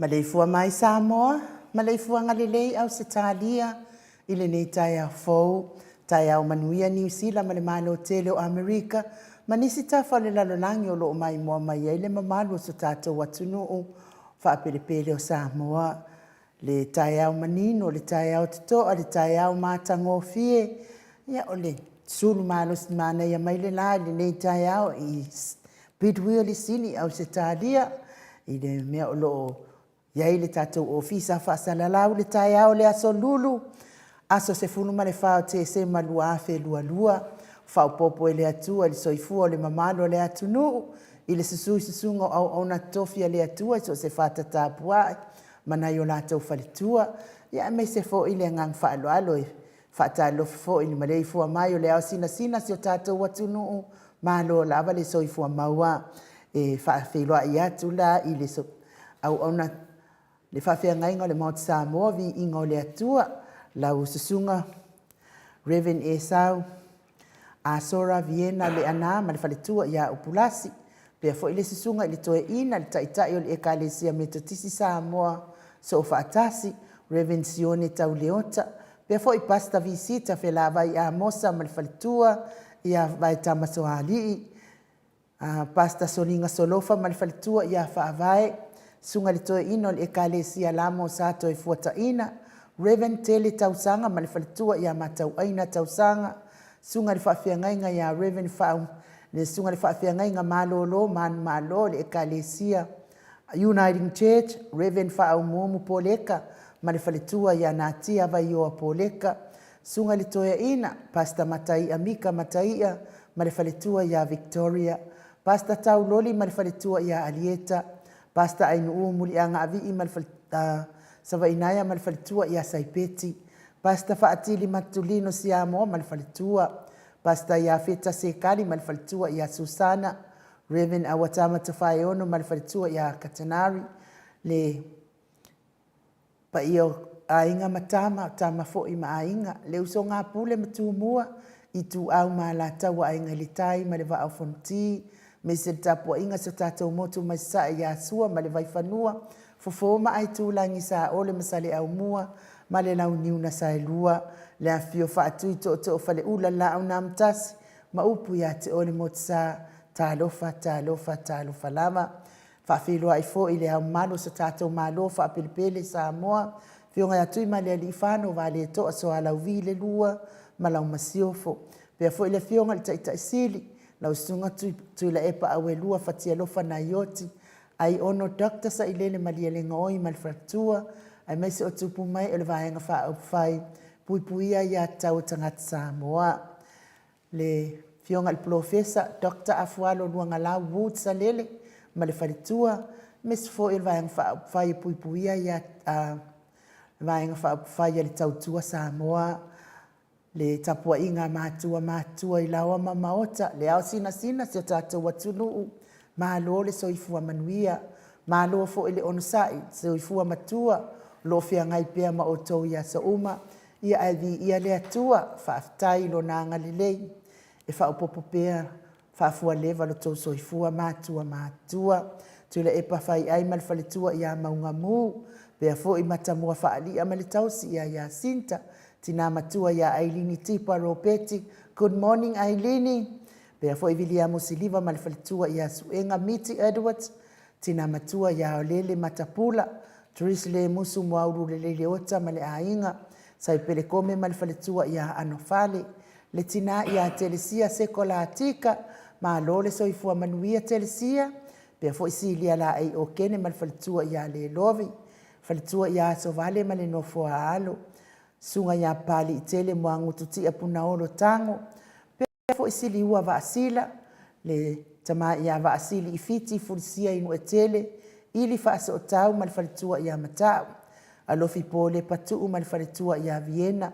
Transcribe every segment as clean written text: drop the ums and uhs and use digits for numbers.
Maleifua mai Samoa, maleifuaga lelei Ausetalia i lenei taeao fou, taeao manuia Niu Sila ma le Malo tele o Amerika ma nisi tafa o le lalolagi o lo o maimoa mai ai le mamalu o so tatou atunuu faapelepele o Samoa. Le taeao manino, le taeao totoa, le taeao matagofie, ia o le sulu malosi manaia mai le la i lenei taeao i Bidwill i Sini, Ausetalia i le mea o lo o i ai le tatou Ofisa Faasalalau i le taeao o le Aso Lulu, aso 14 o Tesema 2022. Faaopoopo e le Atua i le soifua o le mamalu o le atunuu i le susu i susuga o auauna totofi a le Atua i so o se fata tapuai ma nai o latou faletua, aemaise foi le agaga faaaloalo e faatalofa foi i le maleifua mai o le ao sinasina o si o tatou atunuu, malo lava le soifua maua. E faafeiloai atu la i le auauna le faafeagaiga o le Maota Samoa, Viiga o le Atua, lau Susuga Rev Esau Asora Viena Leaana ma le faletua ia Upulasi, faapea foi le Susuga i le Toeaina le Taitai o le Ekalesia Metotisi Samoa Soofaatasi, Rev Sione Tau Leota, faapea foi Pastor Visita Felavai Amosa ma le faletua ia Vaetama Soalii, Pastor Soliga Solofa ma le faletua ia Faavae, Susuga i le Toeaina o le Ekalesia Lamo Sa Toefuataina, Rev Tele Tausaga ma le faletua ia Matauaina Tausaga, Susuga i le Faafeagaiga ia Rev Faaumu, le Susuga i le Faafeagaiga Malolo Manumalo o le Ekalesia Uniting Church, Rev Faaumuumu Poleka ma le faletua ia Natia Vaioa Poleka, Susuga i le Toeaina, Pastor Mataia Mika Mataia ma le faletua ia Victoria, Pastor Tauloli ma le faletua ia Alieta, Pastor Ainuu Muliagaavii ma le Savainaea ma le faletua ia Saipeti, Pastor Faatili Matulino Siamoa ma le faletua, Pastor Iafeta Sekali ma le faletua ia Susana, Rev Auatama Tofaeono ma le faletua ia Katanari, le paia o Aiga ma Tama, o Tama foi ma Aiga, le usoga a Pule ma Tumua, Ituau ma Alataua, Aiga i le Tai ma le Vaa o Fonoti, aemaise le tapuaiga a si o tatou motu mai Sasae ia Sua ma le Vaifanua, Fofo ma Aitulagi, Saole ma Saleaaumua ma le Launiu na Saelua, le afifio o Faatui Tootoo o Faleula, le Laau na Amotasi ma upu ia te oe le Motusa. Talofa, talofa, talofa lava. E faafeiloai foi i Le Ao Mamalu o si o tatou Malo faapelepele Samoa, Afioga ia Tuimalealiifano Vaaletoa Sualauvi II ma lau Masiofo. E faapea foi le Afioga i le Taitai Sili, lau Susuga Tuilaepa Auelua Fatialofa Naioti Aiono Dr. Sailele Malielegaoi ma le faletua, aemaise o tupu mae o le Vaega Faaupufai e Puipuia Aia Tatau a Tagata Samoa. Le Afioga i le Polofesa Dr. Afualo Luagalau Woods Salele ma le faletua, aemaise foi o le Vaega Faaupufai e Puipuia Vaega Faaupufai a le Tautua Samoa, le tapuaiga a matua matutua i laoa ma maota, le ao sinasina o si o tatou atunuu, malo le soifua manuia, malo foi le onosai i le soifua matua o lo o feagai pea ma outou i aso uma. Ia ae viia le Atua, faafetai i Lona agalelei e faaopoopo pea faafualeva lo outou soifua matua matutua. Tuilaepa Faiai ma le faletua ia Maugamu, faapea foi Matamua Faalia ma le tausi ia Jacinta, tina matua ia Ailini Tipa Ropeti, good morning Ailini. Faapea foi Viliamu Siliva ma le faletua ia Suega Miti Edwards, tina matua ia Aolele Matapula, Therese Lemusu Muaulu Leota ma le aiga, Saipele Kome ma le faletua ia Anofale, le tina ia Telesia Seko Latika, malo le soifua manuia Telesia, faapea foi Silia Laei Okene ma le faletua ia Lelovi, faletua ia Asovale ma le nofo a alo, susuga ia Papaliitele Muagututia Punaolo Tago, faapea foi Siliua Vaasila, le tama ia Vaasili Fiti Fulisia Inuatele Ili Faasootau ma le faletua ia Matau, Alofi Paul Lepa Tuu ma le faletua ia Viena,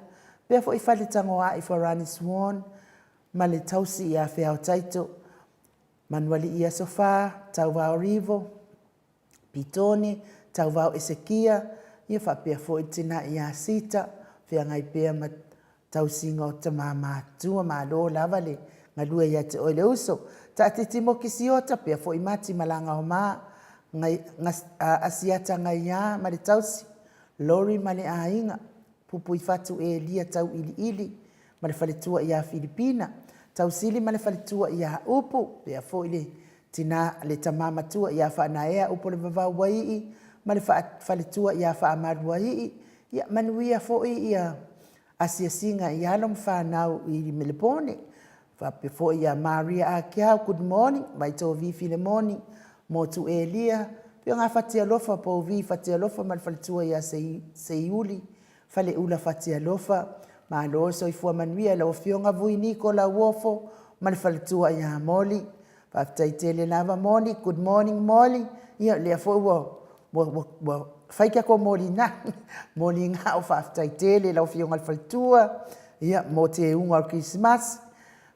faapea foi Faletagoai Farani Swan ma le tausi ia Feao Taito, Manualii Asofa, Tauvao Rivo, Pitone, Tauvao Esekia, ia faapea foi le tina ia Sita, feagai pea ma tausiga o tama matutua. Malo lava le galue ia te oe le uso. Taatiti Moki Siota, pea foi Mati Malagaoma, Asiata Gaia ma le tausi, Lori ma le aiga, Pupuifatu Elia Tauiliili ma le faletua ia Filipina, Tausili ma le faletua ia Upu, pea foi le tina le tama matua ia Faanaea Upu o le Vavau Uaii ma le faletua ia Faamaluaii. Ia manuia foi ia asiasiga i alo ma fanau i Melepone. Faapea foi ia Maria Akiau, good morning, Vaitovi Filemoni, Motu Elia, Afioga Fatialofa, Pouvi Fatialofa ma le faletua ia Seiuli, Faleula Fatialofa. Malo le soifua manuia i lau Afioga Vui Niko Lauofo ma le faletua ia Moli. Faafetai tele lava Moli, good morning Moli. Ia lea foi ua ua fai tatou moliga, moliga o faafetai tele i lau Afioga i le faletua, ia mo teuga o le Kerisimasi.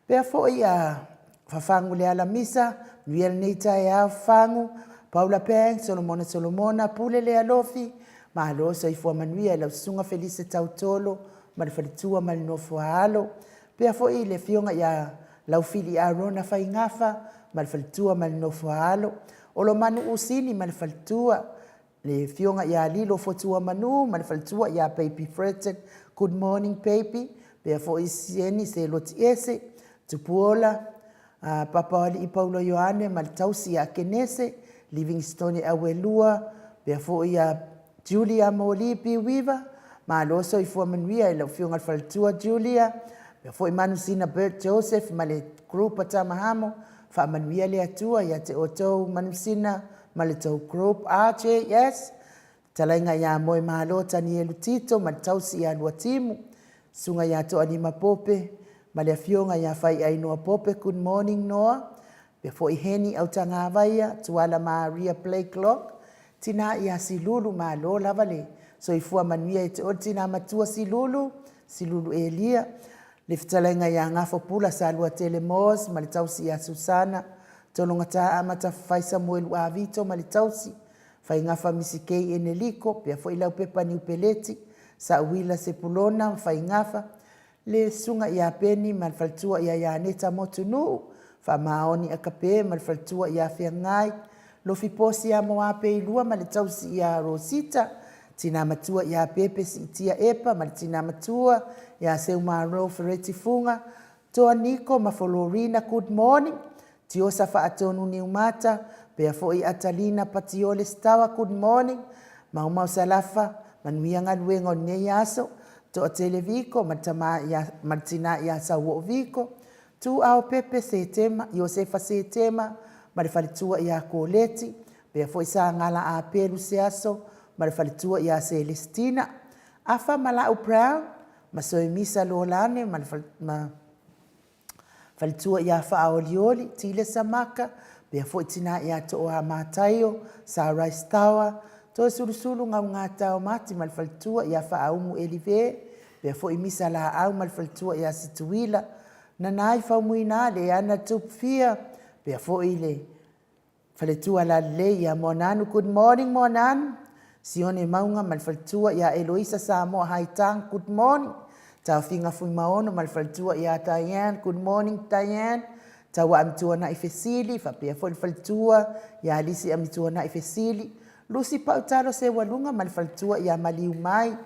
Faapea foi ia Fafagu Lealamisa, manuia lenei taeao Fafagu, Paula Pang, Solomona Solomona, Pule Lealofi, malo le soifua manuia i lau Susuga Felise Tautolo ma le faletua ma le nofo a alo. Faapea foi le Afioga ia Laufili Arona Faigafa ma le faletua ma le nofo a alo. Olomanu Usini ma le faletua, le Afioga ia Lilo Fotuamanu ma le faletua ia Baby Frederick, good morning baby. Faapea foi Sieni Selotiese, Tupuola, Papaoalii Paulo Ioane ma le tausi ia Kenese, Livingstone Auelua, faapea foi ia Julia Moli P. Weaver, malo le soifua manuia i lau Afioga i le faletua Julia, faapea foi Manusina Bert Joseph ma le group a Tamahamo, faamanuia le Atua ia te outou Manusina ma le tou group RJS, fetalaiga ia Moemalo Tanielu Tito ma le tausi ia Luatimu, susuga ia Toalima Pope ma le afioga ia Faiainoa Pope, good morning Noa, faapea foi Heni Autagavaia, Tuala Maria Blakelock, tina ia Silulu, malo lava le soifua manuia ia te oe le tina matua Silulu, Silulu Elia, le fetalaiga ia Gafopula Saluatele Moss ma le tausi ia Susana, Tologata Amata Fafai Samuelu Avito ma le tausi, Faigafa Misikei Eneliko, faapea foi Laupepa Niupeleti, Sauila Sepulona ma Faigafa, le Susuga ia Peni ma le faletua ia Ianeta Motunuu, Faamaoni Akape ma le faletua ia Feagai, Lofi Posi ia Moape Ilua ma le tausi ia Rosita, Tina Matua ia Pepe Siitia Epa ma le Tina Matua ia Seumalo Fereti Fuga, Toa Niko ma Folorina Good morning, Tiosa Faatonu Niumata, pea foi Atalina Patiole Sitawa Good morning, Maumau Salafa, manuia galuega o lenei aso, Toatele Viko ma le tama ia, ma le tina ia Sauoo Viko, Tuao Pepe Setema, Iosefa Setema ma le faletua ia Koleti, pea foi Sagala Apelu Seaso ma le faletua ia Selesitina, Afa Malau Brown ma Soemisa Lolane ma le ma faletua ia Faaolioli, Tile Samaka, pea foi tina ia Tooa Mataio, Sarai Stawa, Toesulusulu Gaugata Mati ma le faletua ia Faaumu Elive, pea foi Misa Laau ma le faletua ia Situila, Nanai Faumuina Leana Tupufia, pea foi le Faletua lalelei ia Moananu Good morning Moananu Sione Mauga ma le faletua ia Eloisa Samoa Haitang Good morning Taofiga Fuimaono ma le faletua ia Diane Good morning Diane Taua Amituanai Fesili faapea foi le faletua ia Lisi Amituanai Fesili Lucy Pautalo Seualuga ma le faletua ia Maliumai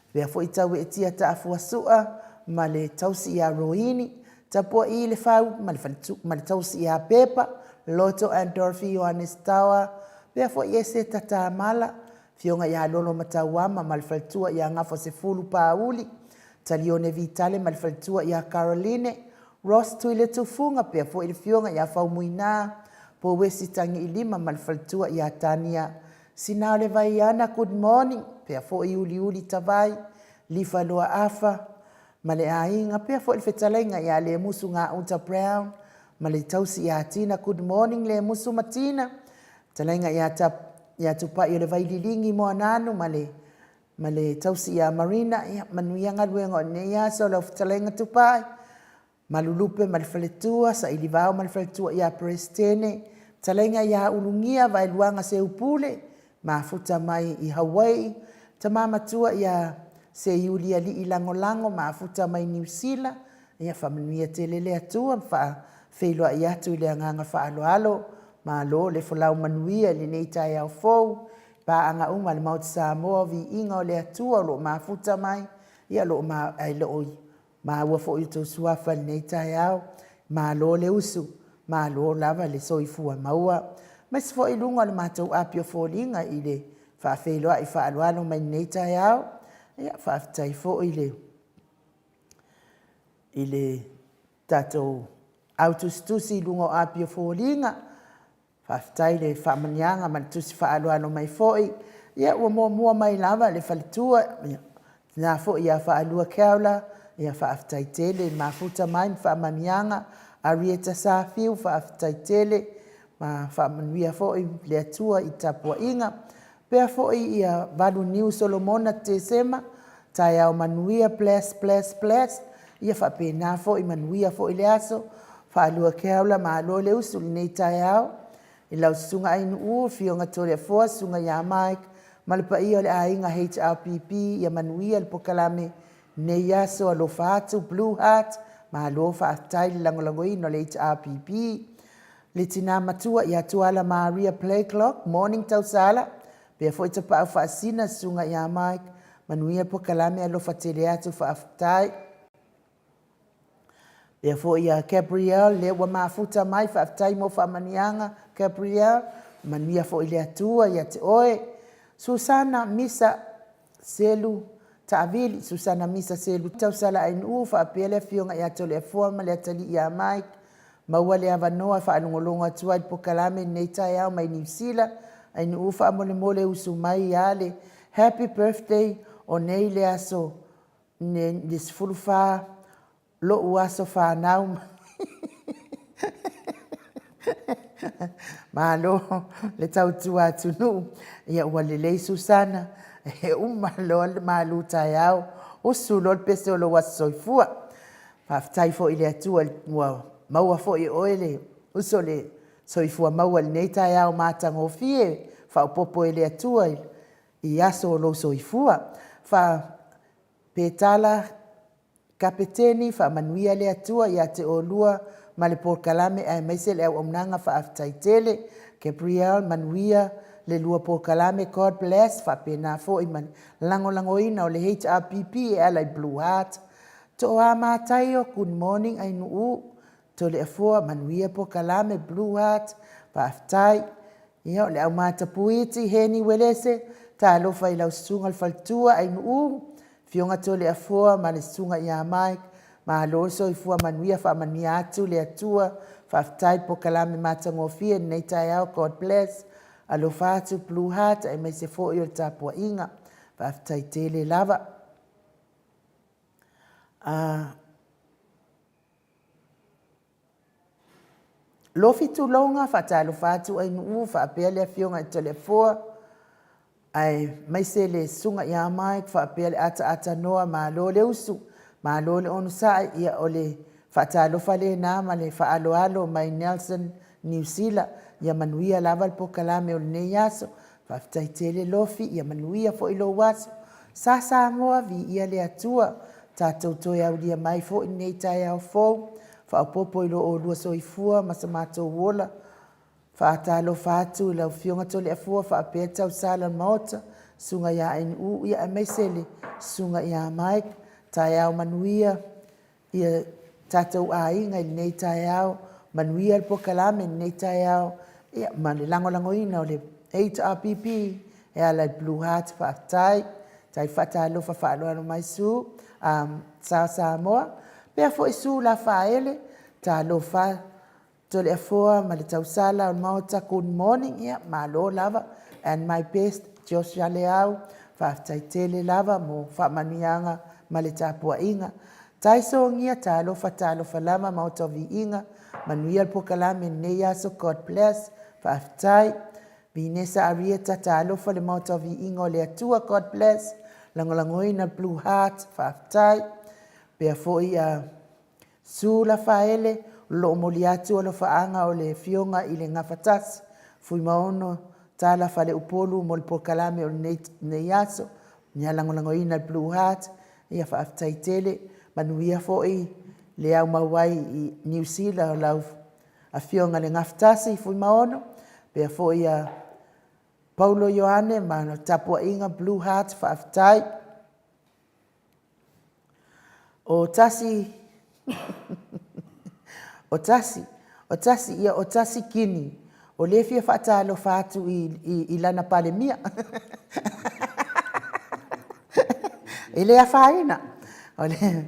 faapea foi Taueetia Taafuasua ma le tausi ia Roini Tapua'i le fau ma le ma le tausi ia Pepa, Loto and Dorothy Ioannes Tawa, pea foi Eseta Tamala, Afioga ia Lolo Matauama ma le faletua ia Gafa Sefulu Pauli, Talione Vitale ma le faletua ia Caroline, Ross Tuiletufuga, pea foi le Afioga ia Faumuina, Pouesi Tagiilima ma le faletua ia Tania Sinaolevaiana, good morning, pea foi Uliuli Tavai, Lifaloa Afa, ma le aiga, pea foi le fetalaiga ia Lemusu Gauta Brown ma le tausi ia Tina. Good morning Lemusu ma Tina. Fetalaiga ia Ta, ia Tupai o le Vaililigi Moananu ma le ma le tausi ia Marina. Ia manuia galuega o lenei aso lau fetalaiga Tupai. Malulupe ma le faletua, Sailivao ma le faletua ia Peresetene, Fetalaiga ia Ulugia Vaeluaga Seupule, mafuta mai i Hawaii, Tama matua ia Seiulialii Lagolago, mafuta mai Niu Sila, ia faamanuia tele le Atua ma faafeiloai atu i le agaga faaaloalo. Malo le folau manuia i lenei taeao fou, paaga uma a le Maota Samoa, viiga o le Atua o lo o mafuta mai, ia o lo o ma, ae le o maua foi outou suafa i lenei taeao. Malo le usu, malo lava le soifua maua. Aemaise foi i luga o le matou api o foliga i le faafeiloai faaaloalo mai lenei taeao. Ia, faafetai foi i le i le tatou au tusitusi i luga o api o foliga. Faafetai le faamanuiaga ma le tusi faaaloalo mai foi. Ia ua muamua mai lava le faletua, ia, tina foi ia Faalua Keaula, ia faafetai tele i mafuta mai ma faamanuiaga. Arieta Safiu, faafetai tele ma faamanuia foi le Atua i tapuaiga. Pea foi ia Valuniu Solomona Tesema, taeao manuia, bless, bless, bless. Ia faapena foi, manuia foi le aso. Faalua Keaula, malo le usu i lenei taeao. I lau susuga Ainuu, Afioga Toleafoa, Susuga ia Mike, ma le paia o le aiga HRPP, ia manuia le pokalame lenei aso. Alofa atu, Blue Heart, malo faafetai le lagolagoina o le HRPP. Le tina matua ia Tuala Maria Blakelock, morning Tausala, pea foi Tapaau Faasina, Susuga ia Mike, manuia pokalame, alofa tele atu, faafetai. Pea foi ia Gabrielle, lea ua mafuta mai, faafetai mo faamanuiaga, Gabrielle, manuia foi le Atua ia te oe. Susana Misa Selu Taavili, Susana Misa Selu Tausala Ainuu, faapea le afioga ia Toleafoa ma le atalii ia Mike, maua le avanoa e faalogologo atu ai i le pokalame i lenei taeao mai Niu Sila. Ainuu faamolemole usu mai ia le Happy Birthday o nei le aso le 14 lo'u aso fanau. Malo le tautua atunuu. Ia ua lelei Susana, e uma loa le malu taeao, usu loa le pese o lou aso soifua. Faafetai foi i le Atua ua maua foi e oe le uso le soifua maua i lenei taeao matagofie, faaopoopo e le Atua i aso o lou soifua. Fa Petala Kapeteni, Faamanuia le Atua ia te oulua ma le polokalame aemaise le auaunaga faafetai tele. Gabriel, Manuia le lua polokalame God bless faapena foi ma le lagolagoina o le HRPP e ala i Blue Heart. Toa Mataio, Good morning Ainuu, Toleafoa, Manuia polokalame Blue Heart, faafetai. Ia, o le Aumatapuiti, Heni Uelese, talofa i lau susuga le faletua Ainuu, Afioga Toleafoa ma le susuga ia Mike, malo le soifua manuia, faamanuia atu le Atua, faafetai polokalame matagofie i lenei taeao, God bless, alofa atu Blue Heart aemaise foi o le tapuaiga, faafetai tele lava. Lofi Tuloga, faatalofa atu Ainuu faapea le afioga i Toleafoa, aemaise le susuga ia Mike faapea le ataata noa, malo le usu, malo le onosai. Ia o le faatalofa lena ma le faaaloalo mai Nelson, Niu Sila. Ia manuia lava le polokalame o lenei aso. Faafetai tele Lofi, ia manuia foi lou aso. Sa Samoa, viia le Atua, tatou toe aulia mai foi lenei taeao fou, faaopoopo i lo oulua soifua ma so matou ola. Faatalofa atu i lau Afioga Toleafoa faapea tausala o le Maota, susuga ia Ainuu aemaise le susuga ia Mike. Taeao manuia ia tatou aiga i lenei taeao, manuia le polokalame i lenei taeao ia ma le lagolagoina o le HRPP e ala i Blue Heart. Faafetai. Tai faatalofa faaaloalo mai Su, Sa Samoa. Faapea foi Su Lafaele, talofa Toleafoa ma le tausala o le Maota, good morning, ia malo lava. And my best, Joshua Leau, faafetai tele lava mo faamanuiaga ma le tapuaiga. Tai Sogia, talofa, talofa lava Maota o Viiga, manuia le polokalame i lenei aso, God bless, faafetai. Vinesa Arieta, talofa le Maota o Viiga o le Atua, God bless, lagolagoina le Blue Heart, faafetai. Pea foi a Su Lafaele, o lo o momoli atu alofaaga o le Afioga i le Gafatasi, Fuimaono Tala Faleupolu mo le polokalame o lenei aso. Ia lagolagoina le Blue Heart, ia faafetai tele. Manuia foi le aumau ai i Niu Sila o lau Afioga i le Gafatasi Fuimaono, pea foi a Paulo Ioane ma le tapuaiga Blue Heart, faafetai. O tasi, o tasi, o tasi, ia o tasi kini, o lea e fia faatalofa atu i lana Palemia. E le afaina. O le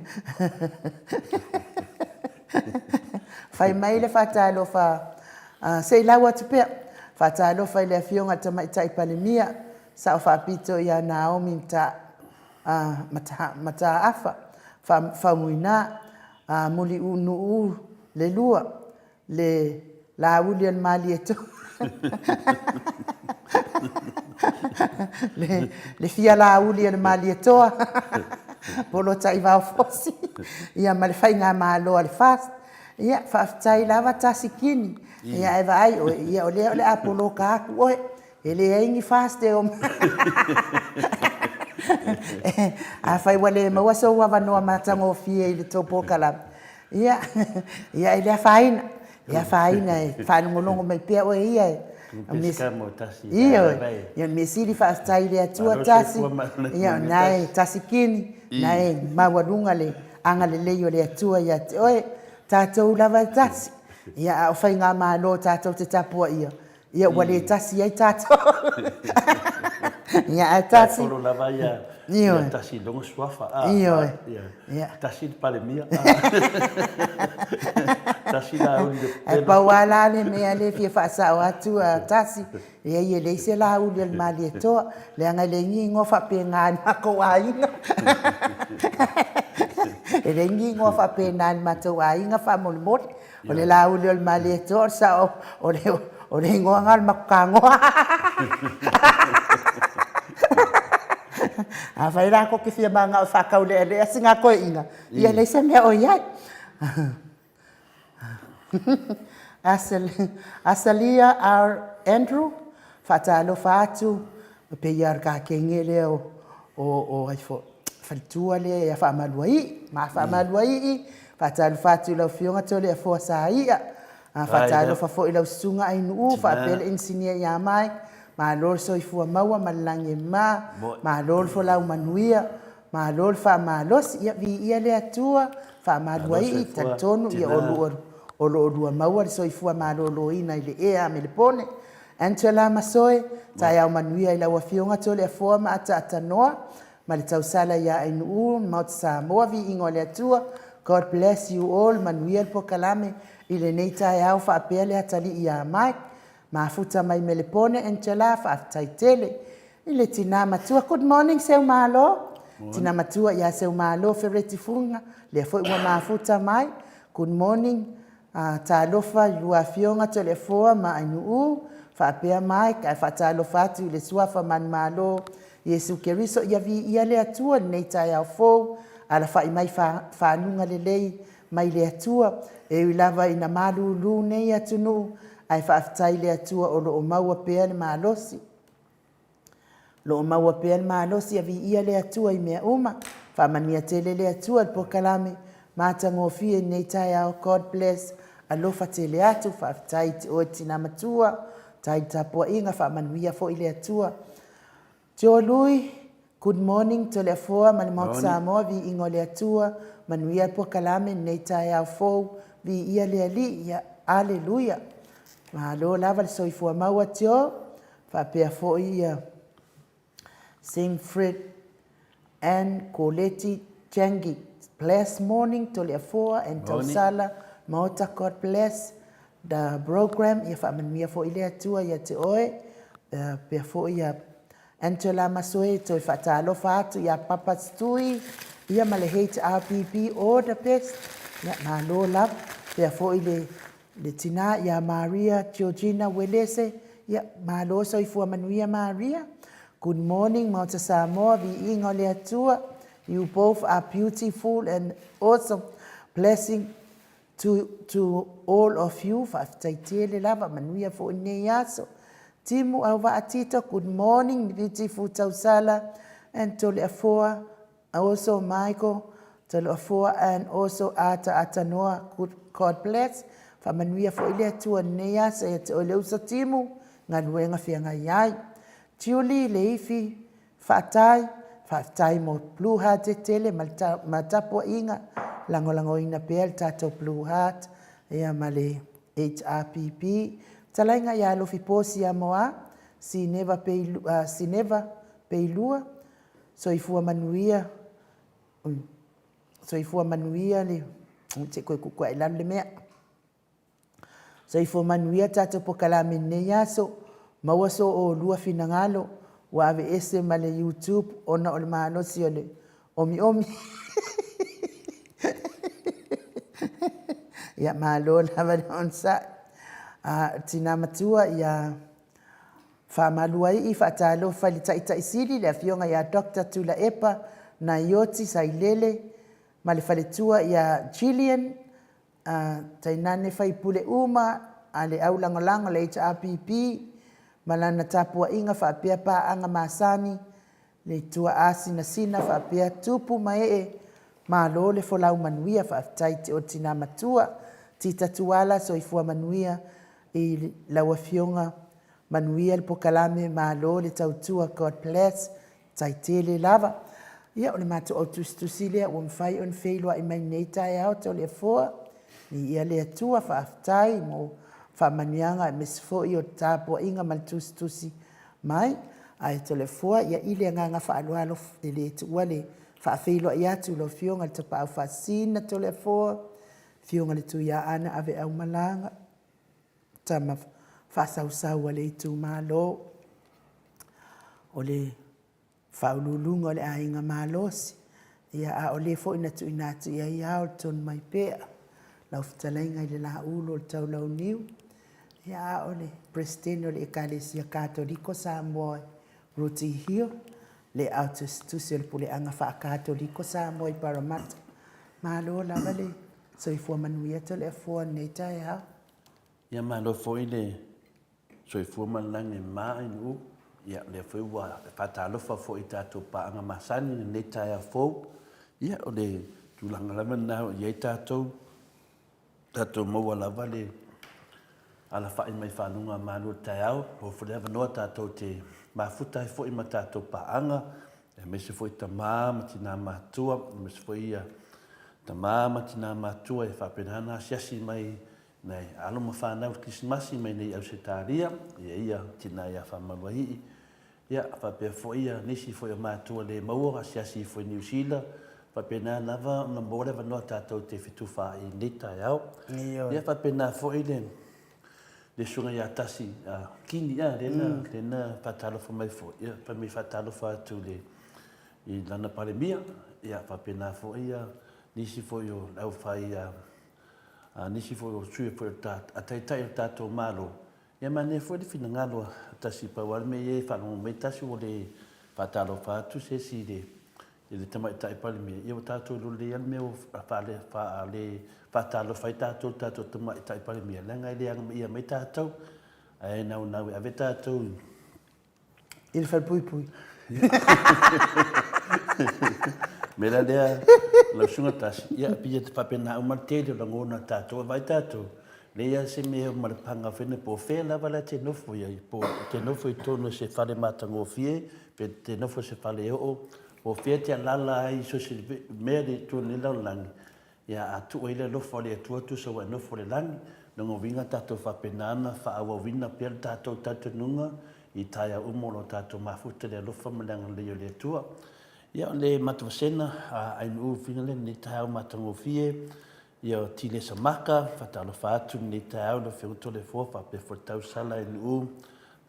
Fai mai le faatalofa, se i lau atu pea, faatalofa i le Afioga i le Tamaitai Palemia, Sao Faapito ia Naomi Mataafa Faumuina Muliunuu le lua, le Laauli o le Malietoa, le fia Laauli o le Malietoa, Polataivao Fosi, ia ma le Faigamalo a le FAST. Ia, faafetai lava Tasi Kini, ia ae vaai oe, ia o lea o le a poloka atu oe. E leai ni FAST e o mai. Afai ua le maua sou avanoa matagofie i le tou polokalame, ia, ia e le afaina, le afaina e faalogologo mai pea oe ia. Ioe, ia mea sili faafetai i le Atua Tasi, ia o lena e Tasi Kini, o lena e maualuga le agalelei o le Atua ia te oe. Tatou lava e tasi, ia a o faigamalo tatou te tapuaia, Ia ua le tasi ai tatou. Ia ae tasi. Tasi lava ia. Ia tasi longa suafa. Ioe. Ia tasi le Palemia. Tasi Laauli le Ae pau lava la le mea lea e fia faasao atu a Tasi, leai e leai se Laauli o le Malietoa, leaga e leai ni igoa faapena i le matou aiga. E leai ni igoa faapena i le matou aiga faamolemole. O le Laauli o le Malietoa o le sao o le o le igoa lena o le matutagoa. Afai la tou te fia manao e faataulealea sina toeaina, ia e leai se mea o i ai. Asalia R. Andrew, faatalofa atu, e pei lava o le ta teine lea o ai foi. faletua lea ia Faamaluaii. Ma Faamaluaii, faatalofa atu i lau Afioga Toleafoa Saia. Faatalofa foi i lau Susuga Ainuu faapea le Inisinia ia Mike. Malo le soifua maua ma le lagi e mama. Malo le folau manuia. Malo le faamalosi. Ia viia le Atua. Faamaluaii, talitonu ia o lo o lua maua le soifua maloloina i le ea me le pone. Angela Masoe, taeao manuia i lau Afioga Toleafoa ma Ataatanoa ma le tausala ia Ainuu, Maota Samoa, viiga o le Atua. God bless you all. Manuia le pokalame i lenei taeao faapea le atalii ia Mike. Mafuta mai Melepone Angela, faafetai tele i le tina matua. Good morning Seumalo. Tina matua ia Seumalo Fereti Fuga, lea foi ua mafuta mai. Good morning. Talofa i lua afioga Toleafoa ma Ainuu, faapea Mike, ae faatalofa atu i le Suafa Manumalo Iesu Keriso, ia viia le Atua i lenei taeao fou, alafai mai fanuga lelei mai le Atua, e ui lava ina malulu nei atunuu, ae faafetai i le Atua o lo o maua pea le malosi. O lo o maua pea le malosi a viia le Atua i mea uma. Faamanuia tele le Atua i le polokalame matagofie i lenei taeao. God bless. Alofa tele atu. Faafetai i te oe tina matua. Tai tapuaiga faamanuia foi le Atua. Joe Lui, good morning Toleafoa ma le Maota Samoa, viiga o le Atua, manuia le polokalame i lenei taeao fou, viia le Alii, ia Aleluia. Malo lava le soifua maua Joe. Faapea foi ia Singfred and Koleti Changi. Bless morning Toleafoa and Tausala Maota God bless the program. Ia faamanuia foi le Atua ia te oe. Pea foi ia Angela Masoe toe faatalofa atu ia Papa Stui ia ma le HRPP all the best. Ia malo lava. Pea foi le Le tina ia Maria Georgina Uelese, ia, malo soifua manuia Maria. Good morning Maota Samoa, viiga o le Atua. You both are beautiful and awesome. Blessing to, to all of you. Faafetai tele lava, manuia foi lenei aso. Timu Auvaa Tito, good morning, beautiful Tausala and Toleafoa. Also Michael Taloafoa and also Ata Atanoa good God bless Faamanuia foi le Atua i lenei aso ia te oe le uso timu galuega feagai ai Julie Leifi Faatai faafetai mo Blue Heart tele ma le tapuaiga lagolagoina pea le tatou Blue Heart ia ma le HRPP Fetalaiga ia Alofi Posi Amoa Sineva Sineva Peilua Soifua manuia, soifua manuia le, se koe kuku ai lalo le mea. Soifua manuia tatou pokalame i lenei aso, maua so olua finagalo, ua aveese ma le YouTube ona o le malosi o le omiomi. Ia malo lava le onosai. Tina matua ia Faamaluaii faatalofa i le Taitai Sili le Afioga ia Doctor Tuilaepa Naioti Sailele ma le faletua ia Gillian, tainane faipule uma a le au lagolago le HRPP ma lana tapuaiga faapea paaga masani le tuaa sinasina faapea tupu ma ee malo le folau manuia faafetai te oe tina matua Tita Tuala soifua manuia i lau afioga manuia le pokalame malo le tautua God bless tai tele lava ia o le matou au tusitusi lea ua mafai ona feiloai mai nei taeao Toleafoa Viia le Atua faafetai mo faamanuiaga aemaise foi o le tapuaiga ma le tusitusi mai ae Toleafoa ia i le agaga faaaloalo e le tuua le faafeiloai atu i lau Afioga i le Tapaau Faasisina Toleafoa Afioga i le Tuiaana Aveaumalaga tama faasausau a le itumalo o le Faauluuluga o le Aiga Malosi, ia a o le foi na tuuina atu i ai ao le tonu mai pea lau fetalaiga i le Laulu o le Taulauniu, ia a o le Peresetene o le Ekalesia Katoliko Samoa Ruti Hill, le ao tusitusi o le Puleaga Faa-Katoliko Samoa i Parramatta. Malo lava le soifua manuia Toleafoa i lenei taeao. Ia malo foi le soifua ma le lagi e mama i nuu. Ia, o lea foi ua faatalofa foi i tatou paaga masani i lenei taeao fou. Ia, o le tulaga lava lena o i ai tatou, tatou maua lava le alafai mai faluga malu o le taeao, maua foi le avanoa tatou te mafuta ai foi ma tatou paaga, aemaise foi tama ma tina matutua, aemaise foi ia tama ma tina matutua e faapena ona asiasi mai nai alo ma fanau i le Kerisimasi mai nei Ausetalia, ia ia tina ia Faamaluaii, ia faapea foi ia nisi foi o matua le maua asiasi ifo i Niu Sila, faapena lava ona maua le avanoa tatou te fetufaai i lenei taeao. Ia faapena foi le le susuga ia Tasi Kini, a, lea na, lea na faatalofa mai foi, ia fai mai faatalofa atu i le i lana Palemia, ia faapena foi ia nisi foi o le aufai a nisi foi o sui foi o a taitai o le tatou Malo, ia manaia foi le finagalo a Tasi, pau lava le mea ia e faalogo mai Tasi ua le faatalofa atu se isi i le i le Tamaitai Palemia, ia ua tatou iloa lelei lava le mea ua faale faale faatalofa ai tatou i le tatou Tamaitai Palemia, leaga e le agamaia mai tatou, ae naunau e ave tatou i I le falepuipui. Mea la lea, lau susuga Tasi, ia, pei e faapena uma le tele o lagona o tatou, e vaai tatou, leai lava se mea ma le paga foi po o fea lava la e te nofo i ai, po o te nofo i totonu o se fale matagofie, pe te nofo i se fale oo, po o fea e te alaala ai i so o se mea i totonu o lenei lalolagi, Ia, a tuu ai le alofa o le Atua tusa ua e nofo i le lagi, lona uiga tatou faapena ona faaauauina pea le tatou talitonuga i taeao uma o lo o tatou mafuta i le alofa ma le agalelei o le Atua. Ia, o le matou vasega a Ainuu Fina lea i lenei taeao matagofie, ia o Tilesa Maka, faatalofa atu i lenei taeao i lau Afioga Toleafoa faapea foi le tausala Ainuu,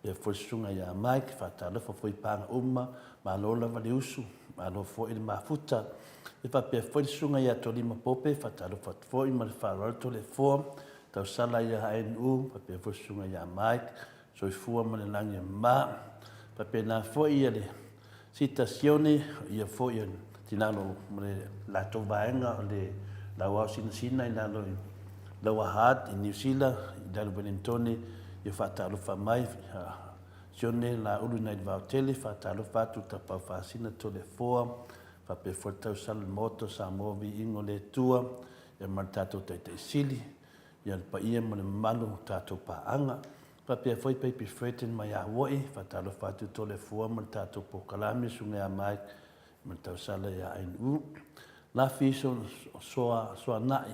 faapea foi le susuga ia Mike, faatalofa foi i paga uma, malo lava le usu, malo foi le mafuta. E faapea foi le susuga ia Tolima Pope, faatalofa atu foi ma le faaaloalo Toleafoa, tausala ia ANU, faapea foi le susuga ia Mike, soifua ma le lagi e mama. Faapena foi ia le Sita Sione, o ia foi o i lalo ma le latou vaega o le Lauao Sinasina i lalo i Lower Hutt i Niu Sila, i lalo i Wellingtone, ia faatalofa mai Sione Laulu nai le Vaotele, faatalofa atu Tapau Faasina Toleafoa, faapea foi le tausala i le Maota o Samoa Viiga o le Atua, ia ma le tatou Taitai Sili, ia le paia ma le mamalu o tatou paaga. Faapea foi Paipi Fredden mai Aua'i, faatalofa atu Toleafoa ma le tatou polokalame, Susuga ia Mike ma le tausala ia Ainuu. Lafi Soa Soana'i,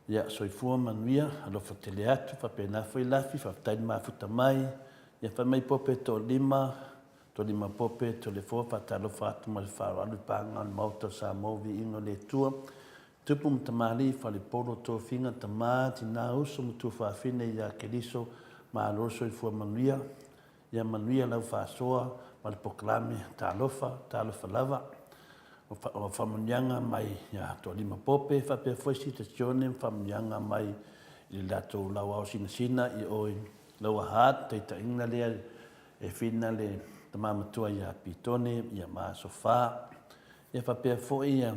ia soifua manuia, alofa tele atu, faapena foi Lafi, faafetai le mafuta mai, ia fai mai Pope toalima, Tolima Pope, Toleafoa, faatalofa atu ma le faaaloalo i paga o le Maota o Samoa, Viiga o le Atua, Tupu ma Tamalii, Falepolo, Tofiga, Tama, Tina, Uso ma Tuafafine ia Keriso, Malo le soifua manuia, ia manuia lau faasoa ma le polokalame, talofa, talofa lava. O faamanuiaga mai ia Toalima Pope faapea foi Sita Sione ma faamanuiaga mai i le latou lauao sinasina i o i Lower Hutt, taitaiga lea E whina le tama matua ia Pitone, ia Masofa, ia faapea foi ia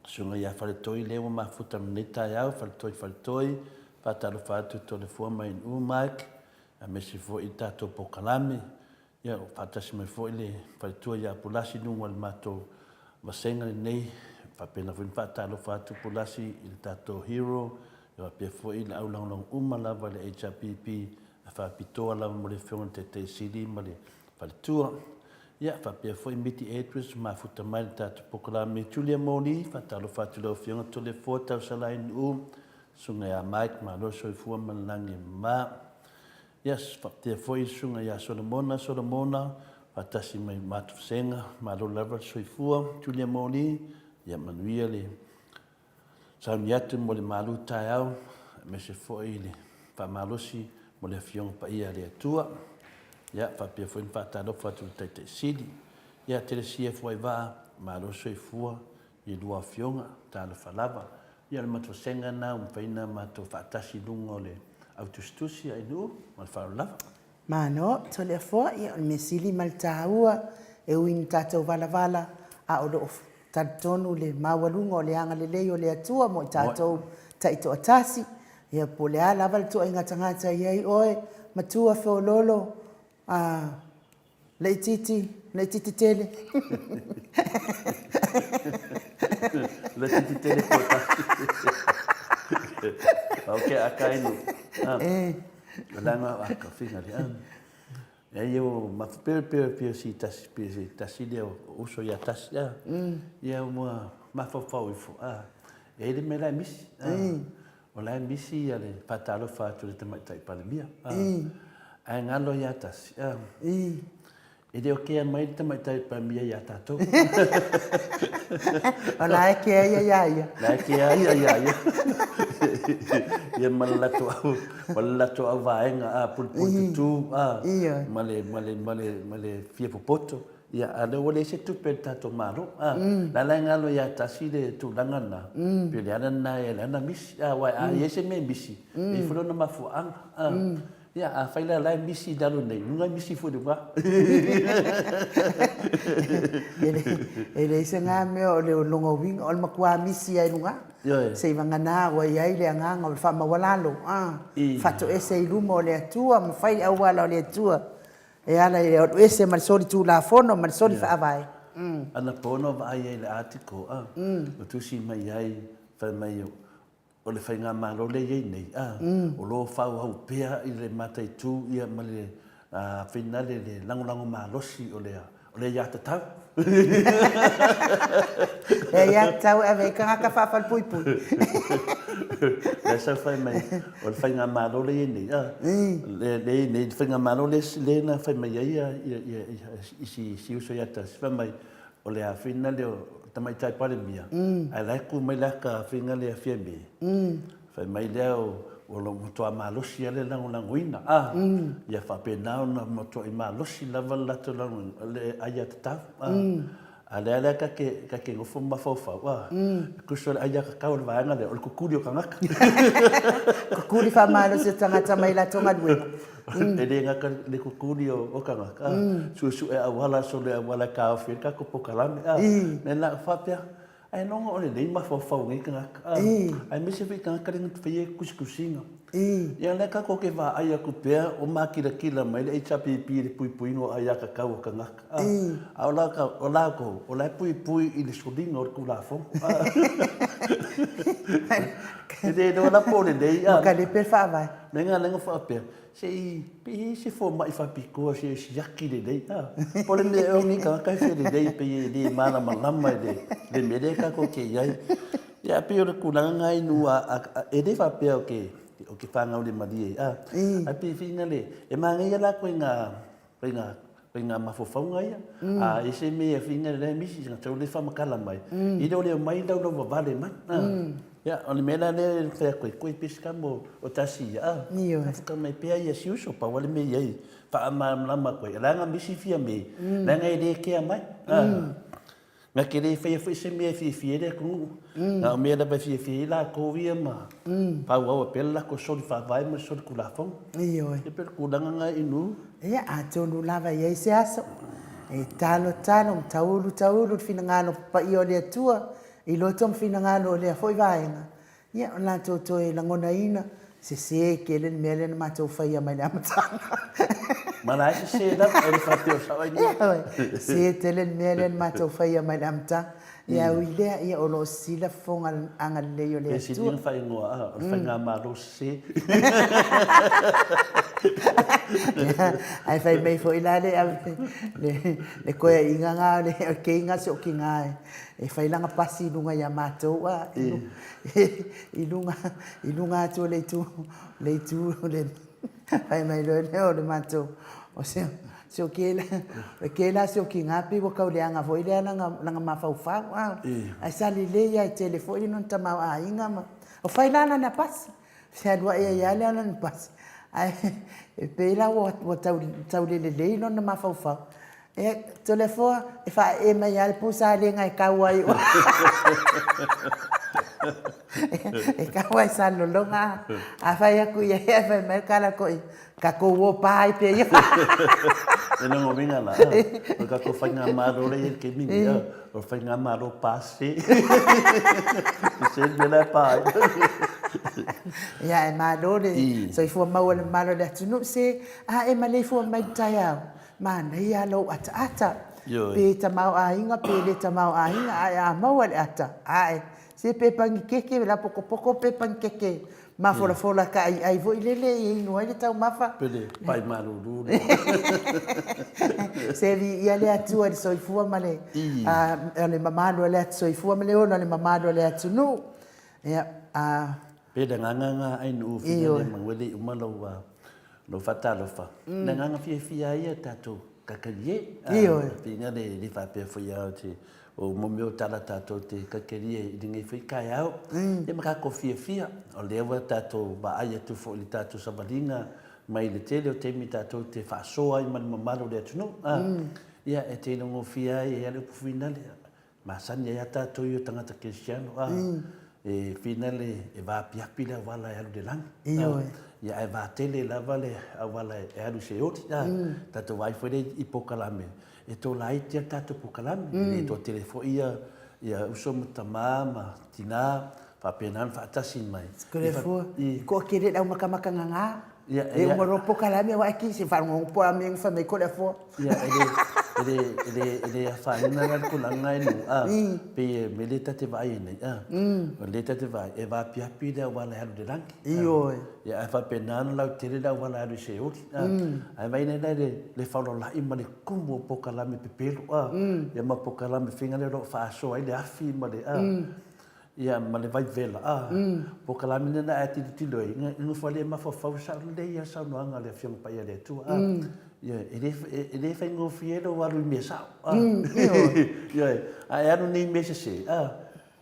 Susuga ia Faletoi lea ua mafuta ma lenei taeao, Faletoi Faletoi, faatalofa atu Toleafoa ma Inu Mike, aemaise foi le tatou polokalame, ia faatasi mai foi le faletua ia Pulasi i luga o le matou vasega lenei, faapena foi ona faatalofa atu Pulasi i le tatou hero, ia faapea foi le au lagolago uma lava i le HRPP E faapitoa lava mo le Afioga i le Taitai Sili ma le Faletua. Ia, faapea foi Miti Edwards, mafuta mai le tatou polokalame. Julia Moli, faatalofa atu i lau Afioga Toleafoa Tausalainuu, Susuga ia Mike, malo le soifua ma le lagi e mama. Ia, faapea foi le Susuga ia Solomona Solomona, faatasi mai Matufusega, malo lava le soifua. Julia Moli, ia manuia le Sauni atu mo le malu taeao, aemaise foi le faamalosi mo le Afioga Paia a le Atua. Ia, faapea foi ona faatalofa atu i le Taitai Sili. Ia, Telesia Fuaivaa, malo soifua i lua afioga, talofa lava. Ia, o le matou vasega lena ua mafai ona matou faatasi i luga o le au tusitusi a Inuu, ma le faaaloalo lava. Malo, Toleafoa, ia o le mea sili ma le taua, e ui ina tatou valavala, a o lo o talitonu le maualuga o le agalelei o le Atua mo i tatou taitoatasi, ia po o le a lava le tuuaiga tagata e i ai oe, matua feoloolo, Laitiiti, laitiiti tele. Laitiiti tele po tasi. Ok, a ka inu. O langa a ka finga le. E ai o ma peo peo peo si tasi peo si tasi le o uso ia tasi a. Ia mua mafaufau ifo a. E le mea la e misi. O la e misi ia le faatalofa atu i le Tamaitai Palemia. Ae galo ia tasi. E le o kea mai le Tamaitai Palemia ia tatou. O la e kea ia ia ia. La e kea ia ia ia. Ia ma le latou au, ma le latou au vaega a pulupulu tutu a ma le ma le ma le ma le fia popoto. Ia, a o lea ua leai se tupe a le tatou Malo. A, la la e galo ia tasi le tulaga lena, pei o le ala lena e ala ai ona misi. A, aua a i ai se mea e misi, e i ai foi lona mafuaaga. A, ia, afai la o la e misi i lalo nei, luga e misi foi i luga. E leai se ga mea o le lona uiga, o le matua misi lava i luga. Ioe. Seivagana ua i ai le agaga o le faamaualalo, a, faatoese i luma o le Atua ma fai le auala o le Atua. E ala i le alu ese ma le soli tulafono ma le soli faavae. Anapo na vaai ai i le article a, ua tusi mai ai fai mai o le faigamalo lea e i ai nei a, o lo o faaauau pea i le mataitu ia ma le finale le lagolago malosi o le o le aiatatau. Le aiatatau e ave ai tagata faafalepuipui. Lea sa fai mai, o le faigamalo lea e i ai nei, a, lea e i ai nei, le faigamalo lea na fai mai ai si uso ia Tasi, fai mai, o le afina lea o Tamaitai Palemia, ae la e tu mai le ata afina lea Fiame, fai mai lea o lo matua malosi lava le lagolagoina, a, ia faapena ona matuai malosi lava le latou lagolagoina, le aiatatau, a. A lea la ta te, ta te nofo ma mafaufau, a, e tusa o le aiatatau o le vaega lea, o le tutuli o tagata. Tutuli faamalosi o tagata mai latou galuega. E le gata le tutuli o tagata, a, suesue auala, sole auala e taofi ai le tatou polokalame, a, mea la faapea, Ae logo o lelei mafaufau o nei tagata, aemaise foi tagata lea na faia tusitusiga. Ia lea tatou te vaai atu pea o makilatila mai le HRPP i le puipuiga o aiatatau a tagata. A o latou, o la e puipui i le soliga o le Tulafono. E le iloa la po o lelei. Ma kalepe le faavae. Mea na ala ai ona faapea, Se i pei e se fomai faapitoa se i siaki lelei a. Po o le mea ea o nei tagata e fia lelei pei e le malamalama i le mea lea tatou te i ai. Ia pei o le tulaga lena inu a e le faapea ou te ou te fangaulemalie a. Ae pei e feel le e manaia la ituaiga ituaiga ituaiga mafaufauga ia. A i ai se mea e feel le misi na tau le faamatala mai i le o le omai laulauvavale mai a. Ia, o le mea la lea e fai atu ai, koe Pesca mo o tasi ia, a. Ioe. Ka mai pea ia si uso, pau lava le mea i ai, faamalamalama atu ai, leaga misi fia me, leaga e le kea mai, a. Na te le faia foi se mea e fiafia ai le atunuu, na o mea lava e fiafia ai latou ia ma faaauau ai pea le latou soli faavae ma le soli tulafono. Ioe. E pei o le tulaga lena i nu. Ia, atonu lava e i ai se aso, e talo talo ma taulu taulu le finagalo paia o le Atua I loto ma finagalo o lea foi vaega, ia, o latou toe lagonaina, sese tele le mea lea na matou faia mai le amataga. Ma la e sese lava, e le faapea o sao ai mea. Ioe, sese tele le mea lea na matou faia mai le amataga. Ia, ui lea, ia, o lo o sisila fofoga agalelei o le Pe Atua. sili ona faaigoa, a, o le faigamalo sese. Ae fai mai foi la le, le, le koeaiga na o le keiga si ou kina e, E fai lana pasi i luga ia matou a i luga i luga atu o le itu le itu o le fai mai loa lea o le matou o se se o kela o kela se o kinga pei ua tau leaga foi lea lana lana mafaufau a ae sa lelei a e tele foi lona tamaoaiga ma o fai la lana pasi fealuai ai a lea lana pasi ae e pei la ua tau tau le lelei lona mafaufau E, Toleafoa, e faaee mai lava le pusalega e tau ai e tau ai Salelologa. A fai atu i ai ae fai mai le tala koʻi, tatou o pa ai pea ia. E lona uiga la, o le tatou faigamalo lea e i ai i le taimi lenei, o le faigamalo pa sese. Sese le mea la e pa ai. Ia, ae malo le soifua maua i le mamalu o le atunuu. Se, a e maleifua mai i le taeao, manaia lava lou ataata. Pe tamaoaiga pe le tamaoaiga, ae a maua le ata, ae, se pe panikeke, lapokopoko pe panikeke Mafolafola ka aiai foi lele e inu ai le taumafa. Pele pai malulu le. Se viia le Atua i le soifua ma le o le mamalu o le soifua ma le ola o le mamalu o le atunuu. Ia a. Pei le agaga na Ainuu Finele Manuele i uma lou lou faatalofa. Le agaga fiafia ai ia tatou kakalie. Ioe. Pei le le faapea foi a te O mo mea o tala tatou te kakelia i lenei foi taeao. Ia ma tatou fiafia, o lea ua tatou vaai atu foi i le tatou savaliga mai le tele o taimi tatou te faasoa ai ma le mamalu o le atunuu. Ia, e te ilogofie ai e ale upu finale, masani ai a tatou ia o tagata kerisiano, e finale e vaapiapi le auala e alu i le lagi. Ioe. Ia, ae vatele lava le auala e alu i Seoli. Tatou vaai foi lea i polokalame E tolaiti a tatou polokalame, e le toatele foi ia ia uso ma tama ma tina faapena ona faatasi mai. Sikule fua, toatele le au makamaka gaga, e uma loa polokalame aua e kisi faalogologo po o a mea fai mai ko le afoa. Ia, e le, e le, e le, e le afaina la le tulaga e nuu, a, pei e mea lea ta te vaai ai nei, a, o lea ta te vaai, e vaapiapi le auala e alu i le lagi. Ioe. Ia, ae faapena ona lautele le auala e alu i Seoli, a, ae vaai nei la i le faulolai ma le tumu o pokalame pepelo, a, ia ma pokalame faiga lea o lo o faasoa ai le afi ma le, a, ia ma le vai vela, a, pokalame lena a tilotilo ai, e nofo lava le mafaufau sao lelei lava le saunoaga a le Afioga Paia a le Atua, a, ioe, e le, e le faigofie lou alu i mea sao, a, ioe, a e alu nei i mea sese, a,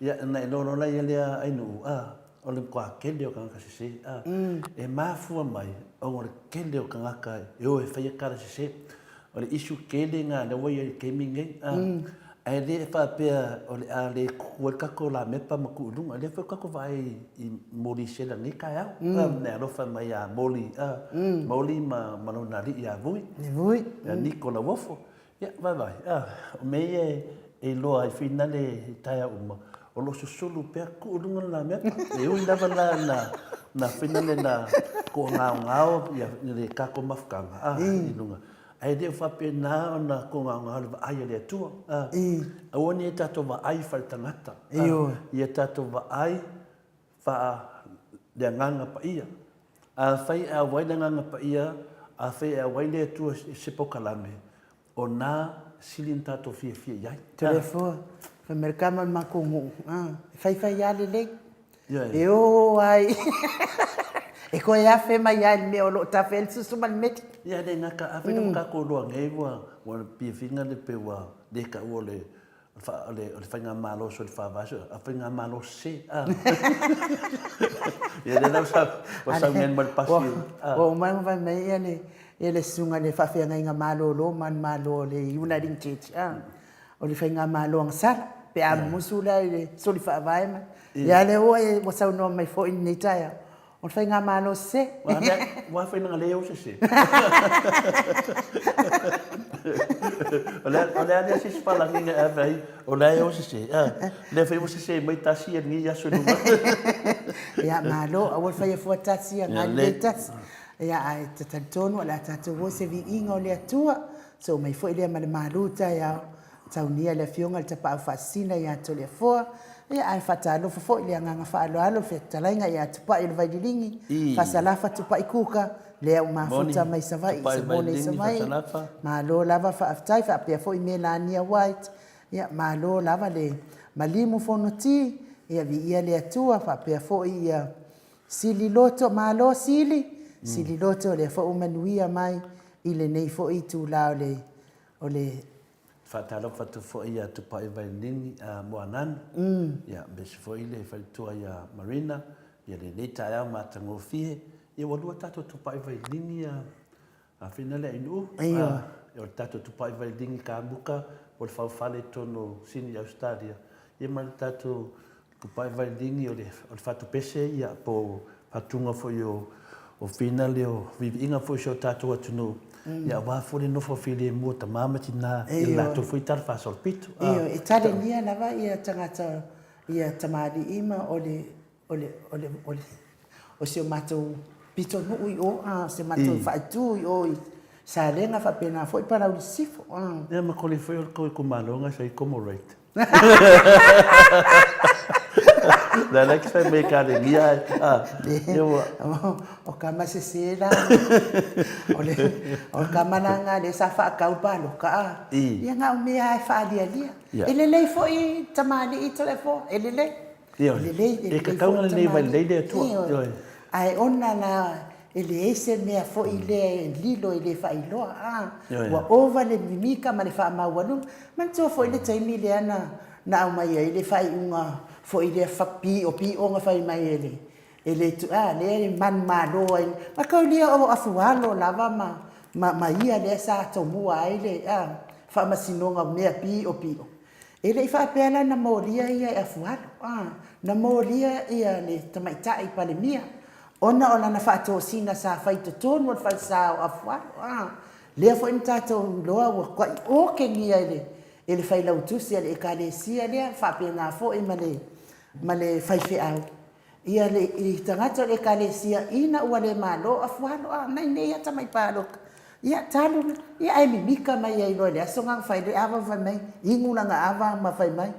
ia, ona e iloa loa lea lea ainuu, a, o le matua tele o tagata sese, a, e mafua mai ona o le tele o tagata e o e fai tala sese. O le issue tele lena lea ua i ai i le taimi lenei, a, ae le faapea o le a le tutu ai le tatou lamepa ma tuu i luga. O lea foi ua tatou vaai i moli sela i lenei taeao, a, na e alofa mai ia Moli, a, Moli ma lona alii ia Vui, ia Niko Lauofo. Ia, vaevae, a, o mea ia e iloa ai finale i taeao uma, o lo o susulu pea tuu i luga le lamepa. E ui lava la na, na finale na toagaogao ia le tatou mafutaga, a, i luga. Ae le o faapena ona toagaogao le vaai a le Atua, a. Aua ne i tatou vaai faaletagata, a, ia tatou vaai faa le Agaga Paia. Afai e auai le Agaga Paia, afai e auai le Atua i se pokalame, o na sili na tatou fiafia i ai. Toleafoa, fai mai le tama o le matou nuu, e faifai lava lelei, e o lava i e toe afe mai lava i le mea o lo o tafe ai le susu ma le meli. Ia le gata, afai ua tatou iloa nei ua fiafiga le pe ua le taua o le O le faigamalo soli faavae, a faigamalo sese, a. Ia lea la ua sau nei ma le pasi. Ua uma ona fai mai ia le ia le susuga i le faafeagaiga malolo ma le malo o le Uniting Church, a, o le faigamalo agasala, pe a mumusu la i le soli faavae ma, ia lea ua e ua saunoa mai foi i lenei taeao, O le faigamalo sese. Ua fai na leo sese. O le o le a se palangi nga ave o le o sese. Le fai o sese mai tasi e ni aso luma. Ia malo aua le fai afua tasi ia ngali le tasi. Ia ae te talitonu o le a tatou o se viiga o le Atua. So mai foi lea ma le malu taeao. Taunia le Afioga i le Tapaau Faasisina ia Toleafoa, ia ae faatalofa foi i le agaga faaaloalo le fetalaiga ia Tupai o le Vaililigi, Fasalafa Tupai Kuka, lea ua mafuta mai Savaii i Samoa nei Savaii. Malo lava faafetai faapea foi Melania White, ia malo lava le malimu Fonoti, ia viia le Atua faapea foi ia Sili Loto, malo Sili, Sili Loto lea foi ua manuia mai i lenei foi itula o le o le Faatalofa atu foi ia Tupai Vailini Moananu, ia aemaise foi le faletua ia Marina, ia lenei taeao matagofie. Ia ua lua tatou Tupai Vailini a whina le Ainuu. O le tatou Tupai Vailini kamuka po o le faufale i totonu o Sini Ausetalia, ia ma le tatou Tupai Vailini o le fatu pese ia po o faatuga foi o finale o viiviiga foi o si o tatou atunuu ia aua foi le nofo filemu o tama ma tina i le latou foi tala faasolopito. Ioe, e talenia lava ia tagata ia tamalii ma o le o le o le o le o si o matou pitonuu i o, a, si o matou faaitu i o i Salega faapena foi Palauli Sisifo. Ia ma koli foi o le tou itumalo na sa i komo rate. La la ki fai mai ka le gia a. Ia ua. O kama sese la. O le o kama la nga le sa faakau paloka a. Ia na o mea e faalialia. E lelei foi tamalii Toleafoa, e lelei. Ioe. Lelei, e lelei. E tatau ona lelei mai lelei le Atua. Ioe. Ae ona la e leai se mea foi lea e lilo e le faailoa, a. Ua ova le mimika ma le faamaualuga. Manatua foi le taimi lea na na aumai ai le faaiuga foi lea piopio na fai mai e le e le a lea e manumalo ai ma taulia o afualo lava ma ma ma ia lea sa tomua ai le a faamasinoga o mea piopio. E le i faapea la na molia ia e Afualo, a, na molia ia le tamaitai Palemia ona o lana faatosina sa fai i totonu o le falesa o Afualo, a, lea foi na tatou iloa ua tuai okegia e le e le failautusi a le Ekalesia lea, faapena foi ma le ma le faifeau Ia le i tagata o le Ekalesia ina ua le malo Afualo, a nai nei a tamai paloka. Ia talu la, ia ae mimika mai ai loa i le aso na na fai le ava ma fai mai, inu lana ava ma fai mai,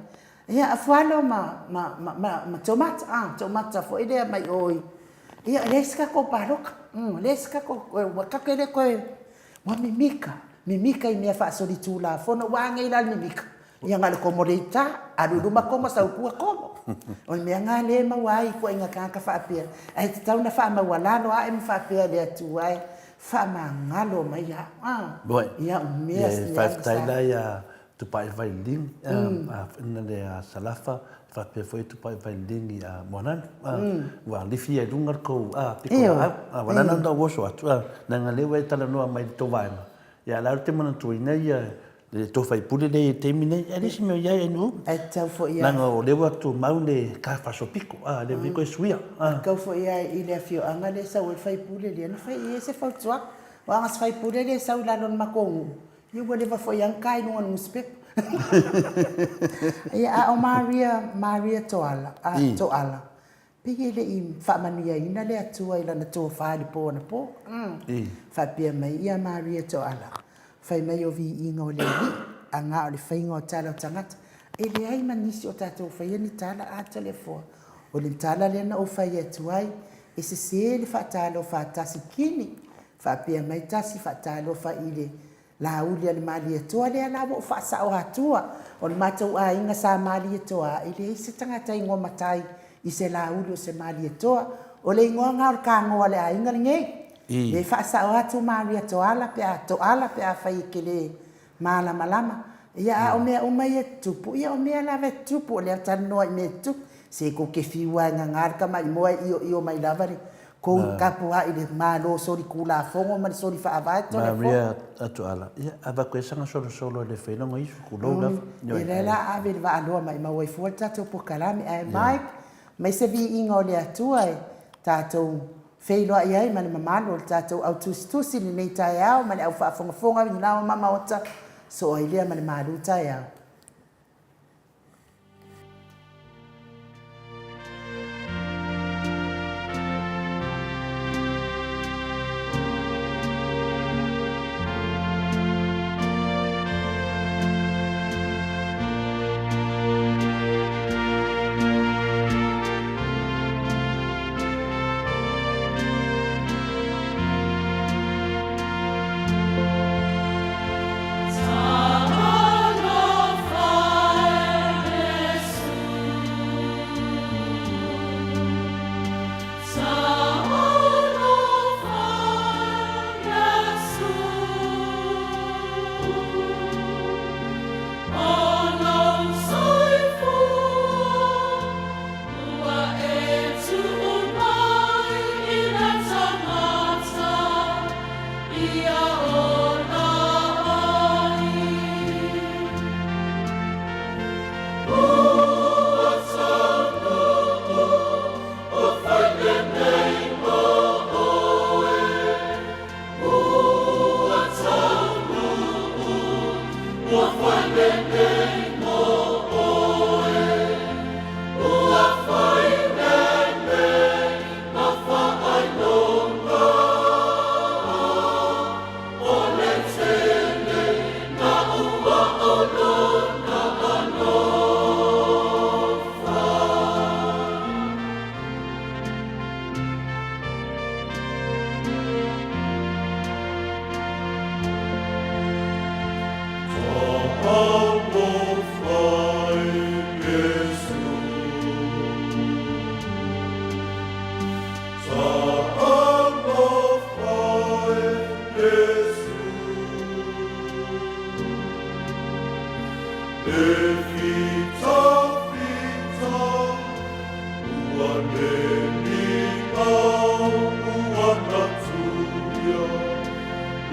ia Afualo ma, ma, ma, ma, ma Tomata, a, Tomata foi lea mai o i, ia e leai se tatou paloka, mm, leai se tatou, ua tatou le toe, ua mimika, mimika i mea faasolitulafono, ua a nei la le mimika? Ia na o le komo leita, alu i luma komo, sau i tua komo. O le mea lena lea e maua ai i ituaiga tagata faapea, ae tatau ona faamaualalo ae ma faapea i le Atua e, faamagalo mai au. A, ia o mea Ia, faafetai la ia Tupai Vailini, ina le Salafa, faapea foi Tupai Vailini Moananu. Ua lifi ai i luga le tou pitolaau. Ua lana ona ou oso atu, leaga o lea ua e talanoa mai i le tou vaega, ia o la e ou te manatuaina ia Le tou faipule lea i le taimi nei, e leai se mea o i ai NU. Ae tatau foi lava. Leaga o lea ua tumau le ta faasolopito, a, lea foi toe suia. E tatau foi lava i le afioaga lea e sau ai le faipule lea na fai i ai se fautuaga. Aua a na se faipule lea e sau i lalo o le matou nuu, ia ua leva foi lava ona ta i luga o le nusipepa. Ia, a o Maria, Maria Toala, Toala, Pei e le i faamanuiaina le Atua i lana tofa i le po anapo. Faapea mai ia Maria Toala, Fai mai o viiga o le Alii, a na o le faiga o tala o tagata. E leai ma nisi o tatou faia ni tala a Toleafoa. O le tala lea na ou fai atu ai, e sese le faatalofa a tasi kini. Faapea mai tasi faatalofa i le Laauli a le Malietoa lea la ua ou faasao atua. O le matou aiga sa Malietoa e leai se tagata igoa matai i se Laauli o se Malietoa. O le igoa na o le Kagoa a le aiga lenei. E faasao atu Maria Toala pe a Toala pe afai e te le malamalama. Ia a o mea uma ia e tutupu, ia o mea lava e tutupu, o lea e talanoa i mea e tutupu. Se tou te fiu lava e gaga le tamaimoa e ioio mai lava le Kou tapuai i le Malo solitulafono ma le soli faavae tole fo. Maria Atuala, ia avatu ai sana solosolo e le fai lona isu, tulou lava. Ia lea la ave le vaaloa maimau ai fua le tatou polokalame. Ae Mike, mai se viiga o le Atua e tatou feiloai ai ma le mamalu o le tatou au tusitusi i lenei taeao ma le au faafogafoga i lao ma maota, soo ai lea ma le malu taeao.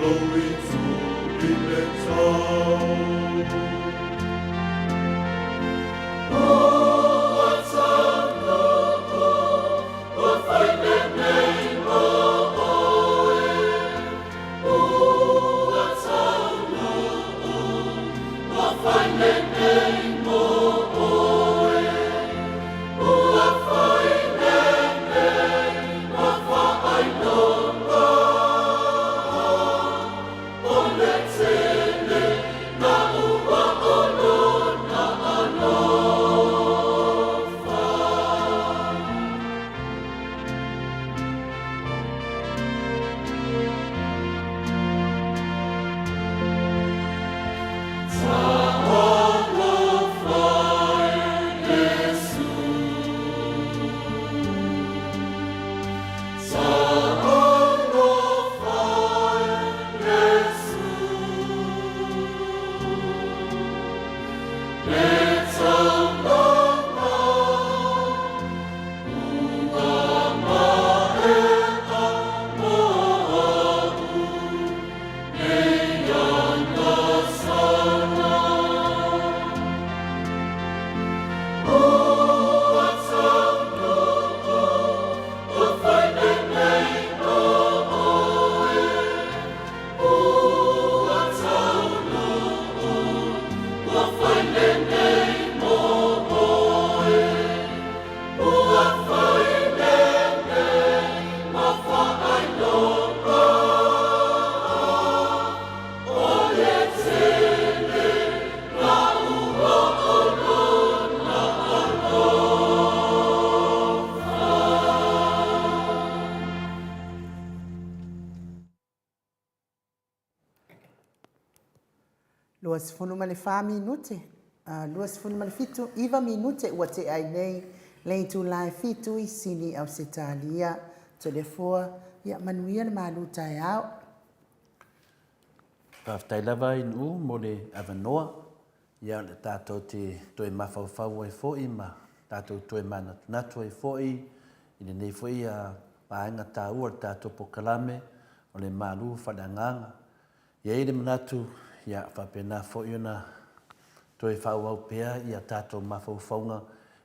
lou itu i le tau. Ua taunuu, ua fai lenei mo oe. Ua taunuu, ua fai lenei mo oe. Ua fai lenei ma faailoga o le tele na ua o lona alofa. Talofa e Iesu, Talofa e Iesu, e taulaga ua maea mo au. 24 minute, 27, iva minute ua tea ai nei le itula e fitu i Sini, Ausetalia. Toleafoa, ia manuia le malu taeao. Faafetai lava i Nu'u mo le avanoa, ia le tatou te toe mafaufau ai foi ma tatou toe manatunatu ai foi i lenei foi vaega taua o le tatou polokalame o le Malu Faaleagaga. E i ai le manatu, ia faapena foi ona toe faaauau pea ia tatou mafaufauga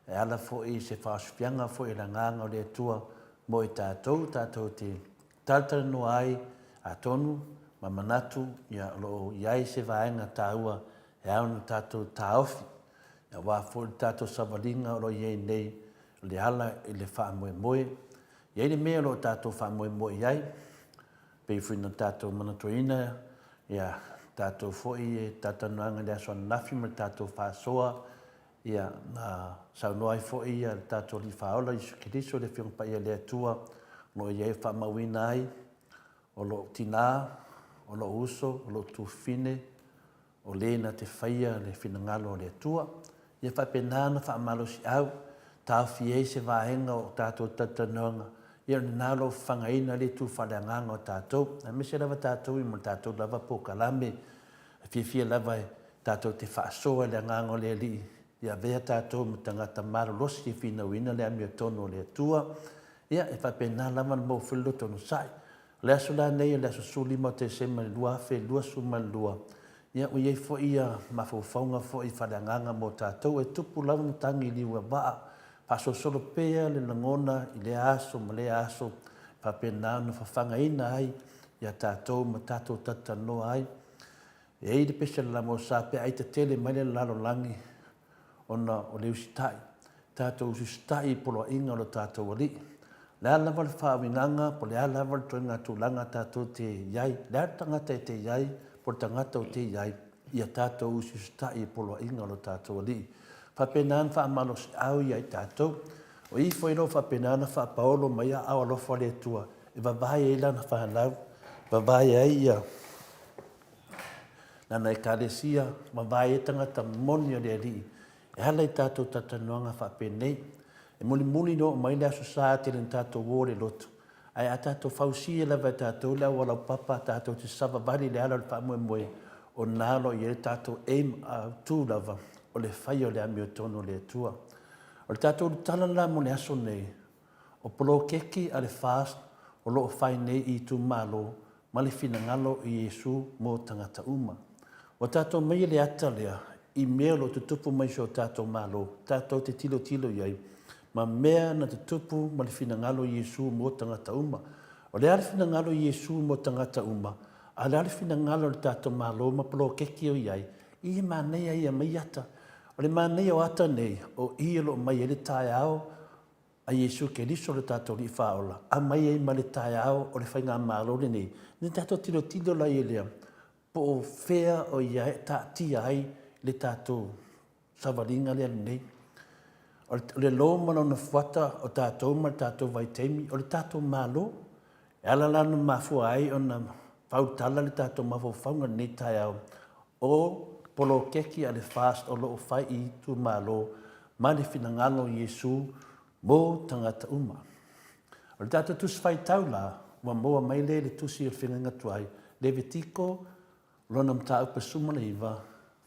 e ala foi i se faaosofiaga foi o le Agaga o le Atua mo i tatou, tatou te talatalanoa ai atonu ma manatu ia o lo o i ai se vaega taua e ao ona tatou taofi aua foi le tatou savaliga o lo o i ai nei o le ala i le faamoemoe. E i ai le mea o lo o tatou faamoemoe i ai, pei foi ona tatou manatuaina ia tatou foi e talatalanoaga i le aso ananafi ma le tatou faasoa, ia na saunoa ai foi ia le tatou Alii Faaola Iesu Keriso le Afioga Paia a le Atua, o lo o i ai e faamauina ai o lou tinā, o lou uso, o lou tufine, o le na te faia le finagalo o le Atua. Ia faapena ona faamalosiau, taofi ai se vaega o tatou talatalanoaga, ia o lena o lo o fafagaina le itu faaleagaga o tatou, aemaise lava tatou i ma le tatou lava polokalame, e fiafia lava e tatou te faasoa i le agaga o le Alii, ia avea tatou ma tagata malolosi e finauina le amiotonu o le Atua. Ia, e faapena lava ona maua foi le loto onosai. O le aso la nei o le aso 15 o Tesema i le 2022, ia ua i ai foi ia mafaufauga foi faaleagaga mo tatou e tupu lava matagi i liu vaa, faasolosolo pea le lagona i lea aso ma lea aso, e faapena ona fafagaina ai ia tatou ma tatou talatalanoa ai. E i ai le pese a le Lamosa pe a itatele mai le lalolagi ona o le usitai, tatou usiusitai i poloaiga o lo tatou Alii. O le a lava le faauigaga po o le a lava le ituaiga tulaga tatou te i ai, o le a le tagata e te i ai po o le tagata o te i ai, ia tatou usiusitai i poloaiga o lo tatou Alii. Faapena ona faamalosiau ia i tatou. O i foi o lo o faapena ona faapaolo mai aao alofa o le Atua e vavae ai Lana fanau, vavae ai ia Lana Ekalesia, vavae ai tagata moni o le Alii e ala i tatou talatalanoaga faapenei. E mulimuli ona oo mai le Aso Sa tele na tatou o i le lotu, ae a tatou fausia lava e tatou le aualaupapa tatou te savavali i le ala o le faamoemoe, o lena o lo o i ai le tatou aim autu lava o le faia o le amiotonu o le Atua. O le tatou tala la mo le aso nei, O poloketi a le FAST o lo o fai nei i itumalo ma le finagalo o Iesu mo tagata uma. Ua tatou aumaia le ata lea i mea o lo o tutupu mai i si o tatou Malo, tatou te tilotilo i ai, ma mea na tutupu ma le finagalo o Iesu mo tagata uma. O le a le finagalo o Iesu mo tagata uma, a o le a le finagalo o le tatou Malo ma poloketi o i ai, i e manaia ia mai ata. O le manaia o ata nei, o i o lo o mai ai le taeao a Iesu Keriso lo tatou Alii Faaola, aumai ai ma le taeao o le Faigamalo lenei, ne tatou tilotilo la i lea, po o fea o i ai, taatia ai le tatou savaliga lea lenei. O le lo ma lona fuata o tatou ma le tatou vaitaimi, o le tatou Malo. E ala la ona mafua ai ona fautala le tatou mafaufauga i lenei taeao, o poloketi a le FAST o lo o fai i itumalo ma le finagalo o Iesu mo tagata uma. O le tatou Tusi Faitau la, ua maua mai lea i le Tusi o le Feagaiga Tuai, Levitiko, lona mataupu e 19,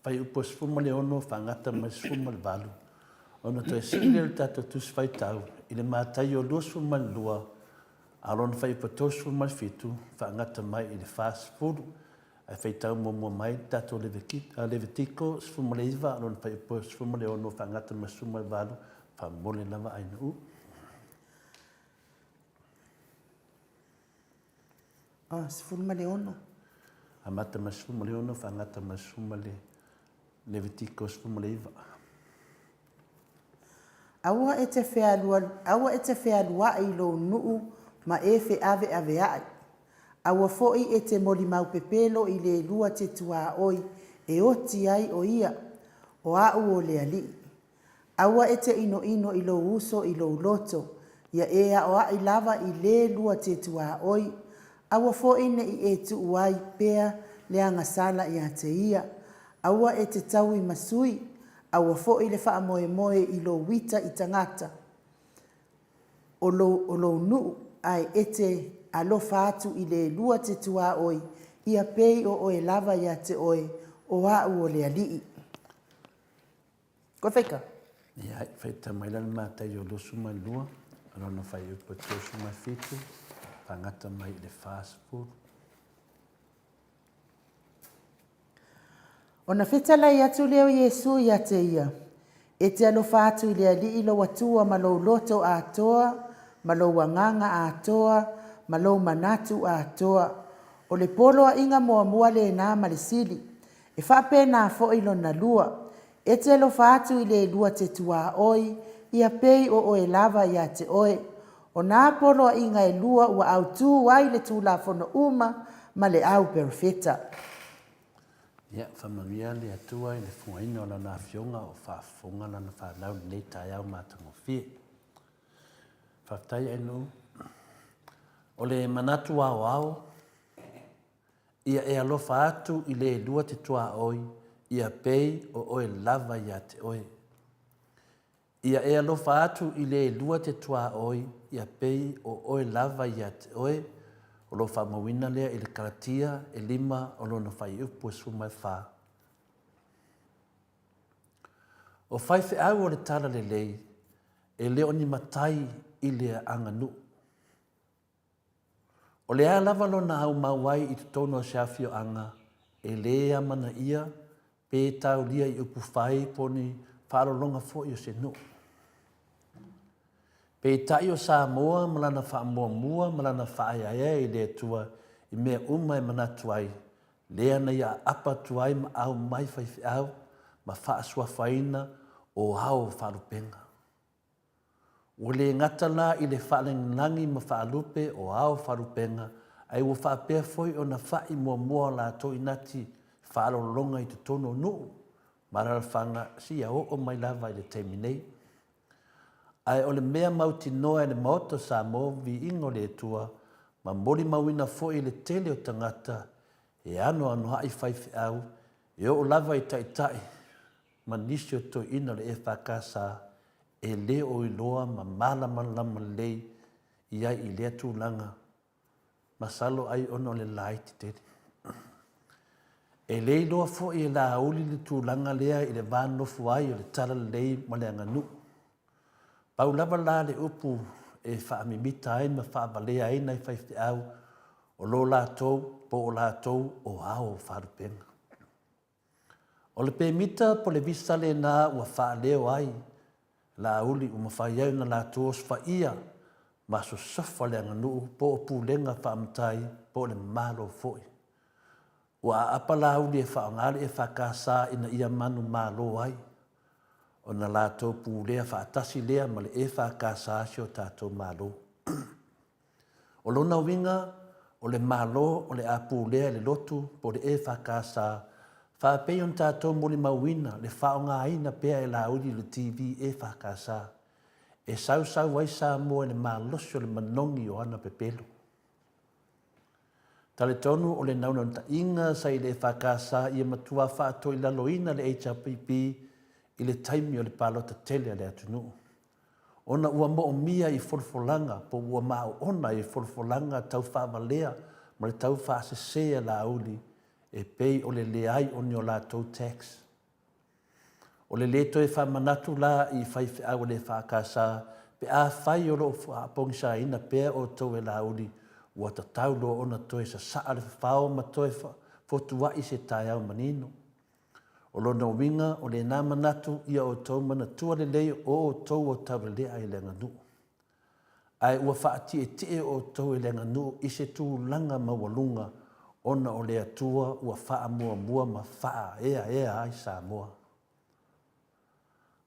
fuaiupu e 16 faagata mai le 18, ona toe sii lea o le tatou Tusi Faitau i le Mataio 22, a o lona fuaiupu e 37 faagata mai i le 40. Ae faitau muamua mai le tatou Levitiko 19, a o lona fuaiupu e 16 faagata mai le 18, faamomoli lava Aina U. Ah, 16. Amata mai le 16, faagata mai le 10 Levitiko 19. Aua e te aua e te fealuaʻi i lou nuu ma e feʻaveʻaveaʻi. Aua foi e te molimau pepelo i le lua te tuaoi e oti ai ʻo ia, o aʻu o le Alii. Aua e te ʻinoʻino i lou uso i lou loto, ia e aʻoaʻi lava i le lua te tuaoi, aua foi ne i e tuu ai pea le agasala ia te ia. Aua e te taui ma sui, aua foi le faamoemoe i lou uita i tagata o lou, o lou nuu, ae e te alofa atu i le lua te tuaoi, ia pei o oe lava ia te oe, o aʻu o le Alii. Koe faitau. Ia, faitau mai la le Mataio 22, lona fuaiupu e 37, faagata mai i le 40. Ona fetalai atu lea o Iesu ia te ia, E te alofa atu i le Alii lou Atua ma lou loto atoa, ma lou agaga atoa, ma lou manatu atoa. O le poloaiga muamua lena ma le sili. E faapena foi lona lua, e te alofa atu i le lua te tuaoi, ia pei o oe lava ia te oe. O nā poloaiga e lua ua autū ai le Tulafono uma ma le au perofeta. Ia, faamanuia le Atua i le fofogaina o Lana Afioga o faafofoga Lana fanau i lenei taeao matagofie. Faafetai Ainuu. O le manatu aoao, Ia e alofa atu i le lua te tuaoi, ia pei o oe lava ia te oe. Ia e alofa atu i le lua te tuaoi, ia pei o oe lava ia te oe, o lo o faamauina lea i le Kalatia e lima o lona fuaiupu e 14. O faifeau o le Talalelei, e le o ni matai i le aganuu. O le a lava lona aumau ai i totonu o se afioaga, e lē amanaia pe taulia i upu fai po o ni faalologa foi o se nuu. Peitai o Samoa ma lana faamuamua ma lana faaeaea i le Atua i mea uma e manatu ai, lea na ia aapa atu ai ma aumai faifeau ma faasuafaina o ao o faalupega. Ua le gata la i le faalagilagi ma faalupe o ao faalupega, ae ua faapea foi ona fa'i muamua o latou inati faalolologa i totonu o nuu ma alaalafaga seia oo mai lava i le taimi nei. Ae o le mea mautinoa e le Maota o Samoa viiga o le Atua ma molimauina foi e le tele o tagata e anoanoa'i faifeau e oo lava i taitai ma nisi o toeaiina o le EFKS e le o iloa ma malamalama lelei i ai i lea tulaga, masalo ai ona o le laiti tele. E le iloa foi e Laauli le tulaga lea i le va nofo ai o le talalelei ma le aganuu. Pau lava la le upu e faamimita ai ma faavalea ai nai faifeau, O lo latou, po o latou o ao o faalupega. O le pemita po le visa lena ua faaleo ai Laauli ua mafai ai ona latou osofaia ma sosofa le aganuu po o pulega faamatai po o le Malo foi. Ua aapa Laauli e faaaoga le EFKS ina ia manumalo ai, ona latou pulea faatasi lea ma le EFKS si o tatou Malo. O lona uiga, o le Malo o le a pulea e le lotu po o le EFKS, faapei ona tatou molimauina le faaaogaina pea e Laauli o le TV EFKS, e sausau ai Samoa i le malosi o le manogi o ana pepelo. Talitonu o le naunautaiga sa i le EFKS ia matua faatoilaloina le HRPP i le taimi o le palota tele a le atunuu. Ona ua moomia i folafolaga po ua maoona i folafolaga tau faavalea ma le tau faasese a Laauli e pei o le leai o ni o latou tax. O le lē toe faamanatu la i faifeau a le EFKS pe afai o lo o faapogisaina pea outou e Laauli ua tatau loa ona toe sasaa le fafao ma toe fotuai se taeao manino. O lona uiga o lena manatu ia outou manatua lelei o outou o taulelea i le aganuu. Ae ua faatietie outou e le aganuu i se tulaga maualuga ona o le Atua ua faamuamua ma faaeaea ai Samoa.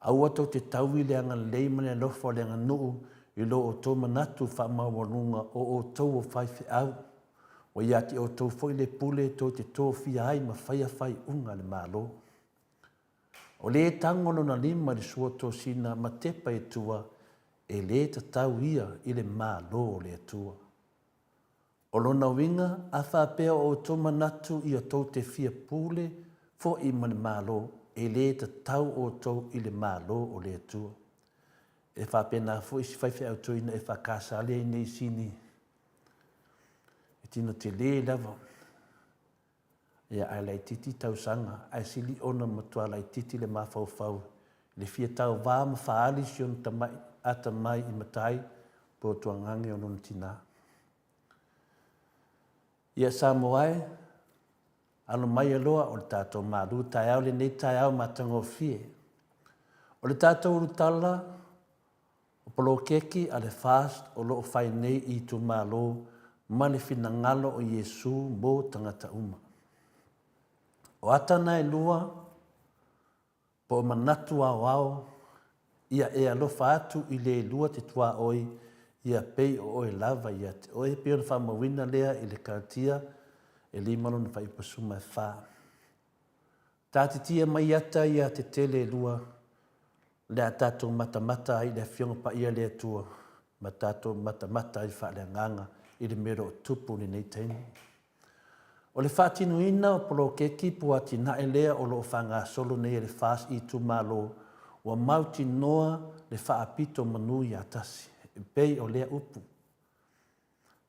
Aua tou te taui le agalelei ma le alofa o le aganuu i lo outou manatu faamaualuga o outou o faifeau. Ua ia te outou foi le pule tou te tofia ai ma faia faaiuga a le Malo. O lē tago lona lima i le sua tosina ma tepa i tua, e lē tatau ia i le Malo o le Atua. O lona uiga, a faapea o outou manatu ia tou te fia pule foʻi ma le Malo, e lē tatau outou i le Malo o le Atua. E faapena foi si faifeau toeaina e faakasa lea i nei sini. E tino telē lava. Ia, ae laitiiti tausaga, ae sili ona matua laitiiti le mafaufau i le fia tauvā ma faaali si ona tamai atamai i matai po o tuagage o lona tinā. Ia Samoa e, alo mai aloa o le tatou malu taeao lenei taeao matagofie. O le tatou ulutala o poloketi a le FAST o lo o fai nei i itumalo ma le finagalo o Iesu mo tagata uma. O ata na e lua, Po o manatu aoao, ia e alofa atu i le lua te tuaoi, ia pei o oe lava ia te oe. E pei ona faamauina lea i le Karatia e lima lona faipasuma e fa. Taatitia mai ata ia tetele e lua, le a tatou matamata ai i le Afioga Paia le Atua, ma tatou matamata ai faaleagaga i le mea o lo o tupu i lenei taimi. O le faatinoina o poloketi po o atinae lea o lo o faagasolo nei e le FAST i itumalo, ua mautinoa le faapito manu ia tasi, e pei o lea upu.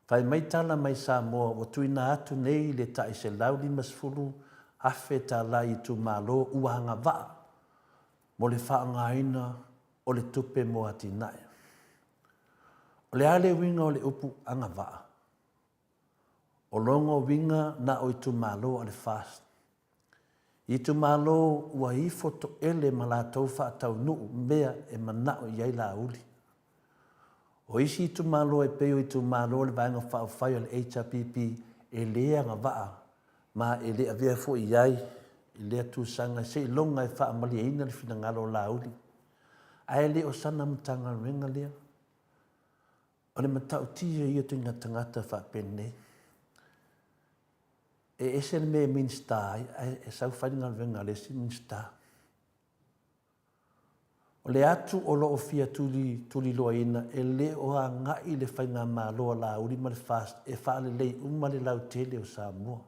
Fai mai tala mai Samoa ua tuuina atu nei le tai $150,000 tala i itumalo ua agavaa mo le faaaogaina o le tupe mo atinae. O le a le uiga o le upu agavaa? O lona uiga na o itumalo a le FAST. I itumalo ua ifo toele ma latou faataunuu mea e manao i ai Laauli. O isi itumalo e pei o itumalo o le Vaega Faaupufai a le HRPP e le agavaa ma e le avea foi i ai i lea tusaga seiloga e faamalieina le finagalo o Laauli. Ae le o sana Matagaluega lea. O le matautia ia o ituaiga tagata faapenei. E ese le mea e Minisita ai, ae e sau fai le galuega a le isi Minisita. O le atu o lo o fia tuliloaina e le o agai le faigamalo a Laauli ma le FAST e faalelei uma le lautele o Samoa.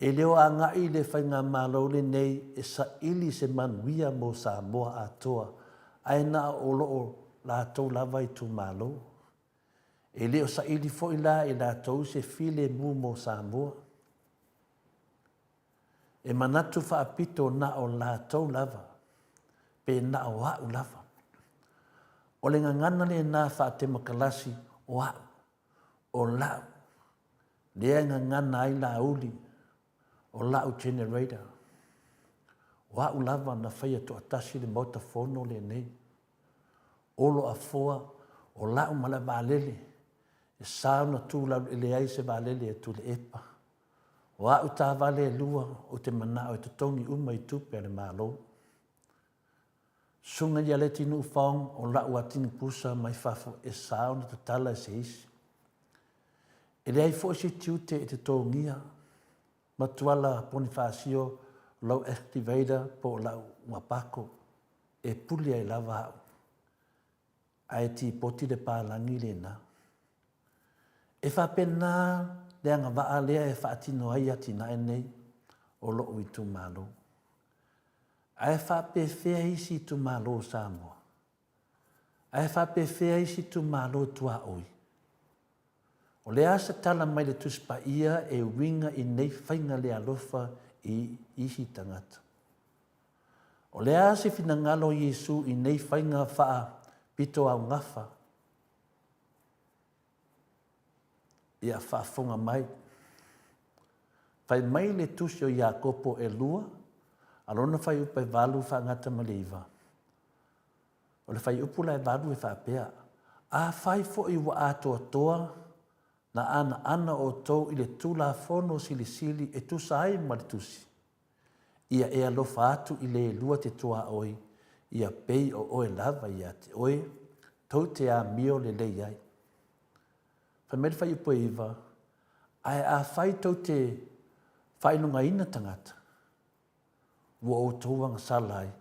E le o agai le Faigamalo lenei e saili se manuia mo Samoa atoa, ae na o lo o latou lava itumalo. E le o saili foi la e latou se filemu mo Samoa. E manatu faapito na o latou lava, pe na o a'u lava. O le gagana lena faatemokalasi o a'u, o la'u. Lea e gagana ai Laauli, o la'u generator. O a'u lava na faia toatasi le Maota Fono lenei. Olo Afoa, o la'u malae vaalele, e sa ona tu lauleele ai se vaalele a Tuilaepa. O a'u taavale e lua, ou te mana'o e totogi uma i tupe a le Malo. Susuga ia Letinuu Fong, o la'u atigi pusa mai fafo e sa ona tatala e se isi. E leai foi se tiute e totogia ma Tuala Ponifasio o lau excavator po o lau uapako e pule ai lava au. Ae tipoti le palagi lena. E faapena le agavaa lea e faatino ai atinae nei o lo'u itumalo. Ae faapefea isi itumalo o Samoa? Ae faapefea isi itumalo tuaoi? O le a se tala mai le Tusi Paia e uiga i nei faiga le alofa i isi tagata? O le a se finagalo o Iesu i nei faiga faa pitoaugafa? Ia faafofoga mai. Fai mai le Tusi o Iakopo e lua, a lona fuaiupu e valu faagata ma le iva. O le fuaiupu la e valu e faapea, Afai foi ua atoatoa na anaana outou i le Tulafono Silisili e tusa ai ma le Tusi, ia e alofa atu i le lua te tuaoi, ia pei o oe lava ia te oe, tou te amio lelei ai. Fai mai le fuaiupu e iva, Ae afai tou te faailogaina tagata, ua outou agasala ai,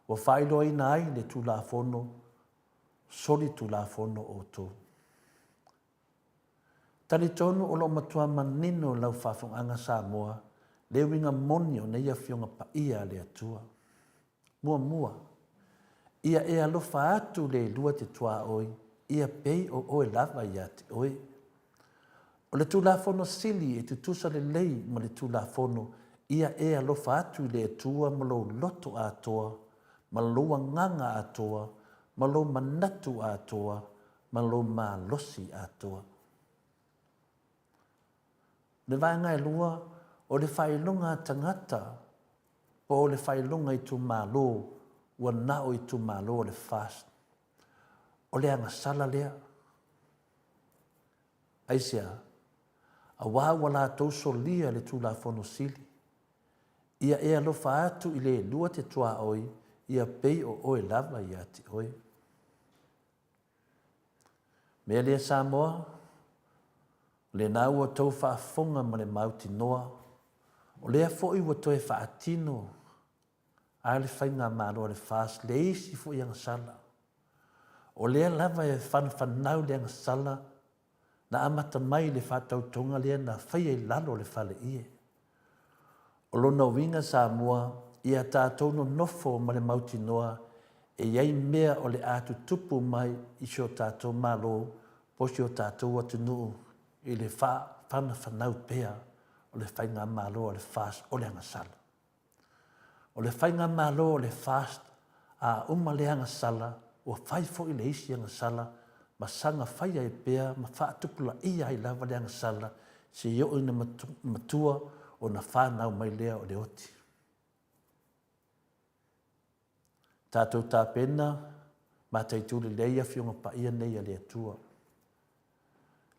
ua faailoaina ai le Tulafono, soli Tulafono outou. Talitonu o lo o matua manino lau faafofogaaga Samoa le uiga moni o nei Afioga Paia a le Atua. Muamua, ia e alofa atu le lua te tuaoi ia pei o oe lava ia te oe. O le Tulafono Sili e tutusa lelei ma le Tulafono ia e alofa atu i le Atua ma lou loto atoa, ma lou agaga atoa, ma lou manatu atoa, ma lou malosi atoa. O le vaega e lua, o le faailoga a tagata po o le faailoga itumalo ua na o itumalo o le FAST. O le agasala lea. Aisea? Aua ua latou solia le Tulafono Sili. Ia e alofa atu i le lua te tuaoi, ia pei o oe lava ia te oe. Mea lea Samoa, o lena ua outou faafofoga ma le mautinoa, o lea foi ua toe faatino a le Faigamalo a le FAST le isi foi agasala. O lea lava e fanafanau le agasala na amata mai i le faatautoga lea na faia i lalo o le fale ie. O lona uiga Samoa, ia tatou nonofo ma le mautinoa e i ai mea o le a tutupu mai i si o tatou Malo po o si o tatou atunuu i le faafanafanau pea o le Faigamalo a le FAST o le agasala. O le Faigamalo o le FAST, a uma lea agasala, ua fai foi le isi agasala ma saga fai ai pea ma faatupulaia ai lava le agasala seia oo ina matua ona fanau mai lea o le oti. Tatou tapena mataitu lelei Afioga Paia nei a le Atua.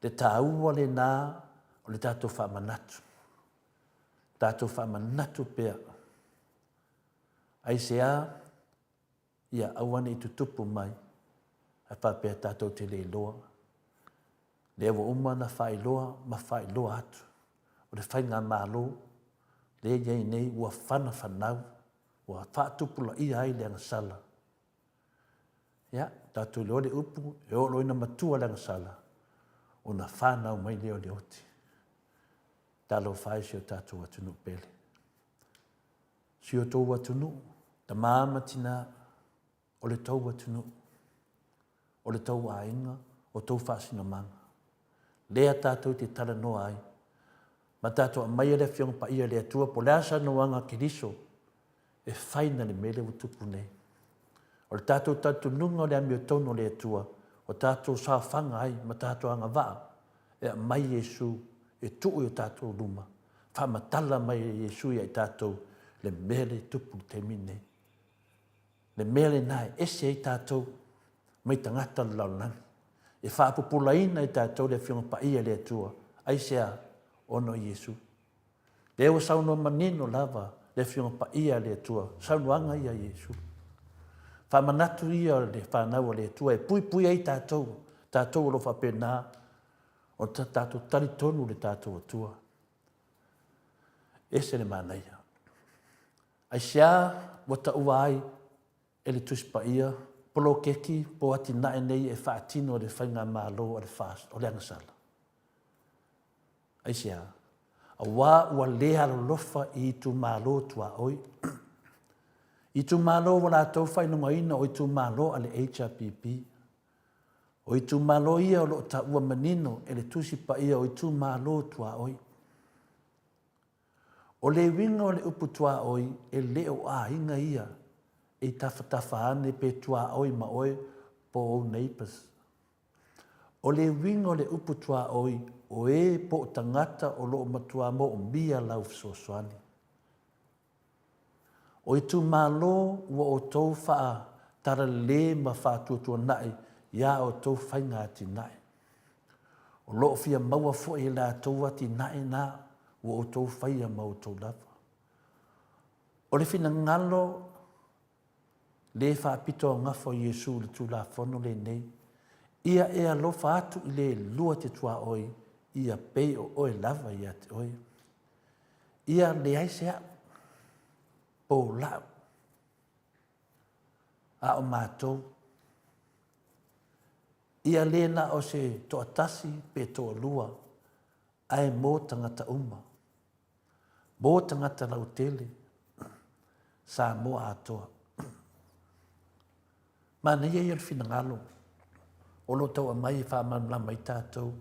Le taua lena o le tatou faamanatu. Tatou faamanatu pea. Aisea? Ia aua ne i tutupu mai, ae faapea tatou te le iloa. Lea ua uma ona faailoa ma faailoa atu, o le Faigamalo lea e i ai nei ua fanafanau, ua faatupulaia ai le agasala. Ia, tatou iloa le upu, e oo loa ina matua le agasala, ona fanau mai lea o le oti. Talofa e si o tatou atunuu pele. Si o tou atunuu, tama ma tina, o le tou atunuu, o le tou aiga, o tou faasinomaga. Lea tatou te talanoa ai, ma tatou aumaia le Afioga Paia a le Atua, po o le a saunoaga a Keriso e fai na le mea lea ua tupu nei. O le tatou talitonuga o le amiotonu o le Atua, ua tatou saofaga ai ma tatou agavaa e aumai Iesu. e tuu i o tatou luma, faamatala mai e Iesu ia i tatou le mea lea e tupu i le taimi lenei. Le mea lena e ese ai tatou mai tagata o le lalolagi. E faapupulaina e tatou le Afioga Paia a le Atua. Aisea? Ona o Iesu. Lea ua saunoa manino lava le Afioga Paia a le Atua, saunoaga ia a Iesu. Faamanatu ia o le fanau a le Atua e puipui ai tatou, tatou o lo o faapena ona tatou talitonu i le tatou Atua. Ese le manaia. Aisea ua taua ai e le Tusi Paia poloketi po atinae nei e faatino e le Faigamalo a le FAST o le agasala? Aisea? Aua ua le alolofa i itumalo tuaoi. Itumalo ua latou faailogaina o itumalo a le HRPP. O itumalo ia o lo o taua manino e le Tusi Paia o itumalo tuaoi. O le uiga o le upu tuaoi e le o aiga ia e i tafatafa ane pe tuaoi ma oe po o ou neighbours. O le uiga o le upu tuaoi o e po o tagata o lo o matua moomia lau fesoasoani. O itumalo ua outou faatalale ma faatuatuanai i a outou faiga atinae. O lo o fia maua foi e latou atinae na ua outou faia ma outou lava. O le finagalo le faapitoaugafa o Iesu i le Tulafono lenei, ia e alofa atu i le lua te tuaoi, ia pei o oe lava ia te oe. Ia leai se a'u, po o la'u, a o matou. Ia le na o se toatasi pe toalua, ae mo tagata uma, mo tagata lautele, Samoa atoa. Manaia ia o le finagalo o lo o tau aumai e faamalamalama ai tatou.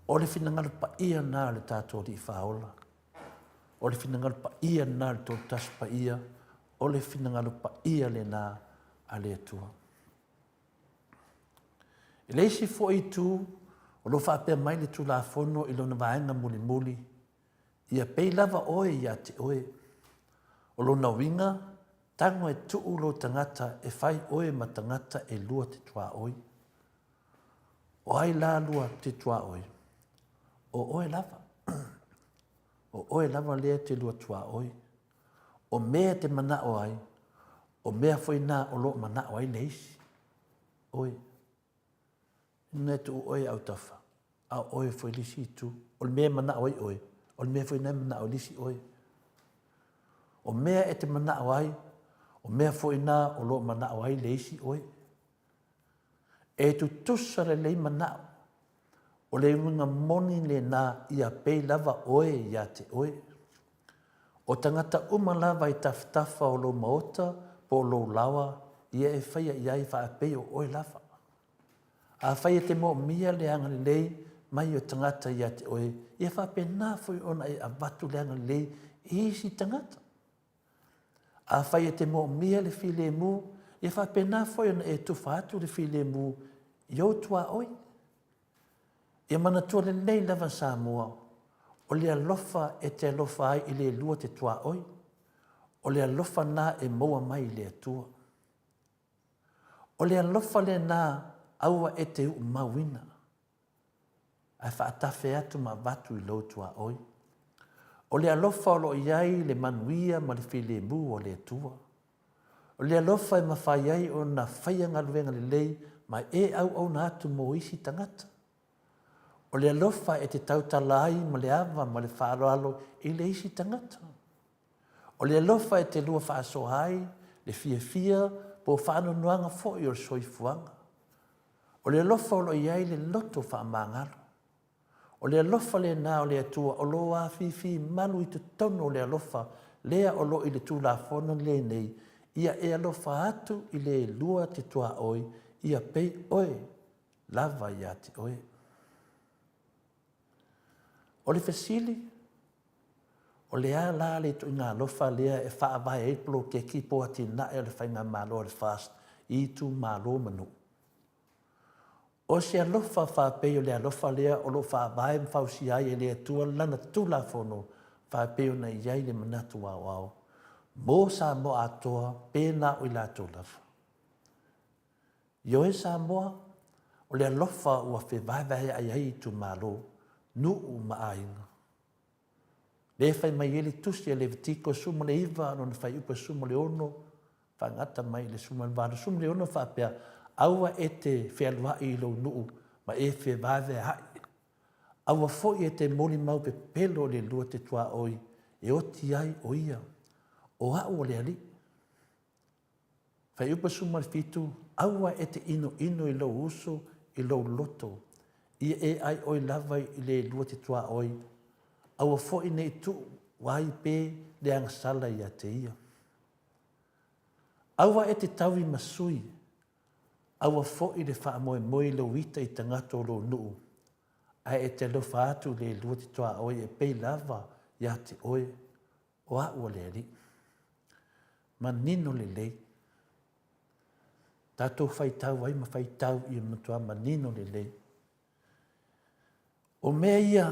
O le finagalo paia lena o le tatou Alii Faaola. O le finagalo paia lena o le Toatasi Paia. O le finagalo paia lena a le Atua. I le isi foi itu, o lo o faapea mai le Tulafono i lona vaega mulimuli, Ia pei lava oe ia te oe. O lona uiga, tago e tuu lou tagata e fai oe ma tagata e lua te tuaoi. O ai la lua te tuaoi? O oe lava. O oe lava lea te lua tuaoi. O mea e te manao ai, o mea foi na o lo o manao ai le isi. Oe. Ina e tuu oe i autafa, a o oe foi le isi itu. O le mea e manao ai oe, o le mea foi lena e manao ai le isi oe. O mea e te manao ai, o mea foi na o lo o manao ai le isi oe. E tutusa lelei manao. O le uiga moni lena ia pei lava oe ia te oe. O tagata uma lava i tafatafa o lou maota po o lou laoa, ia e faia i ai faapei o oe lava. Afai e te moomia le agalelei mai o tagata ia te oe, ia faapena foi ona e avatu le agalelei i isi tagata. Afai e te moomia le filemu, ia faapena foi ona e tufa atu le filemu i ou tuaoi. Ia manatua lelei lava Samoa, o le alofa e te alofa ai i le lua te tuaoi, o le alofa na e maua mai i le Atua. O le alofa lena aua e te uumauina, ae faatafe atu ma avatu i lou tuaoi. O le alofa o lo o i ai le manuia ma le filemu o le Atua. O le alofa e mafai ai ona faia galuega lelei ma e auauna atu mo isi tagata. O le alofa e te tautala ai ma le ava ma le faaaloalo i le isi tagata. O le alofa e te lua faasoa ai le fiafia po o faanoanoaga foi o le soifuaga. O le alofa o lo o i ai le loto faamagalo. O le alofa lena o le Atua o lo o afifi malu i totonu o le alofa lea o lo o i le Tulafono lenei, ia e alofa atu i le lua te tuaoi, ia pei oe lava ia te oe. O le fesili, o le a la le ituaiga alofa lea e faavae ai le poloketi po o atinae o le Faigamalo a le FAST i itumalo ma nuu? O se alofa faapei o le alofa lea o lo o faavae ma fausia ai e le Atua Lana Tulafono faapei ona i ai le manatu aoao mo Samoa atoa pe na o i latou lava. Ioe Samoa, o le alofa ua fevaevaea'i ai itumalo, nuu ma aiga. Lea e fai mai ai le tusi a Levitiko 19 lona fuaiupu e 16, faagata mai i le 18, 16 faapea, Aua e te fealua'i i lou nuu ma e fevaevaea'i. Aua foi e te molimau pepelo i le lua te tuaoi e oti ai o ia, o a'u o le Alii. Fuaiupu 17, Aua e te inoino i lou uso i lou loto, ia e ai oe lava i le lua te tuaoi, aua foi ne i tuu ai pe le agasala ia te ia. Aua e te taui ma sui, aua foi le faamoemoe i lou ita i tagata o lou nuu, ae e te alofa atu i le lua te tuaoi e pei lava ia te oe, o a'u o le Alii. Manino lelei. Tatou faitau ai ma faitau ia matua manino lelei. O mea ia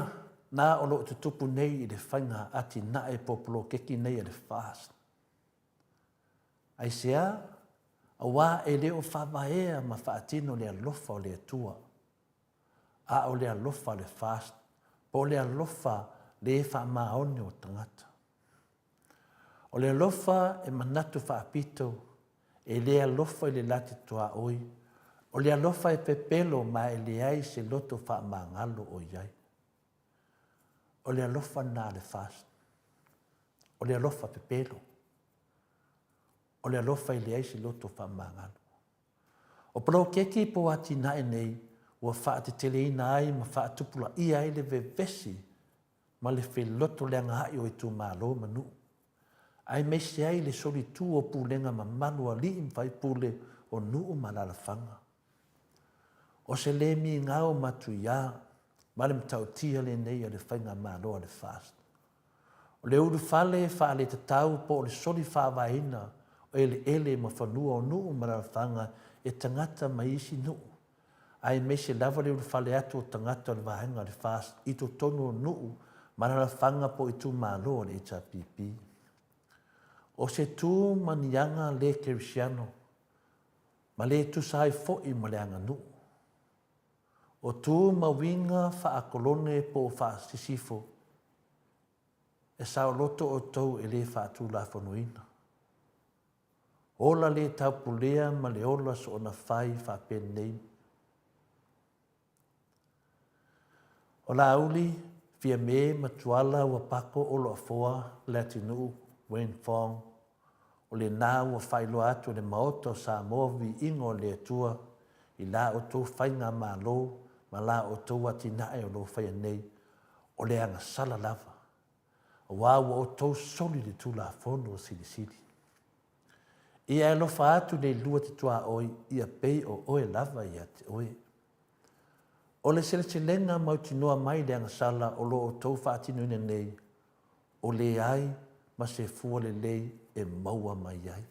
na o lo o tutupu nei i le faiga atinae po o poloketi nei a le FAST. Aisea? Aua e le o faavaea ma faatino le alofa o le Atua. A o le alofa a le FAST po o le alofa le faamaoni o tagata. O le alofa e manatu faapito, e le alofa i le lati tuaoi, o le alofa e pepelo ma e leai se loto faamagalo o i ai. O le alofa lena a le FAST. O le alofa pepelo. O le alofa e leai se loto faamagalo. O poloketi po o atinae nei ua faateteleina ai ma faatupulaia ai le vevesi ma le felotoleagaai o itumalo ma nuu, aemaise ai le solitu o pulega mamalu a alii ma faipule o nuu ma alaalafaga. O se le migao matuia ma le matautia lenei a le Faigamalo a le FAST. O le ulufale faaletatau po o le soli faavaeina o eleele ma fanua o nuu ma alaalafaga e tagata mai isi nuu, aemaise lava le ulufale atu o tagata o le vaega o le FAST i totonu o nuu ma alaalafaga po o itumalo o le HRPP. O se tu ma ni aga le kerisiano ma le tusa ai foi ma le aganuu. O tu ma uiga faakolone po o faasisifo, e saoloto outou e le faatulafonoina. Ola le taupulea ma le ola soona fai faapenei. O Laauli, Fiame ma Tuala ua pako Olo Afoa, Leatinuu, Wayne Fong, o lena ua faailoa atu e le Maota o Samoa viiga o le Atua i la outou faigamalo ma la outou atinae o lo o faia nei, o le agasala lava, aua ua outou soli le Tulafono Silisili. Ia e alofa atu le lua te tuaoi ia pei o oe lava ia te oe. O le seleselega mautinoa mai le agasala o lo outou faatinoina nei, o leai ma se fua lelei e maua mai ai.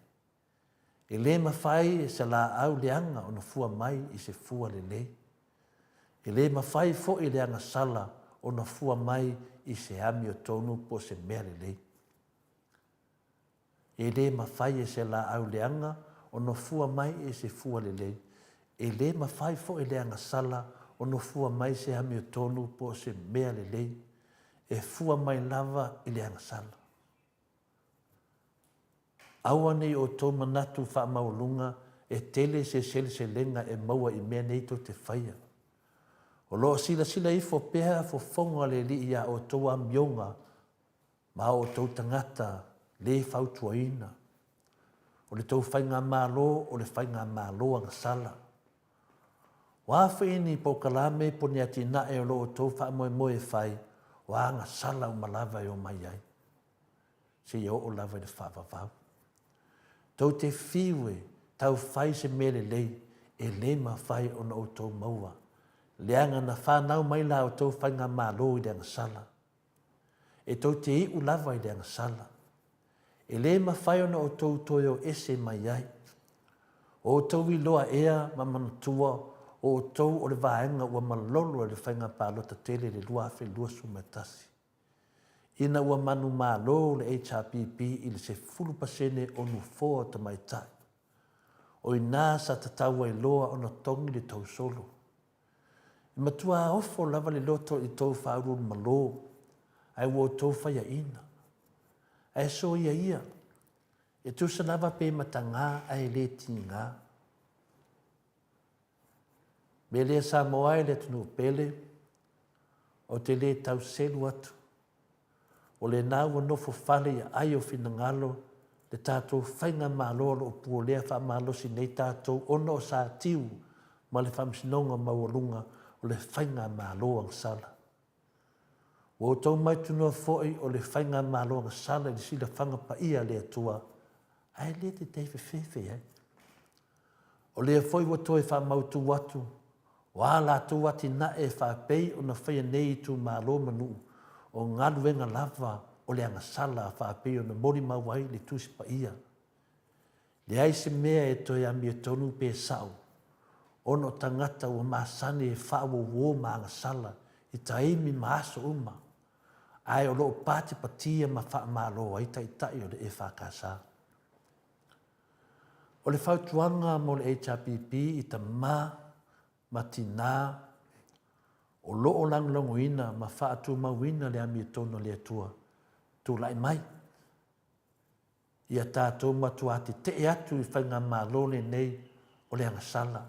E le mafai e se laau leaga ona fua mai i se fua lelei. E le mafai foi e le agasala ona fua mai i se amiotonu po o se mea lelei. E le mafai e se laau leaga ona fua mai i se fua lelei. E le mafai foi e le agasala ona fua mai se amiotonu po o se mea lelei. E fua mai lava i le agasala. Aua ne i outou manatu faamaualuga e tele se seleselega e maua i mea nei tou te faia. O lo o silasila ifo pea fofoga o le Alii iā outou amioga ma o outou tagata le fautuaina. O le tou faigamalo o le faigamalo agasala. O a foi ni polokalame po o ni atinae o lo outou faamoemoe e fai, o a agasala uma lava e omai ai, seia oo lava i le faavavau. Tou te fiu e tau fai se mea lelei, e le mafai ona outou maua, leaga na fanau mai la outou faigamalo i le agasala. E tou te iu lava i le agasala. E le mafai ona outou toe o ese mai ai. O outou iloa ea ma manatua O outou o le vaega ua malolo e le faiga palota tele i le 2021. Ina ua manumalo le HRPP i le 10% o nofoa o tamaitai, o inā sa tatau ai loa ona togi le tausolo. E matua ofo lava le loto i tou faauluulumalo, ae ua outou faiaina. Ae soia ia, e tusa lava pe matagā ae le tigā. Mea lea Samoa e le atunuu pele, ou te le tau selu atu. O lena ua nofo fale i aai o finagalo le tatou faigamalo o lo o puolea faamalosi nei tatou ona o sa tiu ma le Faamasinoga Maualuga o le Faigamalo Agasala. Ua outou mautinoa foi o le Faigamalo Agasala i le silafaga paia a le Atua, ae le te fefe ai. O lea foi ua toe faamautu atu, o a latou atinae e faapei ona faia nei itumalo ma nuu, o galuega lava o le agasala faapei ona molimau ai le Tusi Paia. Leai se mea e toe amiotonu pe sao, ona o tagata ua masani e faauouo ma agasala i taimi ma aso uma, ae o lo o patipatia ma faamalo ai taitai o le EFKS. O le fautuaga mo le HRPP i tama ma tinā o lo o lagolagoina ma faatumauina le amiotonu a le Atua, tulai mai. Ia tatou matuā tetee atu i faigamalo lenei o le agasala.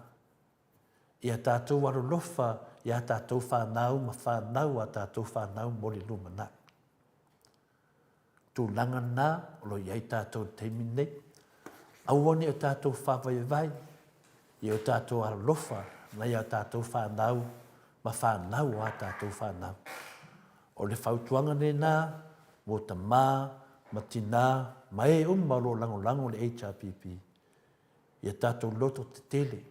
Ia tatou alolofa i a tatou fanau ma fanau a tatou fanau mo le lumanai. Tulaga lena o lo o i ai tatou i le taimi lenei. Aua ne i o tatou faavaivai i o tatou alolofa nai a tatou fanau ma fanau o a tatou fanau. O le fautuaga lena mo tama ma tina ma e uma o lo o lagolago le HRPP, ia tatou loto tetele,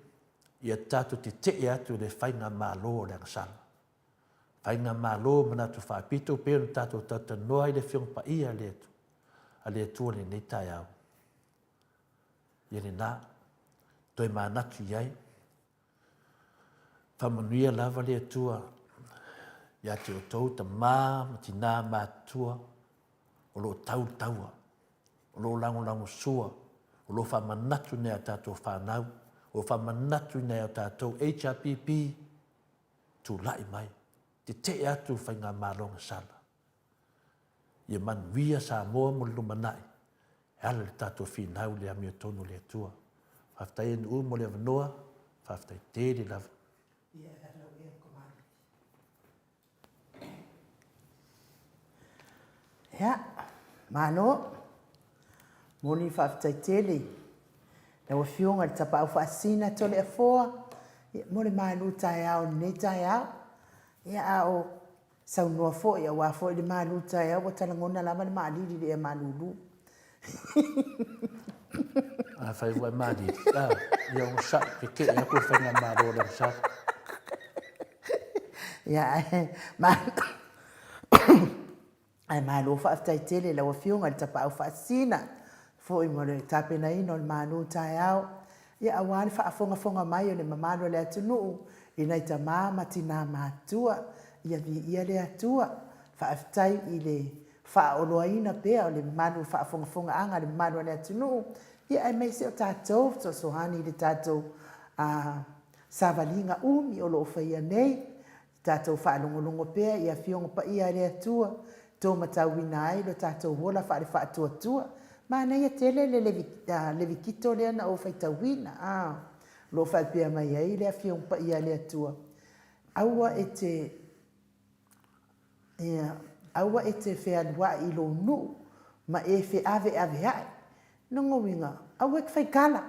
ia tatou tetee atu i le faigamalo o le agasala. Faigamalo manatu faapito pei ona tatou talatalanoa ai le Afioga Paia a le a le Atua i lenei taeao. Ia lena, toe manatu i ai. Faamanuia lava le Atua ia te outou tama ma tina matutua o lo o tau le taua, o lo o lagolago sua, o lo o faamanatu i nai a tatou fanau, o lo o faamanatu i nai a tatou HRPP, tulai mai, tetee atu Faigamalo Gasala. Ia manuia Samoa mo le lumanai, e ala i le tatou finau i le amiotonu o le Atua. Faafetai NU mo le avanoa, faafetai tele lava. Ia, malo. Moni faafetai tele i lau Afioga i le Tapaau Faasisina Toleafoa mo le malu taeao i lenei taeao. Ia, a o saunoa foi aua foi le malu taeao ua ta lagona lava le maalili i le ea malulu. Afai ua e maalili, a, ia onosai, tetee atu le faigamalo a le agasala. Ia, ae, ae malo faafetai tele i lau Afioga i le Tapaau Faasisina foi mo le tapenaina o le malu taeao, ia aua le faafogafoga mai o le mamalu o le atunuu i nai tama ma tina matutua. Ia viia le Atua. Faafetai i le faaoloaina pea o le mamalu o faafogafogaaga a le mamalu o le atunuu, ia aemaise o tatou fesoasoani i le tatou savaliga umi o lo o faia nei, tatou faalogologo pea i Afioga Paia a le Atua, to matauina ai lo tatou ola faale-faatuatua. Manaia tele le Levikito lea na ou faitauina, a, o lo o faapea mai ai le Afioga Paia a le Atua, Aua e te Ia, aua e te fealuai i lou nuu ma e feaveaveai. Lona uiga, aua e te faitala.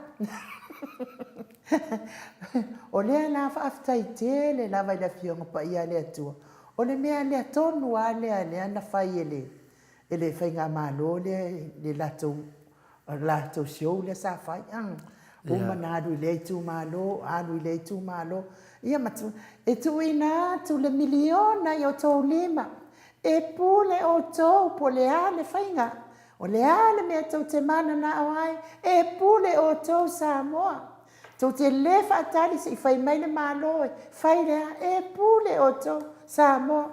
O lea la faafetai tele lava i le Afioga Paia a le Atua, o le mea lea tonu lava lea lea na fai e le e le faigamalo lea i le latou latou show lea sa fai, uma ona alu i lea itumalo, alu i lea itumalo, ia ma e tuuina atu le miliona i outou lima, e pule outou po o le a le faiga, o le a le mea tou te mananao ai, e pule outou Samoa. Tou te le faatali se i fai mai le Malo e fai le a? E pule outou, Samoa.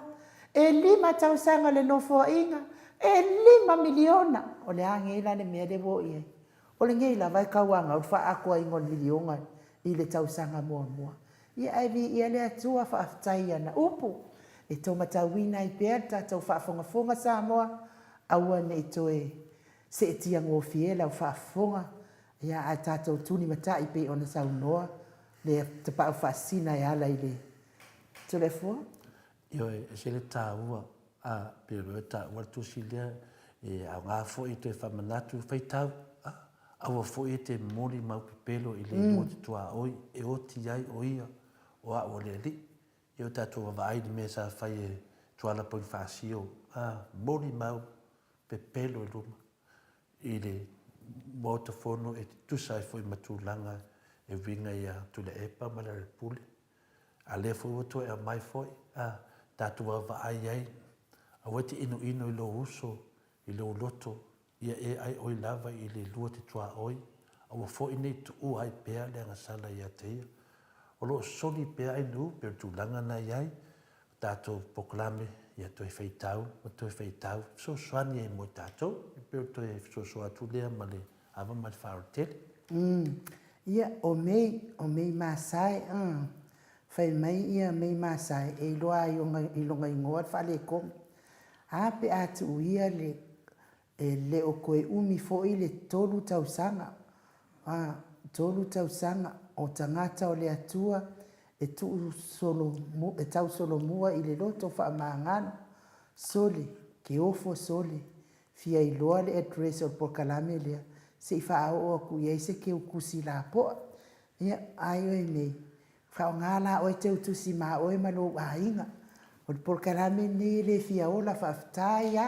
E 5 tausaga le nofoaiga, e $5 miliona. O le a nei la le mea lea ua oo i ai? O lenei lava e tauanau le faaatoaina o le miliona i le tausaga muamua. Ia ae viia le Atua, faafetai i ana upu e tou matauina ai pea le tatou faafogafoga Samoa, aua ne i toe seetia gofie lau faafofoga, ia ae tatou tulimatai pei ona saunoa le Tapaau Faasisina e ala i le Toleafoa. Ioe, e ese le taua, a, pei o lea e taua le tusi lea, e aoga foi e toe faamanatu, faitau, a, aua foi e te momoli mau pepelo i le lua te tuaoi e oti ai o ia o a'u o le Alii. Ia o tatou vaavaai i le mea sa fai e Tuala Ponifasio, a, momoli mau pepelo i luma i le Maota Fono e tutusa ai foi ma tulaga e uiga ia Tuilaepa ma Lealailepule. A lea foi ua toe aumai foi, a, tatou vaavaai ai, aua e te inoino i lou uso, i lou loto, ia e ai oi lava i le lua te tuaoi, aua foi ne i tuua ai pea le agasala ia te ia. O lo o soli pea ai nuu, pei o le tulaga na i ai, o tatou polokalame, ia toe faitau ma toe faitau, fesoasoani ai mo i tatou, e pei o le toe fesoasoa atu lea ma le ava ma le faaaloalo tele. Ia, o Mei, o Mei Masae, uh, fai mai ia Mei Masae e iloa ai i lona igoa le faaletonu. A pe a tuu ia le, e le o toe umi foi le 3 tausaga, uh, 3 tausaga o tagata o le Atua e tuu solo, e tausolomua i le loto faamagalo, sole, ke ofo sole, Fia iloa le address o le polokalame lea se i faaoo atu i ai se teutusi lapoa. Ia, ai oe nei, faaaoga la oe teutusi ma oe ma lou aiga. O le polokalame lenei e le fia ola, faafetai a.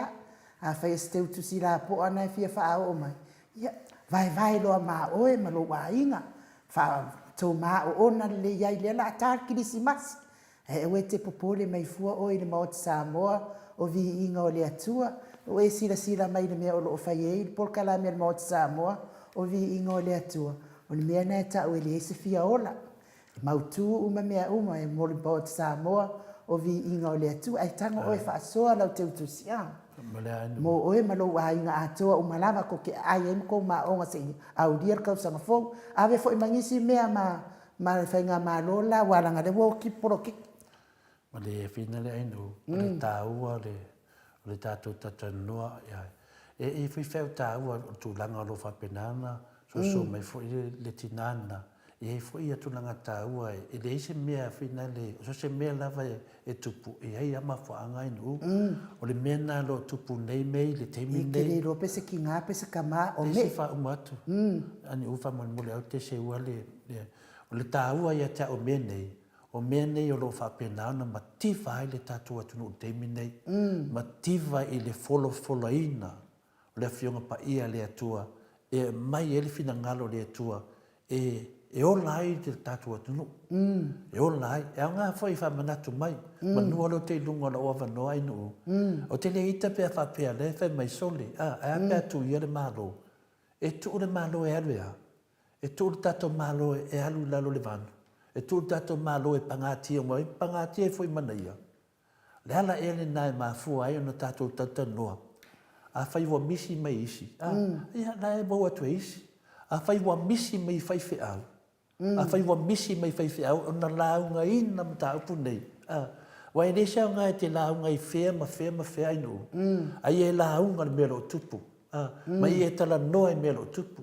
Afai o se teutusi lapoa na e fia faaoo mai, ia, vaevae loa ma oe ma lou aiga. Faa, tou maoona lelei ai, lea o le a ta le kerisimasi. Ae aua e te popole mai fua oe i le Maota Samoa o Viiga o le Atua, o e silasila mai i le mea o lo o fai ai le polokalame a le Maota Samoa o Viiga o le Atua, o le mea lena e tau e leai se fia ola. E mautu uma mea uma e mo le Maota Samoa o Viiga o le Atua. Ae tago oe faasoa lau teutusi, a? Mo oe ma lou aiga atoa uma lava tou te aai ai ma tou maoga seia aulia le tausaga fou. Ave foi ma nisi mea ma Ma le faigamalo la aua leaga lea ua oti le poloketi. Ma le fina le ainu, o le taua o le o le tatou talatalanoa ia e e foi feau taua o le tulaga o lo o faapena ona soso mai foi le tina lena. E i ai foi ia tulaga taua e leai se mea fina le so o se mea lava e tupu e i ai lava mafuaaga ainu. O le mea lena o lo o tupu nei mea i le taimi lenei. E te le iloa pe se tina pe se tama o me. Se faauma atu. Ani u faamolemole au te seua le, o le taua ia te au o mea nei, o mea nei o lo o faapena ona mativa ai le tatou atunuu i le taimi nei. Mativa i le folafolaina o le Afioga Paia a le Atua e aumai ai le finagalo o le Atua e e ola ai le tatou atunuu, e ola ai. E aoga foi e faamanatu mai, manu lea ou te i luga o lau avanoa ainuu, ou te le ita pe a faapea lea e fai mai sole, a, ae a pe a tuu ia le Malo? E tuu le Malo e alu e a? E tuu le tatou Malo e alu i lalo o le vanu? E tuu le tatou Malo e pagatia uma ai? Pagatia ai foi ma naia. O le ala ea lena e mafua ai ona tatou talatalanoa? Afai ua misi mai isi, a, ia, la e maua atu e isi. Afai ua misi mai faifeau, afai ua misi mai faifeau ona laugaina mataupu nei, a, aua e leai se aoga e te lauga i fea ma fea ma fea ainuu, a ia e lauga le mea o lo o tupu, a, ma ia e talanoa i mea o lo o tupu.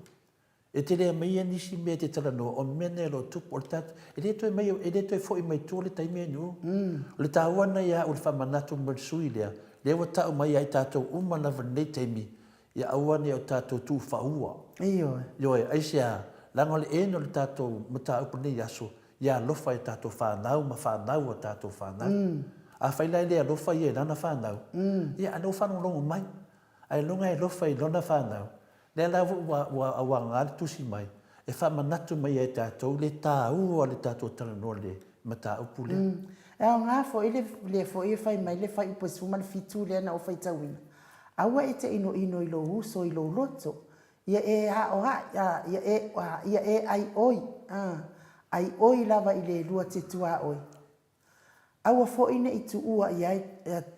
E te le aumaia nisi mea e te talanoa, o mea nei o lo o tupu, o le tatou, e le toe mai, e le toe foi mai tua le taimi enu. O le taua lena ia au i le faamanatu mai le sui lea, lea ua tau mai ia i tatou uma lava i lenei taimi, ia aua ne i o tatou tuufaua. Ioe. Ioe, aisea? Leaga o le end o le tatou mataupu i lenei aso, ia alofa i a tatou fanau ma fanau a tatou fanau. Afai la e le alofa ia i lana fanau, ia a o lea ua faalogologo mai, ailoga e alofa i lona fanau, Lea la ua ua auaga le tusi mai e faamanatu mai ia i tatou le taua o le tatou talanoa i le mataupu lea. E aoga foi le lea foi e fai mai le fuaiupu e 17 lea na ou faitauina, Aua e te inoino i lou uso i lou loto. Ia e aoaʻi, a, ia e, a, ia e ʻai ʻoi, a, ʻai ʻoi lava i le lua te tuaoi. Aua foi ne i tuua i ai,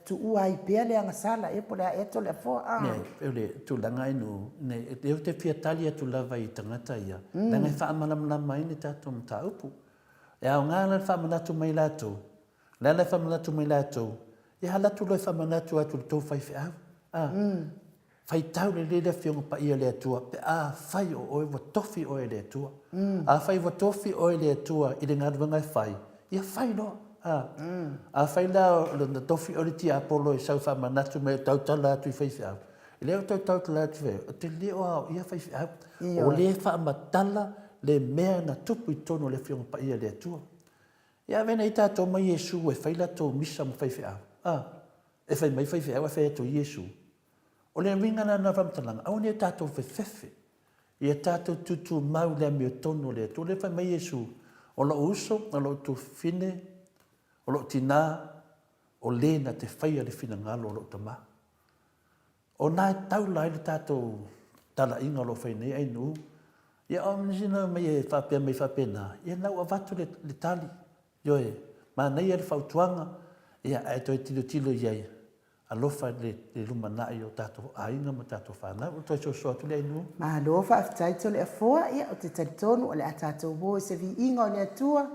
tuua ai pea le agasala, e po le a ea Toleafoa, a. Ne, o le tulaga ai no, ne, e te fia tali atu lava i tagata ia, leaga e faamalamalama ai le tatou mataupu. E aoga la le faamanatu mai latou, le ala e faamanatu mai latou, ia alu atu loa e faamanatu atu i le tou faifeau, a. Faitau lelei le Afioga Paia a le Atua pe afai o oe ua tofi oe e le Atua. Afai ua tofi oe e le Atua i le galuega e fai, ia fai loa. A. Afai la na tofi oe le tiapolo e sau faamanatu mai e tautala atu i faifeau, e le o toe tautala atu i faifeau, ou te le o aoaia faifeau. O lea e faamatala le mea na tupu i totonu o le Afioga Paia a le Atua. Ia ave nei tatou ma Iesu e fai latou misa ma faifeau. A. E fai mai faifeau ae fai atu e Iesu, O le uiga la lena o le faamatalaga, aua ne i tatou fefefe, ia tatou tutumau i le amiotonu o le Atua. O lea e fai mai Iesu, O lou uso, o lou tuafafine, o lou tina, o le na te faia le finagalo o lou Tama. O na e taula ai le tatou talaiga o lo o fai nei Ainuu. Ia o nisi na mai e faapea mai faapena, ia na ua avatu le, le tali. Ioe, manaia le fautuaga, ia ae toe tilotilo i ai. Alofa i le lumanai o tatou aiga ma tatou fanau. O le toe soasoa atu lea Ainuu. Malo faafetai Toleafoa, ia ou te talitonu o le a tatou o i se viiga o le Atua,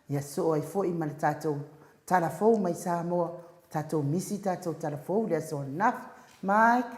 ia soo ai foi ma le tatou tala fou mai Samoa, ua tatou misi tatou tala fou i le aso ananafi. Mike.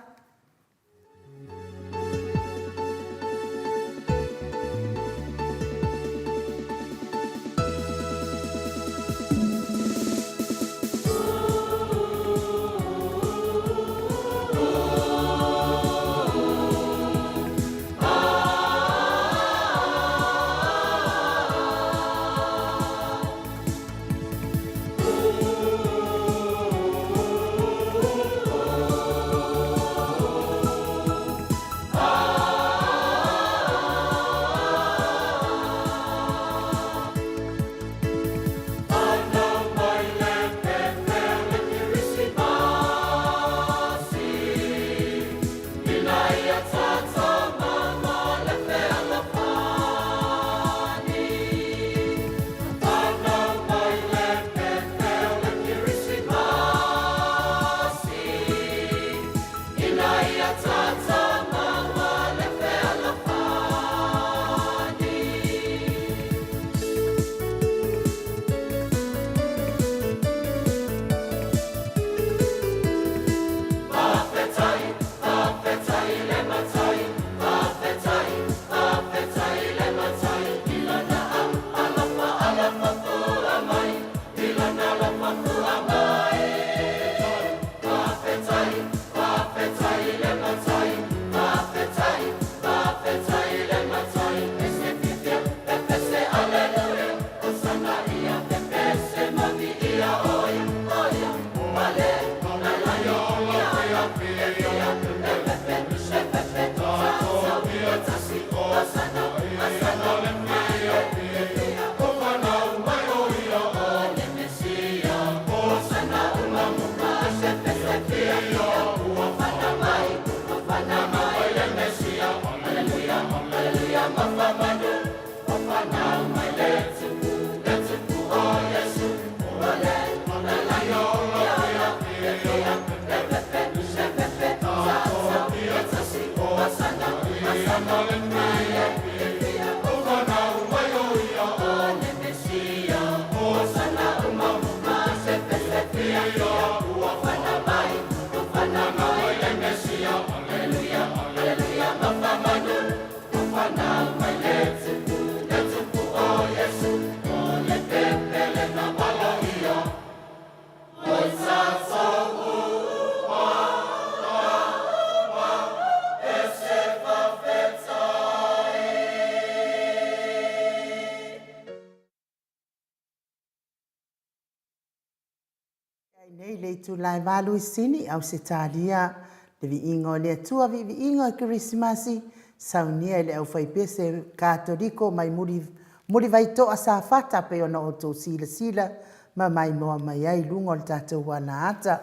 Ai nei le itula e Valuisini, Ausetalia, le viiga o le Atua, viiviiga o Kerisimasi, saunia e le aufaipese Katoliko mai muli, Mulivaitoa Safata pei ona outou silasila ma maimoa mai ai i luga o le tatou alaata.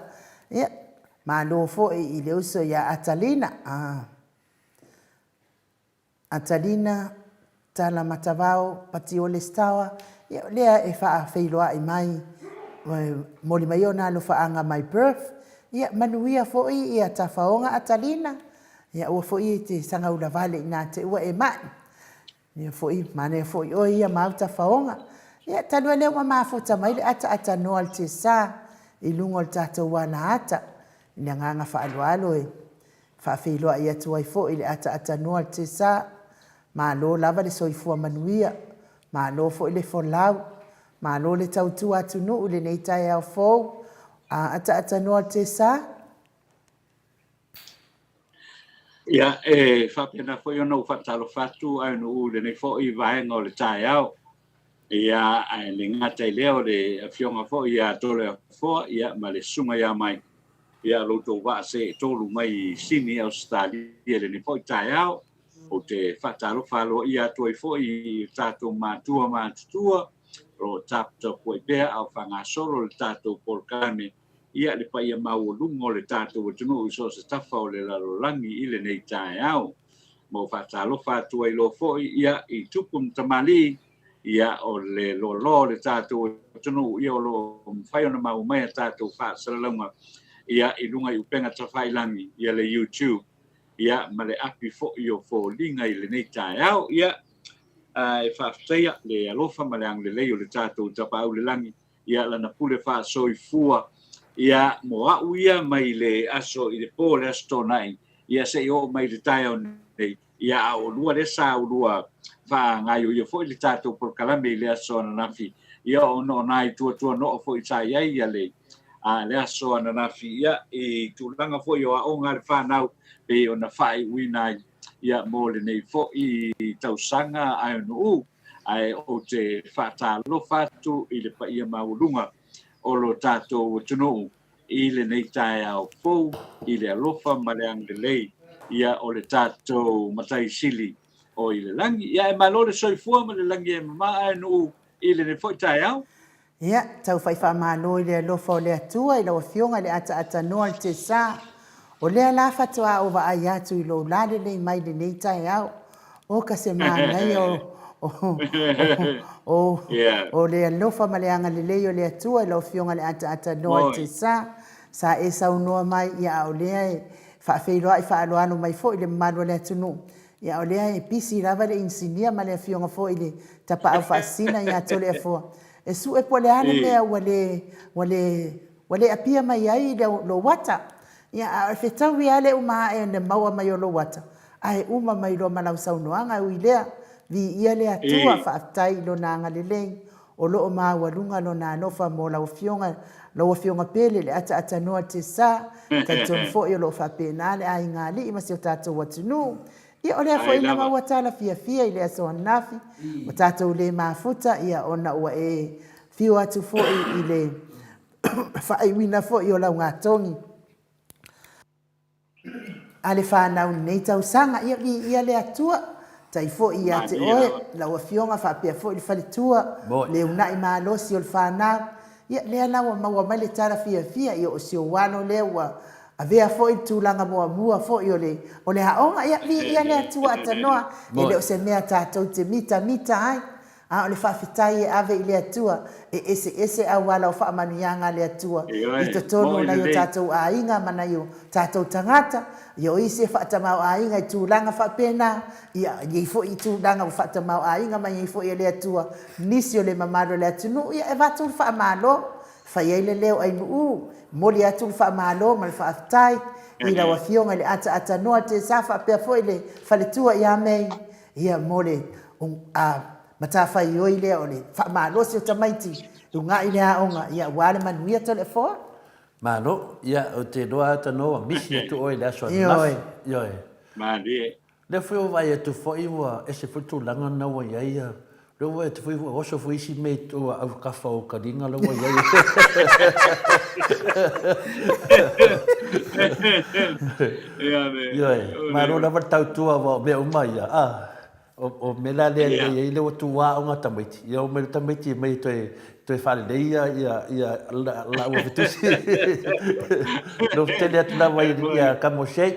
Ia, malo foi i le uso ia Atalina. Ah. Atalina Tala Matavao Patiole Stower, ia o lea e faafeiloai mai, momoli mai ona alofaaga mai Perth, ia manuia foi ia tafaoga Atalina, ia aua foi e te sagaula vale ina te ua e mai. Ia foi, manaia foi oe ia ma au tafaoga. Ia talu ai lea ua mafuta mai le ataatanoa a le Tiasa i luga o le tatou alaata, i le agaga faaaloalo e faafeiloai atu ai foi i le ataatanoa a le Tiasa, malo lava le soifua manuia, malo foi le folau, malo le tautua atunuu i lenei taeao fou, a ataatanoa a le Tiasa. Ia, e faapena foi ona ou faatalofa atu Aenu'u i lenei foi vaega o le taeao. Ia, ae le gata i lea o le afioga foi ia Toleafoa ia, ma le susuga ia Mike, ia, lo outou vaa seetolu mai i Sini, Ausetalia i lenei foi taeao. Ou te faatalofa aloaia atu ai foi i tatou matua matutua o lo o taputapuai pea a o faagasolo le tatou polokalame ia le paia maualuga o le tatou atunuu i so o se tafa o le lalolagi i lenei taeao. Ma ou faatalofa atu ai loa foi ia i tupu ma tamalii ia o le loaloa o le tatou atunuu ia o lo o mafai ona maua mai a tatou faasalalauga ia i luga i upega tafailagi ia le YouTube ia ma le api foi o foliga i lenei taeao. Ia e faafetaia le alofa ma le agalelei o le tatou Tapaau i le Lagi ia lana pule faasoifua ia mo a'u ia mai le aso i le po o le Aso Toonai ia se'i oo mai i le taeao nei ia a o oulua lea sa oulua faagaioia foi le tatou polokalame i le aso ananafi ia ona o nai tuatuano'a foi sa i ai ia le a le aso ananafi ia i tulaga foi o aoga a le fanau pei ona faaiuina ai ia mo lenei foi tausaga aenu'u. Ae ou te faatalofa atu i le paia maualuga o lo tatou atunuu i lenei taeao fou i le alofa ma le agalelei ia o le tatou Matai Sili o i le lagi. Ia ae malo le soifua ma le lagi e mama ae nuu i lenei foi taeao. Ia, tau fai faamalo i le alofa o le Atua i lau Afioga i le ataatanoa i le Tesa. O lea la faatoa ou vaai atu i lou lalelei mai i lenei taeao. O ka se manaia o, o, o, o le alofa ma le agalelei o le Atua i lau Afioga i le ataatanoa i le Tesa. Sa e saunoa mai, ia a o lea e faafeiloai faaaloalo mai foi i le mamalu o le atunuu. Ia o lea e pisi lava le inisinia ma le afioga foi i le tapaau faasisina ia Toleafoa e sue po o le a le mea ua le, ua le, ua le apia mai ai lou ata. Ia a o fetaui lava le uma ae ona maua mai o lou ata, ae uma mai loa ma lau saunoaga. E ui i lea, viia le Atua, faafetai i Lona agalelei o lo o maualuga Lona alofa mo lau afioga, lau afioga pele le ataatanoa Tesa, talitonu foi o lo o faapena le aiga alii ma si o tatou atunuu. Ia o lea foi na maua tala fiafia i le aso ananafi, ua tatou le mafuta, ia ona ua e fiu atu foi i le faaiuina foi o lau gatogi. A le fanau i lenei tausaga, ia viia le Atua, tai foi ia te oe, lau Afioga faapea foi le faletua, le uunai malosi o le fanau. Ia, lea la ua maua mai le tala fiafia, ia o si ou alo lea ua avea foi le tulaga muamua foi o le, o le aoga. Ia, viia le Atua Atanoa, e le o se mea tatou te mitamita ai, A o le faafetai e ave i le Atua, e eseese auala o faamanuiaga a le Atua i totonu o nai o tatou aiga ma nai o tatou tagata. Ia o isi e faatamaoaiga i tulaga faapena, ia i ai foi i tulaga ua faatamaoaiga mai ai foi e le Atua nisi o le mamalu o le atunuu. Ia e avatu le faamalo, fai ai le leo Ainuu, momoli atu le faamalo ma le faafetai i lau Afioga i le Ataatanoa Tesa faapea foi le faletua ia Mei. Ia mo le matafaioi lea o le faamalosi o tamaiti i uga'i le aoga, ia aua le manuia Toleafoa. Malo, ia ou te iloa ata no ua misi atu oe i le aso ananafi. Ioe. Malie. Lea foi ua vaai atu foi ua ese foi le tulaga lena ua i ai ia, lea ua vaai atu foi ua oso foi isi mea i tua autafa o taliga la ua i ai. Ioe, malo lava le tautua aua o mea uma ia, a, o mea la lea e i ai lea ua tuua aoga a tamaiti, ia omai loa tamaiti e omai e toe, toe faalelei ia, ia, ia laua fetusi. Loto tele atu lava ia Kamosei.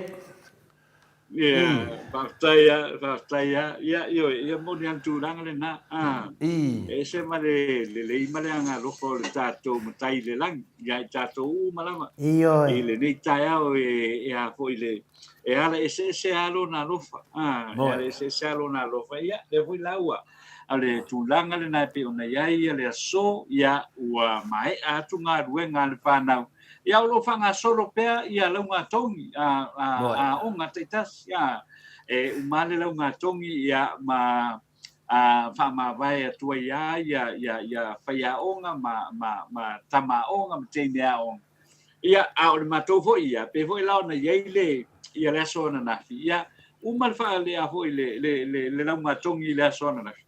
Ia, faafetai lava, faafetai lava. Ia, ioe, ia moni lava le tulaga lena. A, e ese ma le lelei ma le agalofa o le tatou Matai i le lagi, ia i tatou uma lava. Ioe. I lenei taeao e, e a foi le, e ala eseese lava lona alofa. A, e ala eseese lava lona alofa. Ia, lea foi la ua, o le tulaga lena e pei ona i ai le aso, ia, ua maea atu galuega a le fanau. Ia o lo o faagasolo pea ia laugatogi a aoga taitasi, a e uma lava le laugatogi ia ma faamavae atu ai lava ia faiaoga ma tama aoga ma teine aoga. Ia, a o le matou foi ia, pei foi la ona i ai le ia le aso ananafi, ia uma le faalea foi le laugatogi i le aso ananafi.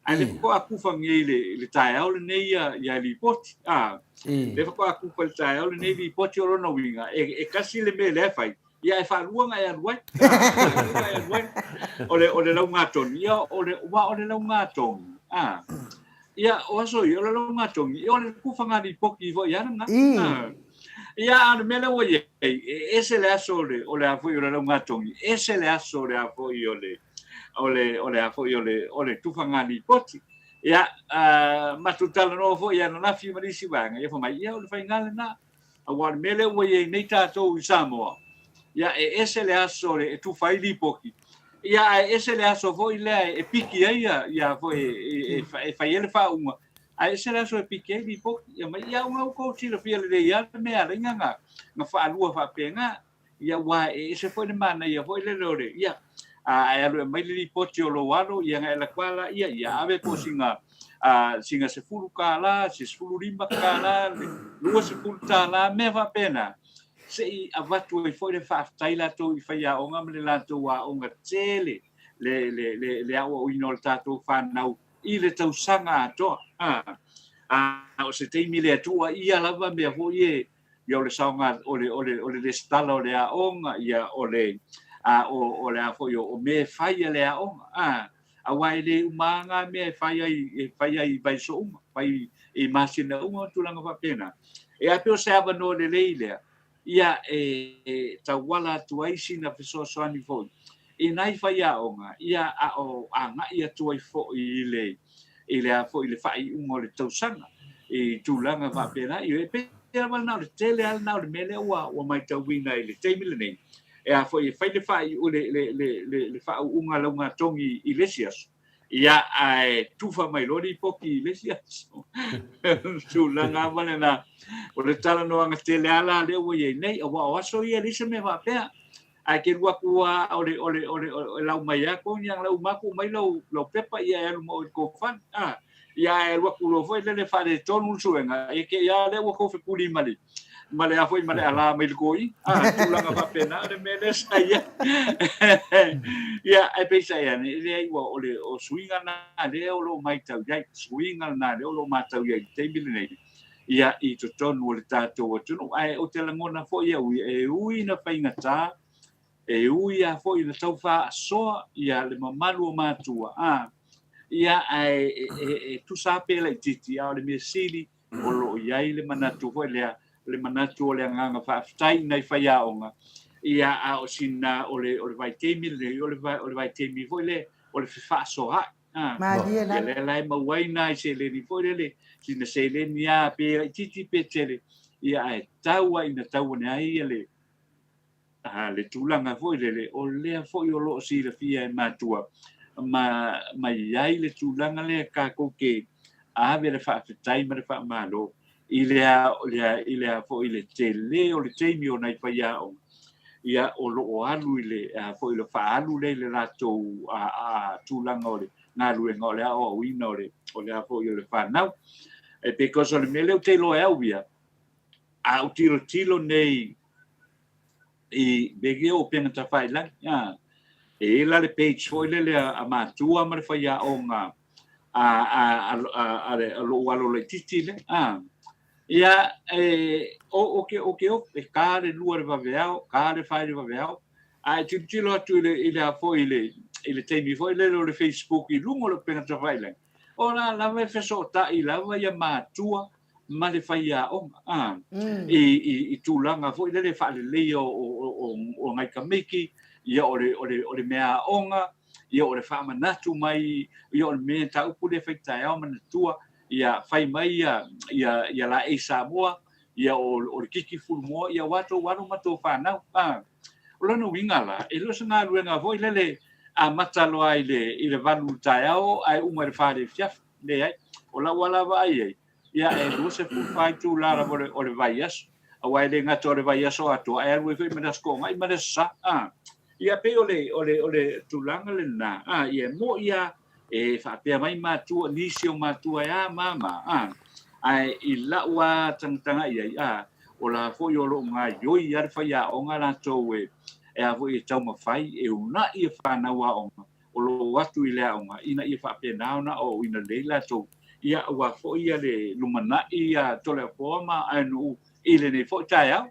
Ae lea faatoa tufa nei i le taeao lenei ia lipoti. A, lea faatoa tufa i le taeao lenei lipoti o lona uiga, e tasi le mea lea e fai, ia e faalua ona e alu ai. Faalua ona e alu ai. O le, o le laugatogi, ia, o le, aua o le laugatogi, a, ia, o aso ia, o le laugatogi, ia, o le tufaga lipoti foi lava lena. A, ia, a o le mea lea ua i ai, e ese le aso o le, o le a foi o le laugatogi, ese le aso o le a foi o le, o le, o le a foi o le, o le tufaga lipoti. Ia, matou talanoa foi ananafi ma nisi vaega, ia fai mai, ia o le faiga lena. Aua o le mea lea ua i ai nei tatou i Samoa, ia e ese le aso e tufa ai lipoti, ia ae ese le aso foi lea e piki ai ia, ia foi e fai ai le faauuga, ae ese le aso e piki ai lipoti. Ia mai, ia ua outou silafia lelei lava le mea e ala ai ona faalua faapena. Ia aua e ese foi le manaia foi lele o le, ia, a e alu e aumai le lipoti o lou alo, ia ona e alu atu lava laia, ia ave po o sina, sina $10, se $15, $20, mea faapena, se i avatu ai foi le faafetai latou i faiaoga ma le latou aoga tele, le, le, le, le aoaoina o le tatou fanau i le tausaga atoa. A o se taimi le Atua ia lava mea foi e, ia o le saoga o le o le o le lesitala o le aoga ia o le a o o le a foi o mea e fai a le aoga a aua e le uma lava na mea e fai ai e fai ai i vaiaso uma fai i masina uma ma tulaga faapena. E a pei o se avanoa lelei lea ia e tauala atu ai sina fesoasoani foi i nai faiaoga ia a o agai atu ai foi i le i le a foi le faaiuga o le tausaga i tulaga faapena. E pei lava lena o le tele lava lena o le mea lea ua ua matauina i le taimi lenei, e a foi e fai le faaiu le le le le, le faauuga laugatogi i le isi aso, ia ae tufa mai loa lipoti i le isi aso. Tulaga lava lena o le talanoaga tele lava la lea ua i ai nei, aua o aso ia e leai se mea faapea. Ae te alu atu lava o le, o le, o le, o le lau mai lava kogi, ia lau uma atu mai lau, lau pepa, ia e alu ma oe i le kofani. A, ia ae alu atu loa foi lele faaletonu le suega, ia te i lava lea ua tou fekuli ma le, ma le a foi ma le ala mai le koi. A, tulaga faapena o le mea lea sa i ai. Ia, ae peitai ane, e leai ua, o le, o suiga na lea o lo o matau i ai, suiga na lea o lo o matau i ai i le taimi lenei. ia i totonu o le tatou atunuu. Ae ou te lagona foi au ia, e ui ina faigata, e ui lava foi ina tau faasoa ia le mamalu o matua, a, ia ae e, e, e tusa lava pe laitiiti, a o le mea sili o lo o i ai le manatu foi lea, le manatu o le agaga faafetai i nai faiaoga, ia a o sina o le, o le vaitaimi lenei, o le, o le vaitaimi foi lea o le fefaasoaai. Malie lava. Ia lea la e maua ai nai seleni foi lele, sina seleni lava pe laitiiti pe tele, ia ae tau lava ina tau ane ai ia le, a, le tulaga foi lele, o lea foi o lo o silafia e matua, ma, ma i ai le tulaga lea tatou te ave le faafetai ma le faamalo i le a, le, i le a foi le tele o le taimi o nai faiaoga, ia o lo o alu i le a foi le faaalu lea i le latou a, a, tulaga o le galuega o le aoaoina o le o le a foi o le fanau. E because o le mea lea ou te iloa e au ia, a ou tilotilo nei i mea ia o upega tafailagi, a, e i ai la le page foi lele a, a matua ma le faiaoga a, a, a, a, a, a lou alo laitiiti lea, a, Ia, e, o, o ke, o ke, e kā le lua le vaveao, kā le fai le vaveao, a e tilotilo atu i le, i le a foi i le, i le taimi foi lele o le Facebook i luga o le upega tafailagi, o la lava e fesootai lava ia matua ma le faiaoga, a, i, i, i tulaga foi lele faaleleia o, o, o, o nai tamaiti, Ia, o le, o le, o le mea aoga, ia, o le faamanatu mai, ia, o le mea mataupu lea e fai taeao manatua, ia, fai mai ia, ia, ia laei Samoa, ia, o, o le kiki fulumoa, ia, aua tou alo ma tou fanau. A. O lona uiga la, e le o se galuega foi lele amata loa i le, i le 8 i le taeao ae uma i le 4 i le afiafi. Leai. O lau lava vaai ai, ia e 24 itula lava o le, o le vaiaso. Aua e le gata o le vaiaso atoa, ae alu ai foi ma le Aso Toonai ma le Aso Sa. A. Ia pei o le, o le, o le tulaga lena. A, ia e moni lava e faapea mai matua, nisi o matua e a ma ma, a. Ae i lau lava tagatagai i ai, a, o la foi o lo o gaoioi lava le faiaoga latou e, e a foi e taumafai e uunai e fanau aoga o lo o atu i le aoga ina ia faapena ona aoaoina lelei latou, ia aua foi ia le lumanai ia Toleafoa ma Aenuu i lenei foi taeao.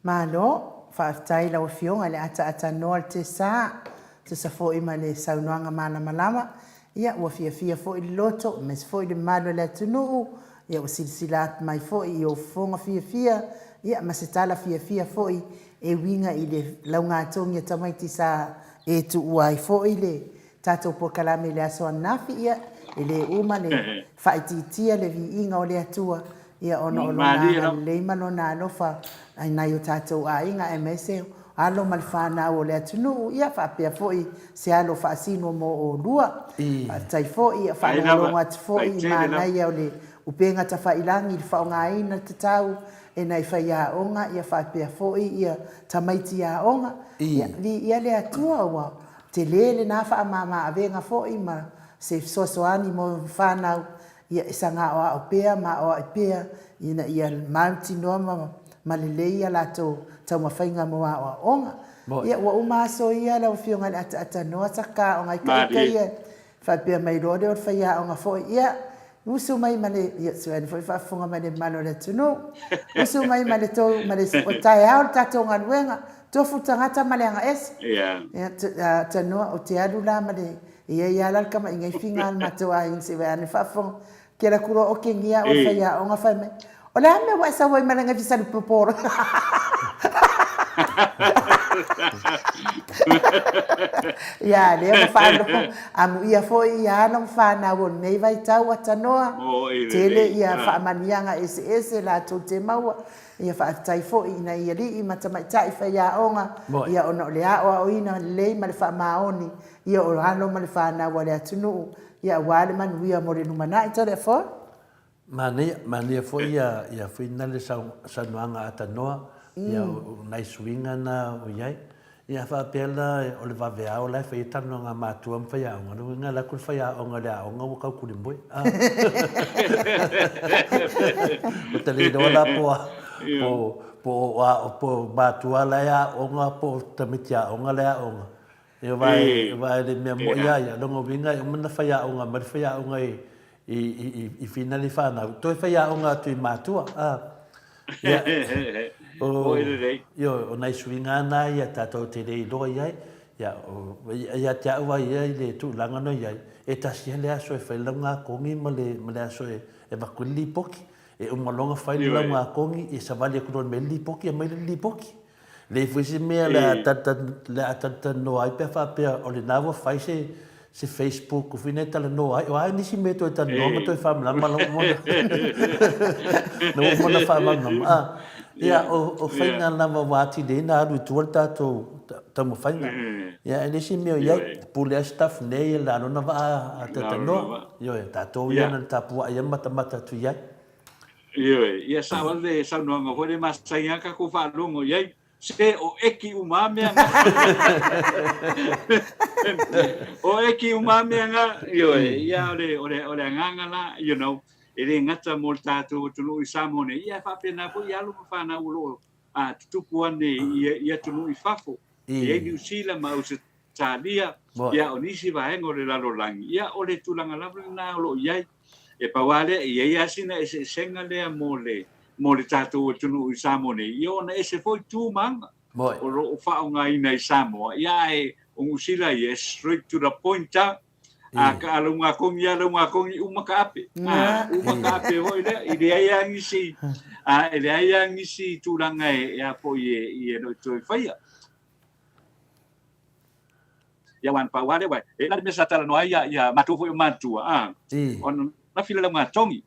Malo, faafetai i lau Afioga i le ataatanoa o le Tesa, tusa foi ma le saunoaga malamalama. Ia, ua fiafia foi le loto, aemaise foi le mamalu o le atunuu, ia ua silasila atu mai foi i ou fofoga fiafia, ia ma se tala fiafia foi e uiga i le laugatogi a tamaiti sa e tuua ai foi le tatou polokalame i le aso ananafi, ia, e le uma le faaitiitia le viiga o le Atua, ia, ona o Lona agalelei ma Lona alofa i nai o tatou aiga, aemaise alo ma le fanau o le atunuu, ia, faapea foi se alo faasino mo oulua. Faafetai foi, ia, faalogologo atu foi i manaia o le upega tafailagi i le faaaogaina tatau e nai faiaoga, ia, faapea foi ia tamaiti aoga. Ia, viia le Atua ua Tele lena faamama-avega foi ma se fesoasoani mo fanau ia e saga aoao pea ma aoai pea ina ia mautinoa ma ma lelei a latou taumafaiga mo aoaoga. Ia ua uma aso ia lau Afioga i le Ataatanoa saka o ngai ika ia faapea mai loa lea o le faiaoga foi ia Usu mai ma le, ia, sue foi faafofoga mai le mamalu o le atunuu. Usu mai ma le tou, ma le, o taeao le tatou galuega, tofu tagata ma le agaese. Yeah. Ia, tanoa, o te alu la ma le, e iai lava la le kamaiga a le matou aiga se i vae ane faafofoga. Ke la kuro o ke ngia o faiaoga fai mai, O le a mea ua e sau ai ma le ngai fisali poporo? Ia, lea ua faalogo, amuia foi ia alo ma fanau o lenei vaitau a tanoa, tele ia faamanuiaga eseese latou te maua, ia faafetai foi i nai alii ma tamaitai faiaoga, ia ona o le aoaoina lelei ma le faamaoni ia o alo ma le fanau a le atunuu, ia aua le manuia mo le lumanai. Toleafoa. Manaia, manaia foi ia ia foi na le saunoaga a Tanoa, ia o nai suiga na o i ai. Ia faapea la o le vaveao la e fai ai talanoaga a matua ma faiaoga, lona uiga e alu atu le faiaoga i le aoga ua tautulimue. Ua ta le iloa la po po po o po o matua la e aoga po o tamaiti aoga la e aoga. E aua e le mea moi lava ia, lona uiga e uma ona faiaoga mai le faiaoga i, i, i, i Fina le fanau, toe faiaoga atu i matua. A, ia, o, ioe, o nai suiga na ia tatou te le iloa i ai. Ia, o, ia te au lava ia i le tulaga na i ai, e tasi lava le aso e fai le laugatogi ma le, ma le aso e avatu ai le lipoti. E uma loa ona fai le laugatogi, e savali atu loa i le lipoti, aumai le lipoti. Leai foi se mea le a talatalanoa ai pe a faapea o lena ua fai se se Facebook foi lea e talanoa ai. O a nisi mea e toe talanoa ma toe faamalamalama na ua uma ona faamalamalama. A, ia, o faiga lava ua atili ai ona alu i tua le tatou taumafaiga. Ia, e leai se mea o i ai, pule lava stuff nei i la lona vaa a talatalanoa. Ioe, tatou ia na ona tapuai lava ma matamata atu i ai. Ioe, ia sao lava le saunoaga foi lea masani lava tatou faalogo i ai, se o eki uma lava mea na. O eki uma lava mea na, ioe, ia o le, o le, o le agaga la, you know, e le gata mo le tatou atunuu i Samoa nei, ia e faapena foi i alo ma fanau o lo o tutupu ane i atunuu i fafo, e i ai Niu Sila ma Ausetalia, ia o nisi vaega o le lalolagi, ia o le tulaga lava lena o lo o i ai. E pau lava lea, e i ai lava sina eseesega lea mo le, mo le tatou atunuu i Samoa nei, ia ona ese foi tu ma aga o lo o faaaogaina i Samoa, ia ae o Niu Sila ia, e straight to the point lava. A ka laugakogi lava, laugakogi, uma ka ape. A, uma ka ape foi lea, e leai lava nisi, a, e leai lava nisi tulaga e, e a foi e, e le o toe faia. Ia aua na pau lava lea, aua e i ai la le mea sa talanoa ai ia matou foi o matua, a, ona nafi le laugatogi.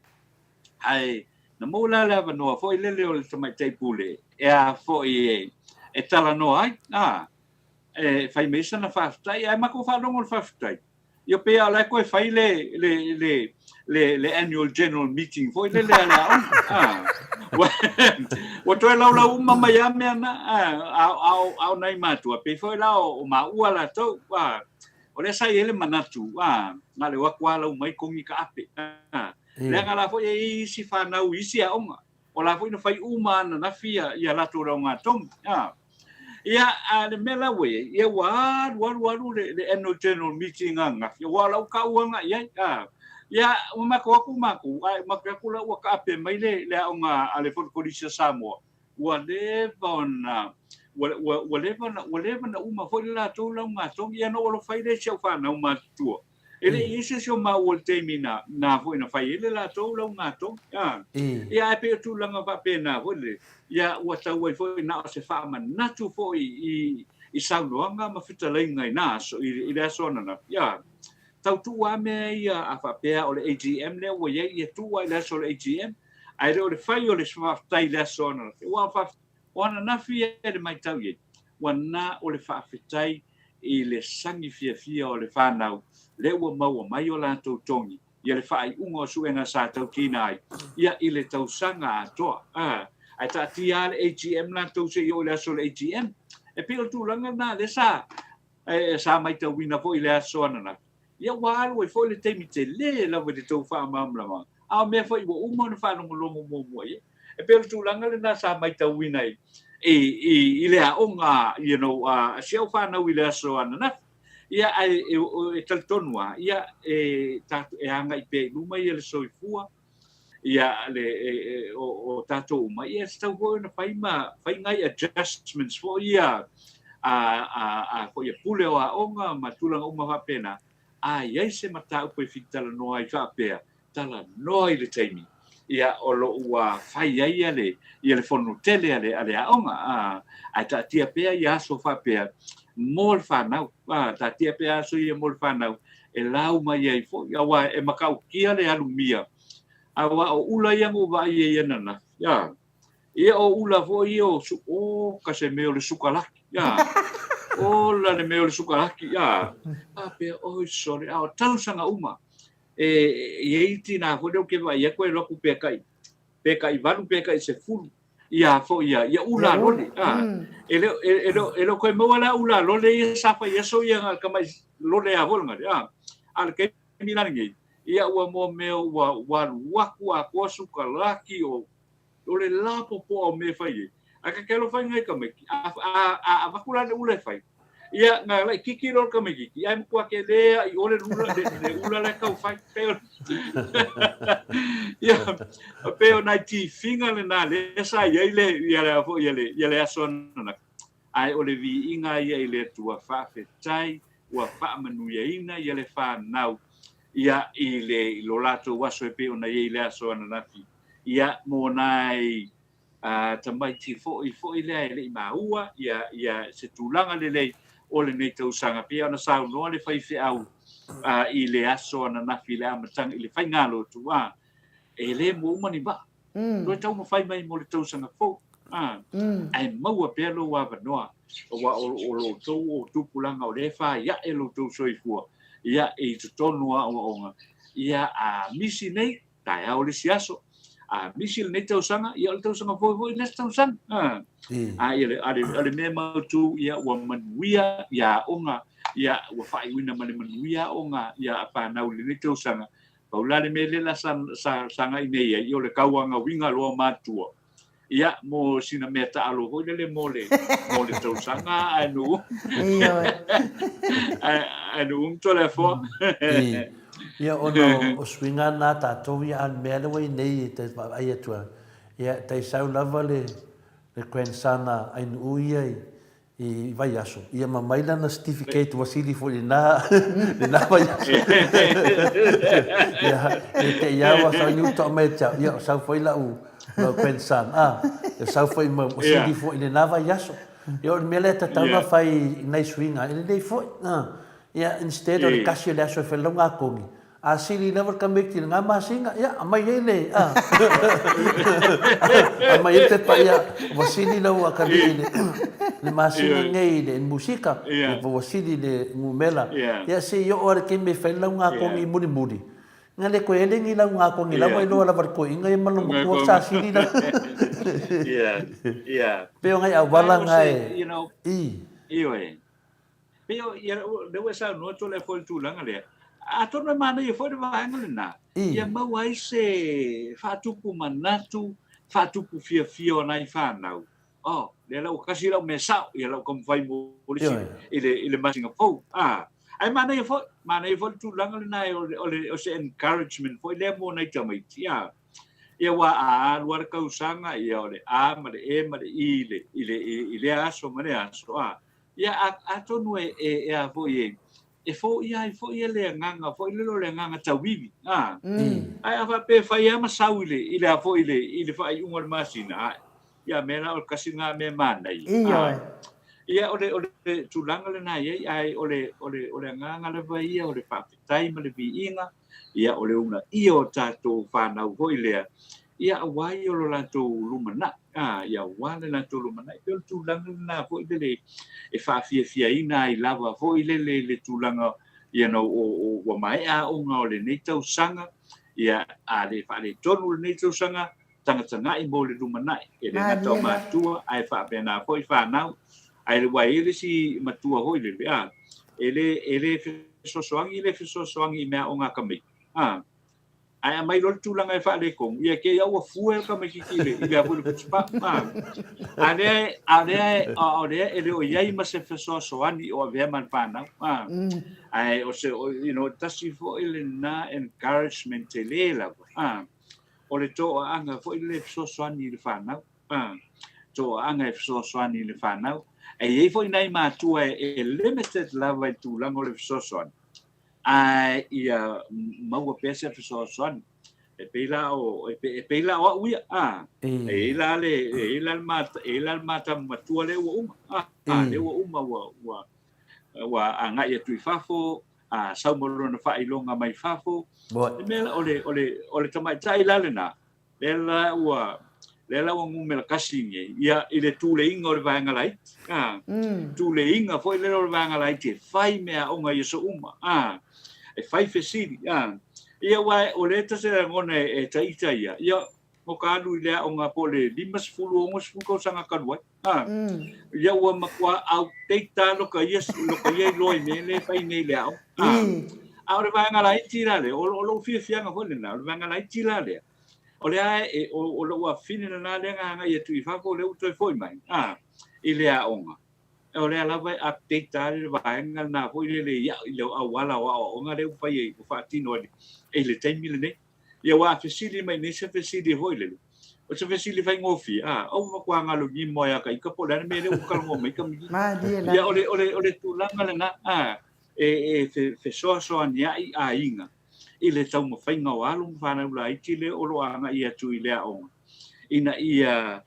Ae na maua la le avanoa foi lele o le tamaitai pule e a foi e talanoa ai, a, e fai mai sana faafetai, ae matou faalogo i le faafetai. Ia pei lava o la e toe fai le, le, le, le, le annual general meeting foi lele a le aoga. Ah. Ua, ua toe laulau uma mai lava mea na, ah, a, a, a o nai matua, pei foi la o, o maua latou, ah, o lea sa i ai le manatu, ah, na o le o atu lava lau mai togi taape. Ah, leaga la foi e i ai isi fanau i isi aoga, o la foi na fai uma ananafi ia, ia latou laugatogi. Ah. Ia, a le mea la ua i ai, ia ua alu alu alu le, le annual general meeting ananafi, aua o lau tauaga i ai. Ah. Ia, ua matou atu matou, ae matou atu la ua taape mai le, le aoga a le Fono Kolisi a Samoa, ua leva ona ua, ua, ua leva ona, ua leva ona uma foi le latou laugatogi. Ia na ou alofa ai lea i si au fanau matutua. E le i i ai se isi o maua i le taimi na, na foi na fai ai le latou laugatogi. A. Ia, ae pei o tulaga faapena foi lele, ia ua tau ai foi na o se faamanatu foi i, i saunoaga ma fetalaiga i na aso, i, i le aso ananafi. A. Tau tuu lava mea ia a faapea o le AGM lea ua i ai, ia tuu lava i le aso o le AGM, ae le o le fai o le faafetai i le aso ananafi. Aua o, o ananafi ia i le matau i ai, ua na o le faafetai i le sagi fiafia o le fanau lea ua maua mai o latou togi ia le faaiuga o suega sa tautina ai ia i le tausaga atoa. A, ae taatia lava le AGM latou se i oo i le aso o le AGM. E pei o le tulaga lena lea sa, e, sa maitauina foi i le aso ananafi. Ia ua alu ai foi le taimi tele lava i le tou faamalamalamaga, a o mea foi ua uma ona faalogologo muamua i ai. E pei o le tulaga lena sa maitauina i, i, i, i le aoga, you know, a si au fanau i le aso ananafi. Ia, ae e, e talitonu lava, ia, e, tatou, e agai pea i luma ia le soifua, ia, le, e, e, o, o tatou uma, ia, e tatau foi ona fai ma, fai nai adjustments foi ia, a, a, a, foi a pule o aoga ma tulaga uma faapena, a i ai se mataupu e fia talanoa ai faapea, talanoa i le taimi ia o lo o ua fai ai ia le, ia le fono tele a le, a le aoga, a, ae taatia pea ia aso faapea mo le fanau, a, taatia pea aso ia mo le fanau e lau mai ai foi, aua e matautia le alumia, aua o ula ia na ou vaai ai ananafi, a, ia o ula foi ia o, su, o ka se mea o le sukalaki, a, ola le mea o le sukalaki, a, faapea, oi sole, a o tausaga uma, E i ai tinā foi lea ou te vaai atu e alu atu pe tai pe tai valu pe tai sefulu ia foi ia ia ula lole a e le e le e le koe maua la ula lole ia sa fai aso ia na tamai lole a foi ngale a a le taimi la lenei ia ua mo mea ua ua alu atu atoa sukalaki o O le lapopoa o mea e fai ai. Ae ta te alofa i nai tamaiti, a, a, a avatu la le ula e fai, ia, na laititi loa le tamaititi, ae matua tele a i o le lula, le, le ula la e tau fai. Pei o, ia, pei o nai tifiga lena lea sa i ai le, ia le, foi, ia le, ia le aso ananafi. Ae o le viiga ia i le Atua, faafetai ua faamanuiaina ia le fanau ia i le, i lo latou aso e pei ona i ai le aso ananafi. Ia, mo nai tamaiti foi foi lea e le i maua ia, ia se tulaga lelei o lenei tausaga. Pei ona saunoa le faifeau i le aso ananafi i le amataga, i le faigalotu, a, e le mua uma ni vaa. Toe taumafai mai mo le tausaga fou, a, ae maua pea lou avanoa, aua o, o lo outou o tupulaga o lea e faiae lo outou soifua, ia, i totonu o aoaoga, ia, a misi nei, taeao le isi aso, a misi lenei tausaga, ia o le tausaga fou foi le isi tausaga. A, a, ia le, a le, a le mea mautū, ia ua manuia ia aoga, ia ua faaiuina ma le manuia aoga ia a fanau i lenei tausaga. Pau la le mea lea la sa, sa, sagai nei ai, o le kauangauiga loa matua. Ia, mo sina mea taalo foi lele mo le, mo le tausaga, ae nu. Ioe. Ae nu um tole afoa. Ia, ona o suiga na tatou ia, a le mea lea ua i nei e tai vaai atu ai, ia, tai sau lava le, le grandson a Ainuu ia i, i vaiaso, ia ma mai lana certificate ua sili foi lena, lena vaiaso. Ia, e te i au a sau ni uta o mai te au, ia, o sau foi lau, lau grandson, a, e sau foi ma, ua sili foi lena vaiaso. Ia, o le mea lea e tatau ona fai i nai suiga, e lelei foi, a. Ia, instead o le kasi o le aso e fai lau gakogi, a sili lava le tamaiti i lena masina, ia, aumai ai le, a, aumai ai le pepa, ia, ua sili lau atalii i le masina lenei i le musika, ia, po ua sili le numera. Ia, se i oo lava i le taimi e fai lau gakogi mulimuli, na le toe ele ni lau gakogi la ua iloa lava e le toeaina ia ma lona matua sa sili la. Pei o nai auala na e, i. Ioe. Pei o, ia, o lea ua e saunoa atu le foi le tulaga lea. Atonu e manaia foi le vaega lena, ia maua ai se faatupu manatu, faatupu fiafia o nai fanau. Oh, lea la ua kasi lau mea sao, ia lau taumafai mo le isi, i le, i le masina fou. Ah, ae manaia foi, manaia foi le tulaga lena e o le, o le, o se encouragement foi lea mo nai tamaiti. Ah, ia ua a alu lava le tausaga, ia o le A ma le E ma le I i le, i le, i lea aso ma lea aso. Ah, Ia, atonu e, e, e a foi e, e foia ai foi le agaga foi lele o le agaga tauivi, a. Ae a faapea e fai lava ma sau i le, i le a foi i le, i le faaiuga o le masina, a, ia mea la o le kasi lena mea manaia, a. Ia, o le, o le tulaga lena e i ai, ae o le, o le, o le agaga lava ia o le faafetai ma le viiga, ia, o le uunaia o tatou fanau foi lea, ia aua ia lo latou lumanai, a, ia aua le latou lumanai. E pei o le tulaga lena foi lele e faafiafiaina ai lava foi lele i le tulaga you know, o, o, ua maea aoga o lenei tausaga, ia, a le faaletonu lenei tausaga, tagatagai mo le lumanai. E le gata o matua, ae faapena foi fanau. Ae ua i ai le isi matua foi lele, a, e le, e le fesoasoani, le fesoasoani i meaaoga a tamaiti, a. Ae aumai loa le tulaga e faaletonu, ia te i a ua fue le tamaitiiti i le, i le a foi le futsipao. A, a lea, a lea, a o lea e le o i ai ma se fesoasoani o avea ma le fanau. A, ae o se, you know, tasi foi lena encouragement tele lava. A, o le toaaga foi le fesoasoani i le fanau. A, toaaga e fesoasoani i le fanau. E i ai foi nai matua e, e limited lava i tulaga o le fesoasoani. Ae ia maua pea se fesoasoani. E pei la o, e pei, e pei la o au ia, a. E i ai la le, e i ai la le mata, e i ai la le mata matua lea ua uma, a, a, lea ua uma, ua, ua, ua agai atu i fafo, a, sau ma lona faailoga mai fafo. Le mea la, o le, o le, o le tamaitai la lena, Lea la ua, lea la ua numera kasi nei, ia, i le tuleiga o le vaega laiti, a, tuleiga foi lea o le vaega laiti e fai meaaoga i aso uma, a, e fai fesili, a. Ia, aua o lea tasi lagona e, e taita ia, ia, mo ka alu i le aoga po o le 50, 60 tausaga talu ai, a. Ia ua matua outdate lava lo ka ia, lo ka ia iloa i mea lea e fai nei i le aoga, a. A o le vaega laiti la lea, o, o lou fiafiaga foi lena, o le vaega laiti la lea, O lea e, o, o lou afafine lena lea na agai atu i fafo, lea ua toe foi mai, a, i le aoga. O lea lava e update lava le vaega lena foi lele i, i le auala o aoaoga lea ua fai ai, ua faatino ai i le taimi lenei. Ia ua fesili mai nei se fesili foi lele, o se fesili faigofie, a, o ua matua galo nimo ai a ka ika po o le a le mea lea ua talanoa mai ka migi. Malie la. Ia, o le, o le, o le tulaga lena, a, e, e fesoasoania'i aiga i le taumafaiga o alo ma fanau laiti lea o lo o agai atu i le aoga, ina ia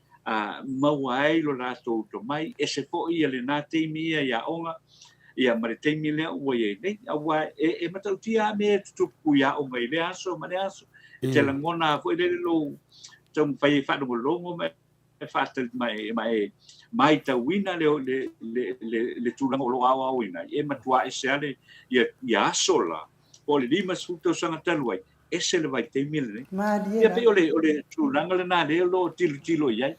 maua ai lo latou tomai, ese foi ia lena taimi ia i aoga, ia ma le taimi lea ua i ai nei. Aua e, e matautia lava mea e tutupu i aoga i lea aso ma lea aso. E te lagona lava foi lele lou taumafai e faalogologo ma e faatali ma e, ma e maitauina le, le, le, le, le tulaga o lo o aoaoina ai, e matua ese lava le, ia, ia aso la, po o le 50 tausaga talu ai, ese le vaitaimi lenei. Malie Ia pei o le, o le tulaga lena lea o lo o tilotilo i ai.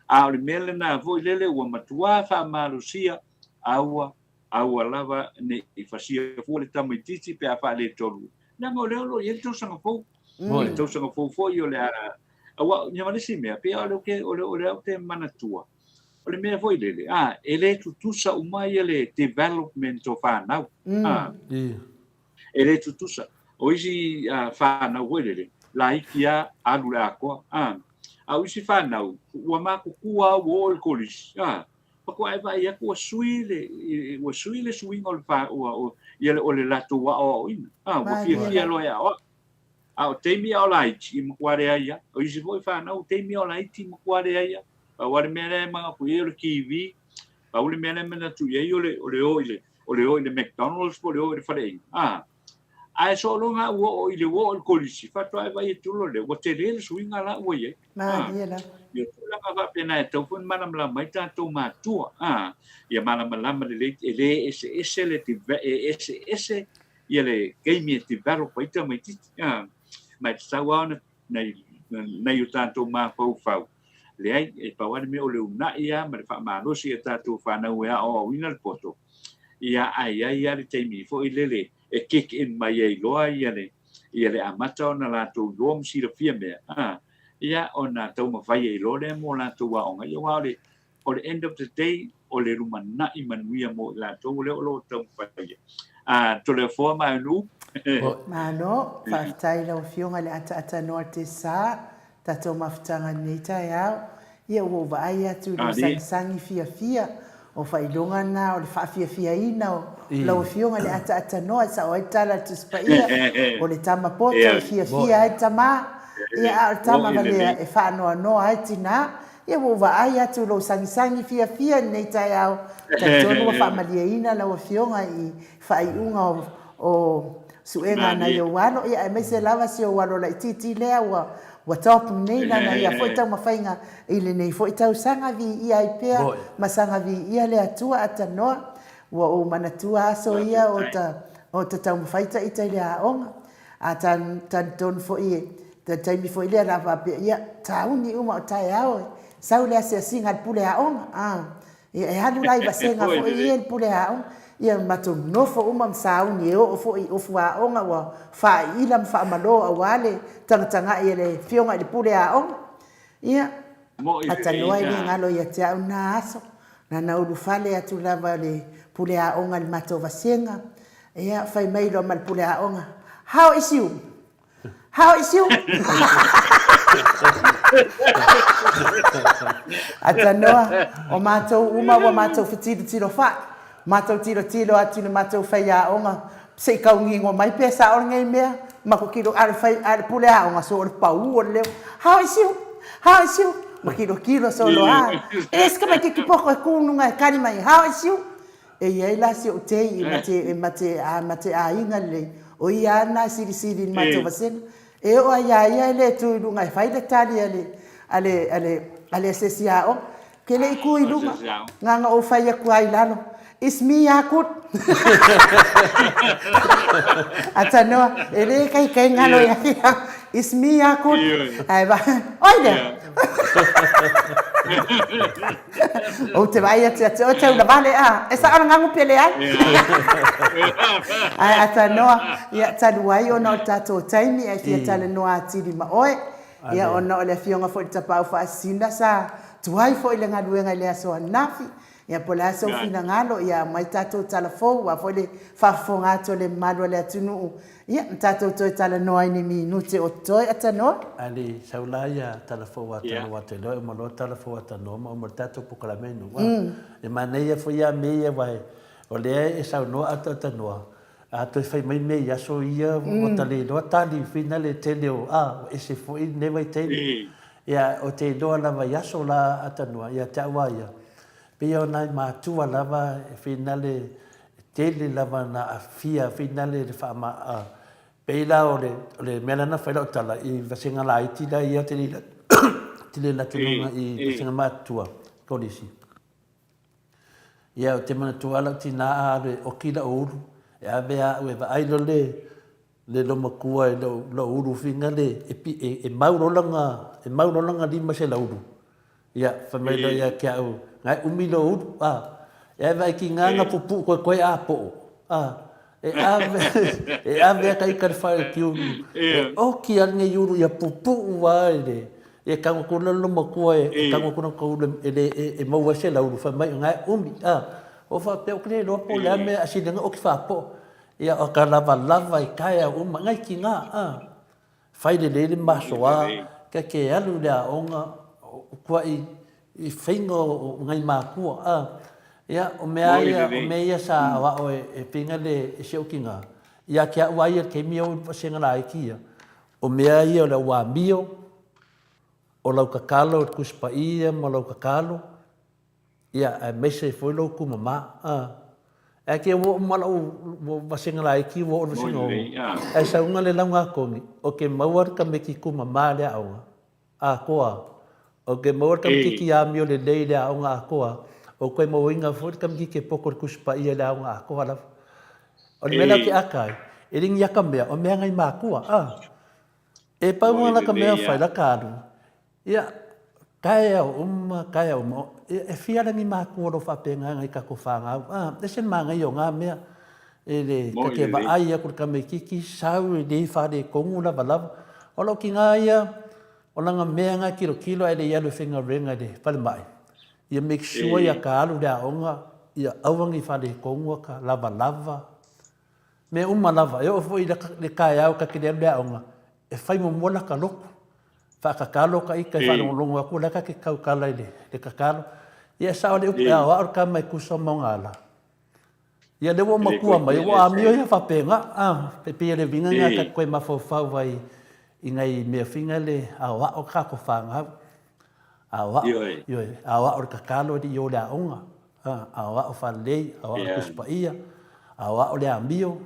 A o le mea lena foi lele ua matua faamalosia, aua, aua lava ne i fasia fua le tamaitiiti pe a faaletonu. Leaga o lea o lo o i ai le tausaga fou. O le tausaga fou foi o le a Aua, ia ma le isi mea, pei o le, o le, o le ou te manatua, o le mea foi lele, a, e le tutusa uma ia le development o fanau. A, e le tutusa. O isi fanau foi lele, laiti a, alu le atoa. A, a o isi fanau, ua matutua a ua oo i le kolisi. A, faatoa e vaai atu ua sui le, ua sui le suiga o le, fa, ua, o, ia le, o le latou aoaoina. A, ua fiafia loa e aoao. A o taimi a o laiti, e matua leai lava. O isi foi fanau, o taimi a o laiti, e matua leai lava. Pau lava le mea lea e manatu i ai o le TV, pau le mea lea e manatu i ai o le, o le o i le, o le o i le McDonald's po o le o i le faleaiga, a. Ae sologa ua oo i le ua oo i le kolisi, faatoa e vaai atu loa lea, ua tele le suiga la ua i ai. Malie lava. Ia tulaga faapena e tatau foi ona malamalama ai tatou matua. A, ia malamalama lelei, e le eseese le, e eseese ia le taimi e develop ai tamaititi. A, ma e tatau lava ona nai o tatou mafaufau, leai, e pau lava le mea o le uunai lava ma le faamalosi i a tatou fanau e aoaoina le poto, ia, ae i ai lava le taimi foi lele e kick in mai ai loa ia le, ia le amata ona latou iloa ma silafia mea, a, ia, ona taumafai ai loa lea mo latou aoga. Ia, aua o le, o le end of the day, o le lumanai manuia mo i latou lea o lo o taumafai ai. A, Toleafoa ma Aunuu. Malo, faafetai i lau Afioga i le ataatanoa o le sa, tatou mafutaga i lenei taeao. Ia ua ou vaai atu i lou sagisagi fiafia, o faailoga na o le faafiafiaina o lau Afioga i le ataatanoa e sao ai le tala a le Tusi Paia, o le tama poto e fiafia ai le tama, ia a o le tama valea e faanoanoa ai tina. Ia ua ou vaai atu i lou sagisagi fiafia i lenei taeao, talitonu ua faamalieina lau Afioga i faaiuga o suega a nai ou alo, ia aemaise lava si ou alo laitiiti lea ua ua top nei lana ia foi taumafaiga i lenei foi tausaga, viia ai pea ma saga viia le Atua atanoa. Ua ou manatua aso ia o ta o ta taumafai ita i le aoga. A talitonu foi e te taimi foi lea la faapea, ia, tauni uma o taeao e sau le asiasiga a le pule aoga. A, ia, e alu la i vasega foi ia i le pule aoga. Ia, matou nofo uma ma sauni e oo foi i ofu aoga ua faaiila ma faamalo aua le tagatagai a le Afioga i le pule aoga. Ia, atanoa e le galo ia te au na aso. Na na ulufale atu lava le pule aoga i le matou vasega. Ia, fai mai loa ma le pule aoga, How is you? How is you? Atanoa, o matou uma ua matou fetilotilo fa'i, matou tilotilo atu i le matou faiaoga, se i kaugigo mai pe sao lenei mea, matou tilo, a o le fai, a o le pule aoga, so o le pau o le leo, How is you? How is you? Ma tilotilo solo a, e le si tamaititi poto e tu i luga e tali mai, How is you? E i ai la si ou tei e mate, e mate, a mate aiga lelei, o ia lava lena e silisili i le matou vasega. E oo lava ia ia e le tu i luga e fai le tali a le, a le, a le, a le asiasi aoga. Ke le i tu i luga, na ona ou fai atu lava i lalo, It's me Yakut. Atanoa, e le kaikai galo ia ia, It's me Yakut. Ae va, oi lea! Ou te vaai atu ia te oe taula vale a, e sao le gagu pe leai. Ae atanoa, ia talu ai ona o le tatou taimi ae fia talanoa atili ma oe. Ia ona o le afioga foi i le Tapaau Faasisina sa tuai foi le galuega i le aso ananafi. Ia po o le a sou finagalo, ia aumai tatou tala fou aua foi le faafofoga atu a le mamalu o le atunuu. Ia, ma tatou toe talanoa ai ni minute o totoe, Atanoa. Ali, sau la ia tala fou a Tanoa te loa e uma loa tala fou a Tanoa ma uma le tatou pokalame i nuu. E manaia foi ia mea ia aua o lea e saunoa atu a Tanoa, a toe fai mai mea i aso ia ua ta le iloa tali whina le tele o, a, ua ese foi lenei vaitaimi. Ia, o te iloa lava i aso la a Tanoa, ia te au a ia, pei o nai matua lava e whina le tele lava na aafia finale le faama pei la o le o le mea la na fai lau tala i vasega laiti la ia te le te le latu luga i vasega matutua kolisi. Ia o te manatua lau tina a alu e oki lau ulu e ave au e vaai lo le le lomatua i lou lou ulu finale e e, e mau lola nga e mau lola nga lima se laulu. Ia, fai mai loa ia ki au, Ngae umi lou ulu, a, e ave ai ki nganga pupuʻu koe koe a poʻo, a, e ave, e ave a ka ika le whare ki ulu, e oki a nei ulu ia pupuʻu a e le, e kango kuna lo makua e, e kango kuna ka ulu e le, e, e maua se la ulu, fai mai, ngae umi, a, o whapea o kile loa po le ame a sile nga oki whapo, ia o ka lava lava i kae a uma, ngai ki ngā, a. Fai lelei le maso a kia ke alu i le aoga kua i i feinga o ngai makua a ia o mea ia o mea ia sa aoao e e feinga le e si ou kinga ia ke au a ia ke mi o senga la iki ia o mea ia o le au amio o lau kakalo o le Tusi Paia ma lau kakalo ia aemaise foi lou kumama a. Ae ke ua uma la'u vasega laiti ua oo i le vasega ono, ae sauga le lauga kogi, o ke maua le tamaitiiti tumama i le aoga atoa, o ke maua le tamaitiiti amio lelei i le aoga atoa, o toe mauaina foi le tamaitiiti e poto i le Tusi Paia i le aoga atoa lava. O le mea lea ou te ata ai, e le ni ata mea, o mea a nai matua, a. E pau lava lata mea fai lata alu, Ia, taeao uma, taeao uma, ia, e fia ala ni matua o lo o faapena nai tatou fanau. A, ese le manaia o na mea, e le, ta te vaai atu i le tamaititi, sau e le faaletonu lavalava. O lou tina ia, o lana mea na e tilotilo ae le i alu e faigaluega i le falemai, ia make sure ia ta alu i le aoga, ia aua ne i faaletonu ata lavalava, mea uma lava. E oo foi i le taeao ta te le alu i le aoga, e fai muamua lata lotu, Faakakalo ka ita e faalogologo atu la ka te tautala i le kakalo. Ia e sao le upu e aoao le tama e tusa ma ona ala. Ia lea ua matua mai, ua amio ia faapena. Ah, e pei o le uiga lena ta te toe mafaufau ai i nai mea foi na le aoao ka tatou fanau. Aoao, ioe, aoao le kakalo e le i o i le aoga. Ah, aoao faalelei, aoao le Tusi Paia, aoao le amio.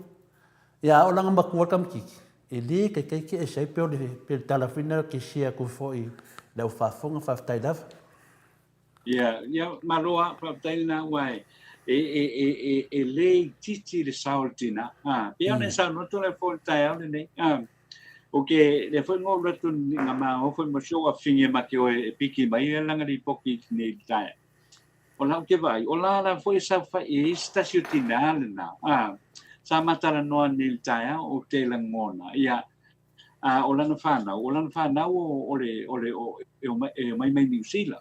Ia a oo la ina matua le tamaitiiti, e le taitai te ese ai pei o le, pei o le tala foi lena ou te share atu foi i lau faafofoga, faafetai lava. Ia, ia, malo lava, faafetai lena aua e, e, e, e, e, e le itiiti le sao o le tina. A, pei ona e saunoa Toleafoa i le taeao lenei. A, o ke, lea foi na ou alu atu na ma o foi ma si ou afafine ma te o e piki mai lana lipoti i nei i le taeao. O lau te vaai, o la la foi e saofai i ai se tasi o tinā lena, a, sa ma talanoa nei i le taeao, ou te lagona, ia, a, o lana whanau, o lana whanau o, o le, o le, o, e o mai, e omai mai Niu Sila.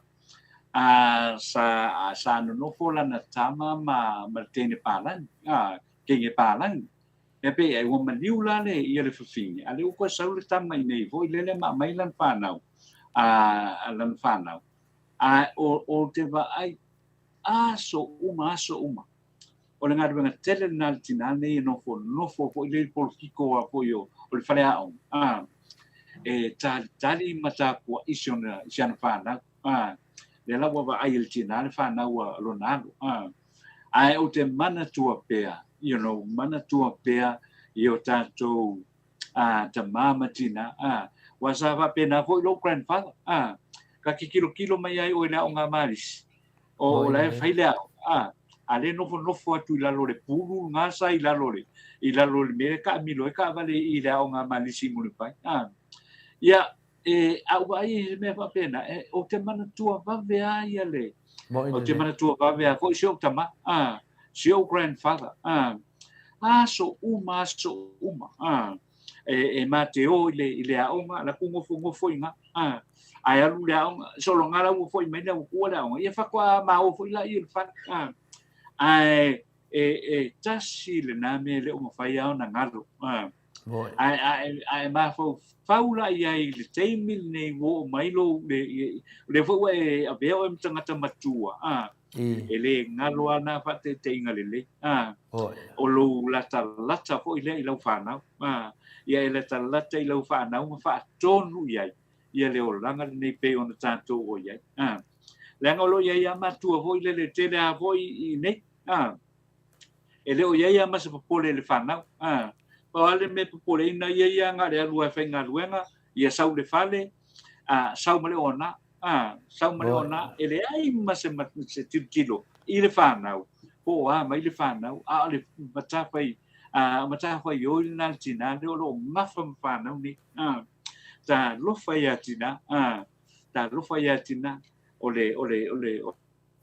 A, sa, a, sa nonofo lana tama ma, ma le teine palagi, a, teine palagi. E pei ai ua maliu la le ia le fafine, a lea ua toe sau le tama i nei foi lele ma aumai lana whanau, a, lana whanau. A o, o te vaai aso uma, aso uma. O le galuega tele lena a le tinā nei e nofo, nofo foi lea i le polokiko a foi o, o le faleaoga. A, e talitali ma tapuai si ona, si ana whanau. A, lea la ua vaai e le tinā le whanau a lona alo. A, ae ou te manatua pea, you know, manatua pea i o tātou a, tamā ma tinā, a, ua sa faapena foi lou grandfather, a, ka te kilokilo mai ai oe i le aoga a Marisi, o, o la e fai le aoga, a, a lea e nofonofo atu i lalo o le pulu lena sa i lalo o le, i lalo o le mea e taamilo ai taavale i le aoga a Marisi i Mulivai, a. Ia, e, a ou vaai i se mea faapena, e, ou te manatua vave lava ia le, ou te manatua vave lava foi si ou tama, a, si ou grandfather, a, aso uma, aso uma, a, e, e ma te o i le, i le aoga, la ku nofonofo i ina, a, ae alu i le aoga, sologa la ua foi mai la ua tuua le aoga, ia faatoa ma o foi laia i le fale, a, ae e, e tasi lena mea e le o mafai lava ona galo, a, Ae, ae, ae mafaufau la i ai i le taimi lenei ua oo mai lou, le, o lea foi ua e avea oe ma tagata matua, a, e le galo lava na faataitaiga lelei, a, o lou latalata foi lea i lau fanau, a, ia e latalata i lau fanau ma faatonu i ai ia le olaga lenei pei ona tatou o i ai, a. Leaga o lo o i ai lava matua foi lele tele lava foi i nei, a, E le o i ai lava ma se popole i le fanau. A, pau lava le mea e popoleina ia ia na o le alu lava e faigaluega, ia sau i le fale, a, sau ma le ona, a, sau ma le ona, e leai ma se, se tilotilo i le fanau, po o a mai le fanau, a o le matafai, a, matafaioi lena a le tinā lea o lo o gafa ma fanau nei. A, talofa ia tinā, a, talofa ia tinā, o le, o le, o le,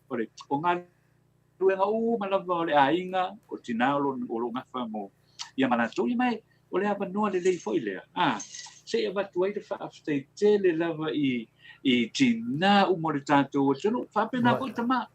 o le, o galuega uma lava o le aiga, o tinā o lo, o lo gafa mo ia ma latou, ia ma e, o le avanoa lelei foi lea, a, se i avatu ai le faafetai tele lava i, i tinā uma o le tatou atunuu, faapena foi tamā.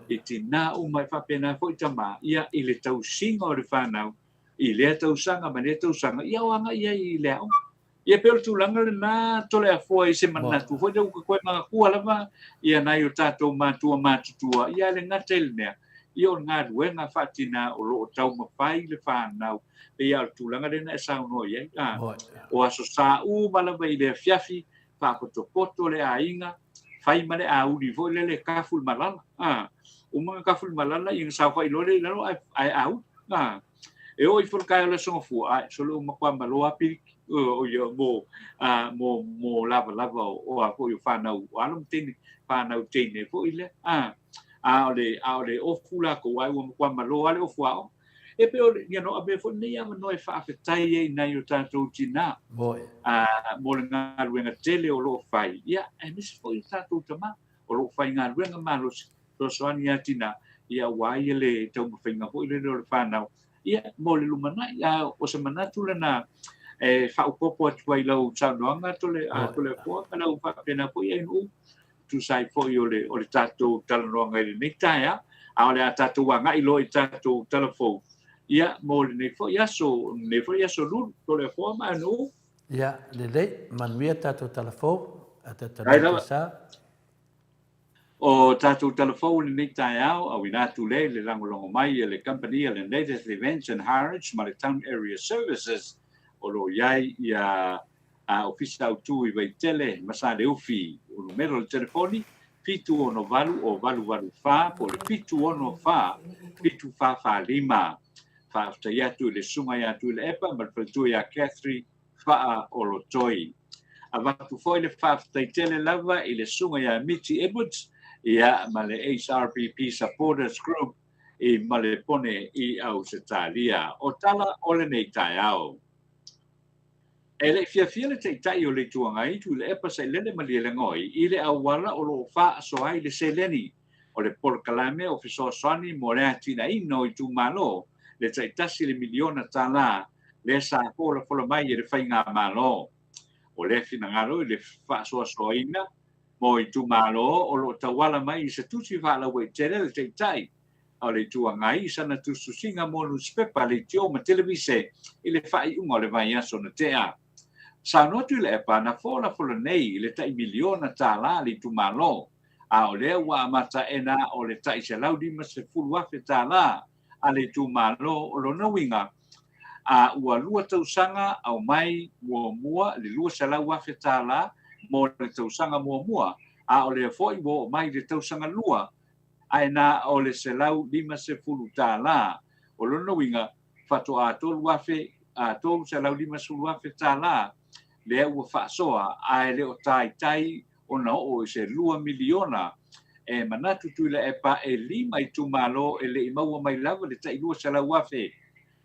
I tinā uma e faapena foi tamā, ia, i le tausiga o le fanau, i lea tausaga ma lea tausaga, ia o agai ai i le aoga. Ia pei o le tulaga lena Toleafoa i se manatu foi lea ua toe manatua lava ia nai o tatou matua matutua, ia le gata i le mea, ia o le galuega faatina o lo o taumafai le fanau, pei lava o le tulaga lea na e saunoa i ai, a, o Aso Sa uma lava i le afiafi, faapotopoto le aiga, fai ma le auli foi lele, tafu le malala, a, Uma ona tafulimalala ia ona saofai loa lea i lalo ae ae auga. E oo ifo i le taeao o le Aso Gafua, ae sole ua matua malo lava piliki o ia mo a mo mo lavalava o a foi o fanau o alo ma teine fanau teine foi lea. A a o le a o le ofu lakou ae ua matua malo lava le ofu aoga. E pei o le you know, avea foi lenei avanoa e faafetai ai i nai o tatou tinā a mo le galuega tele o lo o fai, ia aemaise foi o tatou tama o lo o faigaluega malosi fesoasoani ia tinā, ia aua ia le taumafaiga foi lele o le fanau, ia mo le lumanai. A o se manatu lena e faaopoopo atu ai i lau saunoaga Tole, a Toleafoa ma lau faapena foi Ainuu, tusa ai foi o le, o le tatou talanoaga i lenei taeao, a o le a tatou agai loa i tatou tala fou, ia mo lenei foi aso, lenei foi aso Lulu, Toleafoa ma Ainuu. Ia, lelei, manuia tatou tala fou, a tatou sa. O tatou tala fou i lenei taeao, auina atu lea i le lagolago mai a le kamupani a le Native Events and Harwich ma le Town Area Services o lo o i ai ia ofisa autu i Vaitele ma Saleufi. O numera o le telefoni, 768 o 884 po o le 764 7445. Faafetai atu i le Susuga ia Tuilaepa ma le faletua ia Catherine Faaolotoi. Avatu foi le faafetai tele lava i le Susuga ia Miti Edwards ia ma le HRPP Supporters Group i Malepone i Ausetalia. O tala o lenei taeao. E le i fiafia le Taitai o le Itu Agai, Tuilaepa Sailele Malielegaoi, i le auala o lo o faasoa ai le seleni o le polokalame o fesoasoani mo le atinaeina o itumalo, le taitasi le miliona tala lea sa folafola mai e le Faigamalo. O lea finagalo i le faasoasoaina mo itumalo o lo o tauala mai i se tusi faalauaitele a le Taitai o le Itu Agai i sana tusitusiga mo nusipepa, leitio ma televise i le faaiuga o le vaiaso na tea. Saunoa Tuilaepa na folafola nei i le tai miliona tala a le itumalo, a o lea ua amata e na o le tai $150,000 a le itumalo. O lona uiga, a ua lua tausaga aumai muamua le $200,000 mo le tausaga muamua, a o lea foi ua oo mai le tausaga lua, ae na o le $150. O lona uiga, faatoa $350,000 lea ua faasoa, ae le o taitai ona oo i se $2 miliona. E manatu Tuilaepa e lima itumalo e le i maua mai lava le tai $200,000,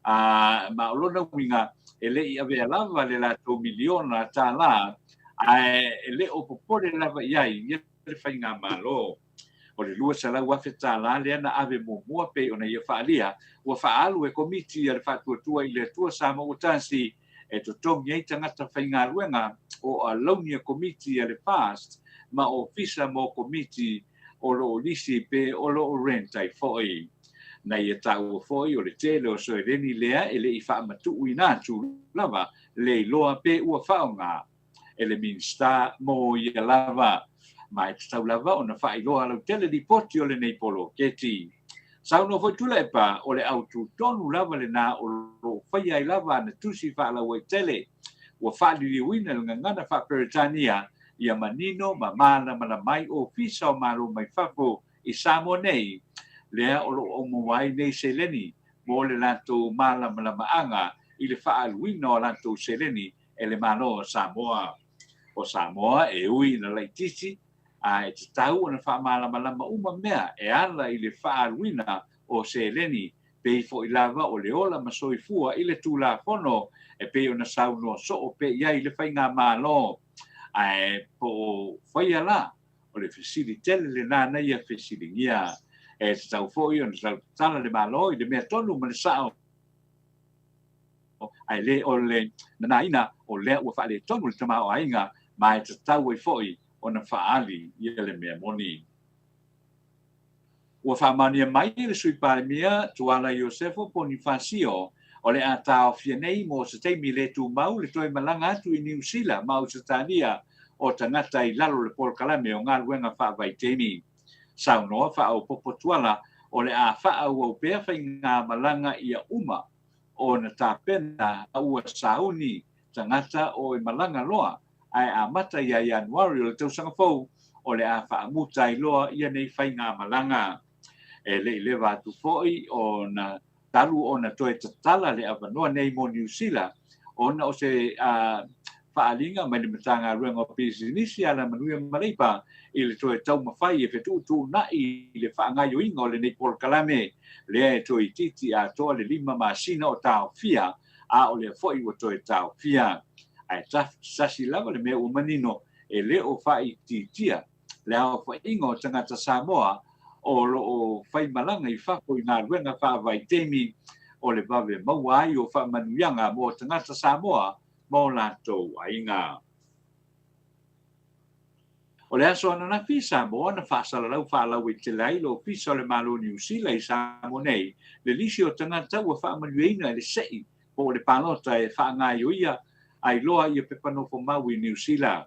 a ma o lona uiga e le i avea lava le latou miliona tala, ae e le o popole lava i ai ia le faigamalo. O le $200,000 lea na ave muamua pei ona ia faaalia, ua faaalu e Komiti a le Faatuatua i le Atua Samoa ua Tasi e totogi ai tagata faigaluega o alauni a Komiti a le FAST ma ofisa mo Komiti o lo o lisi pe o lo o rent ai foi. Na ia taua foi o le tele o soeleni lea e le i faamatuuina atu lava le iloa pe ua faaaoga e le Minisita mo ia lava, ma e tatau lava ona faailoa lautele lipoti o lenei poloketi. Saunoa foi Tuilaepa, o le autu tonu lava lena o lo o faia ai lava ana tusi faalauaitele. Ua faaliliuina le gagana faa-Peretania ia manino ma malamalama ai ofisa o Malo mai fafo i Samoa nei, lea o lo o maua ai nei seleni mo le latou malamalamaaga i le faaaluina o a latou seleni e le Malo o Samoa. O Samoa e ui ina laitiiti, a e tatau ona faamalamalama uma mea e ala i le faaaluina o seleni, pei foi lava o le ola ma soifua i le Tulafono e pei ona saunoa soo pea i ai le Faigamalo. Ae po o faia la, o le fesili tele lena na ia fesiligia. E tatau foi ona tautatala le Malo i le mea tonu ma le sao, ae le o le nanaina o lea ua faaletonu le tamaoaiga ma e tatau ai foi ona faaali ia le mea moni. Ua faamaonia mai e le Sui Palemia Tuala Iosefo Ponifasio o le a taofia nei mo se taimi le tumau le toe malaga atu i Niu Sila ma Ausetalia o tagata i lalo o le polokalame o galuega faavaitaimi. Saunoa faaopoopo Tuala o le a faaauau pea faigamalaga ia uma ona tapena a ua sauni tagata o e malaga loa ae amata ia Ianuari o le tausaga fou o le a faamuta ai loa ia nei faigamalaga. E le i leva atu foi ona talu ona toe tatala le avanoa nei mo Niu Sila ona o se faaaliga mai le Matagaluega o Pisinisi, Alamanuia ma Leipa i le toe taumafai e fetuutuunai i le faagaoioiga o lenei polokalame lea e toeitiiti atoa le 5 masina o taofia, a o lea foi ua toe taofia. Ae tasi lava le mea ua manino, e le o faaitiitia le aofaiga o tagata Samoa o lo o faimalaga i fafo i galuega faavaitaimi o le vave maua ai o faamanuiaga mo tagata Samoa ma o latou aiga. O le aso ananafi i Samoa na faasalalau faalauaitele ai le Ofisa o le Malo o Niu Sila i Samoa nei le lisi o tagata ua faamanuiaina e le se'i po o le palota e faagaoioia ai loa ia pepa nofo mau i Niu Sila.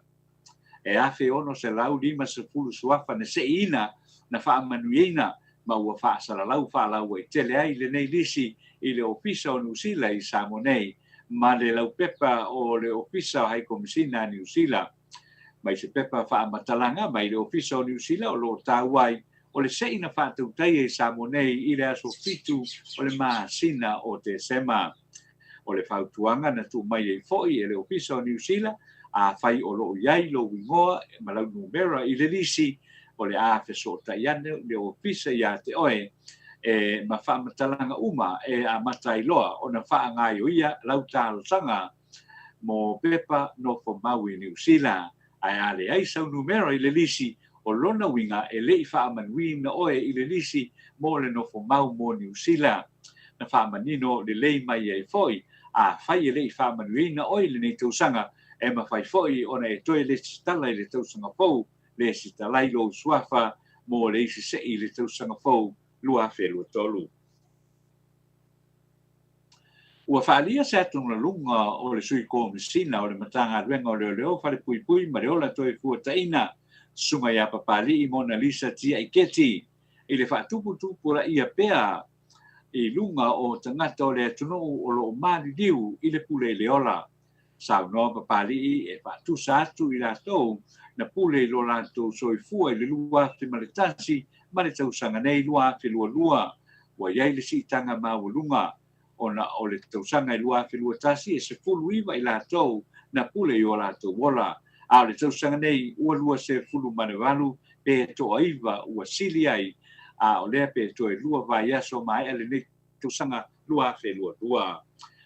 E 1,650 suafa na se'iina na faamanuiaina ma ua faasalalau faalauaitele ai lenei lisi i le Ofisa o Niu Sila i Samoa nei ma le laupepa o le Ofisa o Haikomisina a Niu Sila. Mai se pepa faamatalaga mai le Ofisa o Niu Sila o lo o taua ai o le se'i na faatautaia i Samoa nei i le aso 7 o le masina o Tesema. O le fautuaga na tuu mai ai foi e le Ofisa o Niu Sila, afai o lo o i ai lou igoa ma lau numera i le lisi, o le a fesootai ane le Ofisa iā te oe e ma faamatalaga uma e amata ai loa ona faagaoioia lau talosaga mo pepa nofo mau i Niu Sila. Ae a leai sau numera i le lisi, o lona uiga e le i faamanuiina oe i le lisi mo le nofo mau mo Niu Sila. Na faamanino lelei mai ai foi, afai e le i faamanuiaina oe i lenei tausaga, e mafai foi ona e toe lesitala i le tausaga fou, lesitala ai lou suafa mo le isi se'i i le tausaga fou 2023. Ua faaalia se atugaluga o le Sui Komesina o le Matagaluega o Leoleo, Falepuipui ma le Ola Toefuataina, Susuga ia Papali'i Monalisa Tiaiketi, i le faatuputupulaia pea i luga o tagata o le atunuu o lo o maliliu i le pule i le ola. Saunoa Papali'i e faatusa atu i latou na pule i lo latou soifua i le 2001 ma le tausaga nei 2022. Ua i ai le siitaga maualuga ona o le tausaga e 2021 e 19 i latou na pule i o latou ola, a o le tausaga nei ua 28 pe toaiva ua sili ai, a o lea pe toe 2 vaiaso maea lenei tausaga 2022.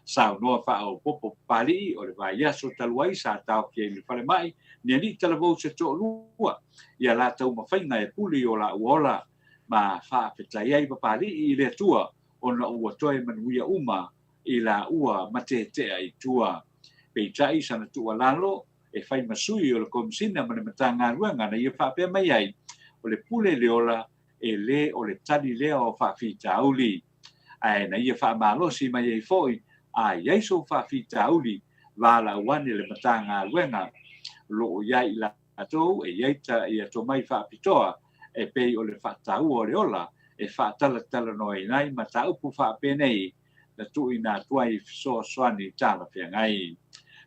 Saunoa faaopoopo Papali'i o le vaiaso talu ai sa taofia i le falemai ni alii talavou se toalua ia latou mafaiga e pule i o laua ola, ma faafetai ai Papali'i i le Atua ona ua toe manuia uma i laua ma tetea i tua. Peitai sana tuualalo e fai ma sui o le Komesina ma le Matagaluega na ia faapea mai ai, o le pule le ola e lē o le tali lea o faafitauli. Ae na ia faamalosi mai ai foi, a i ai sou faafitauli, valaau ane le Matagaluega o lo o i ai i latou e i ai ta ia tomai faapitoa e pei o le faataua o le ola e faatalatalanoaina ai mataupu faapenei na tuuina atu ai i fesoasoani talafeagai.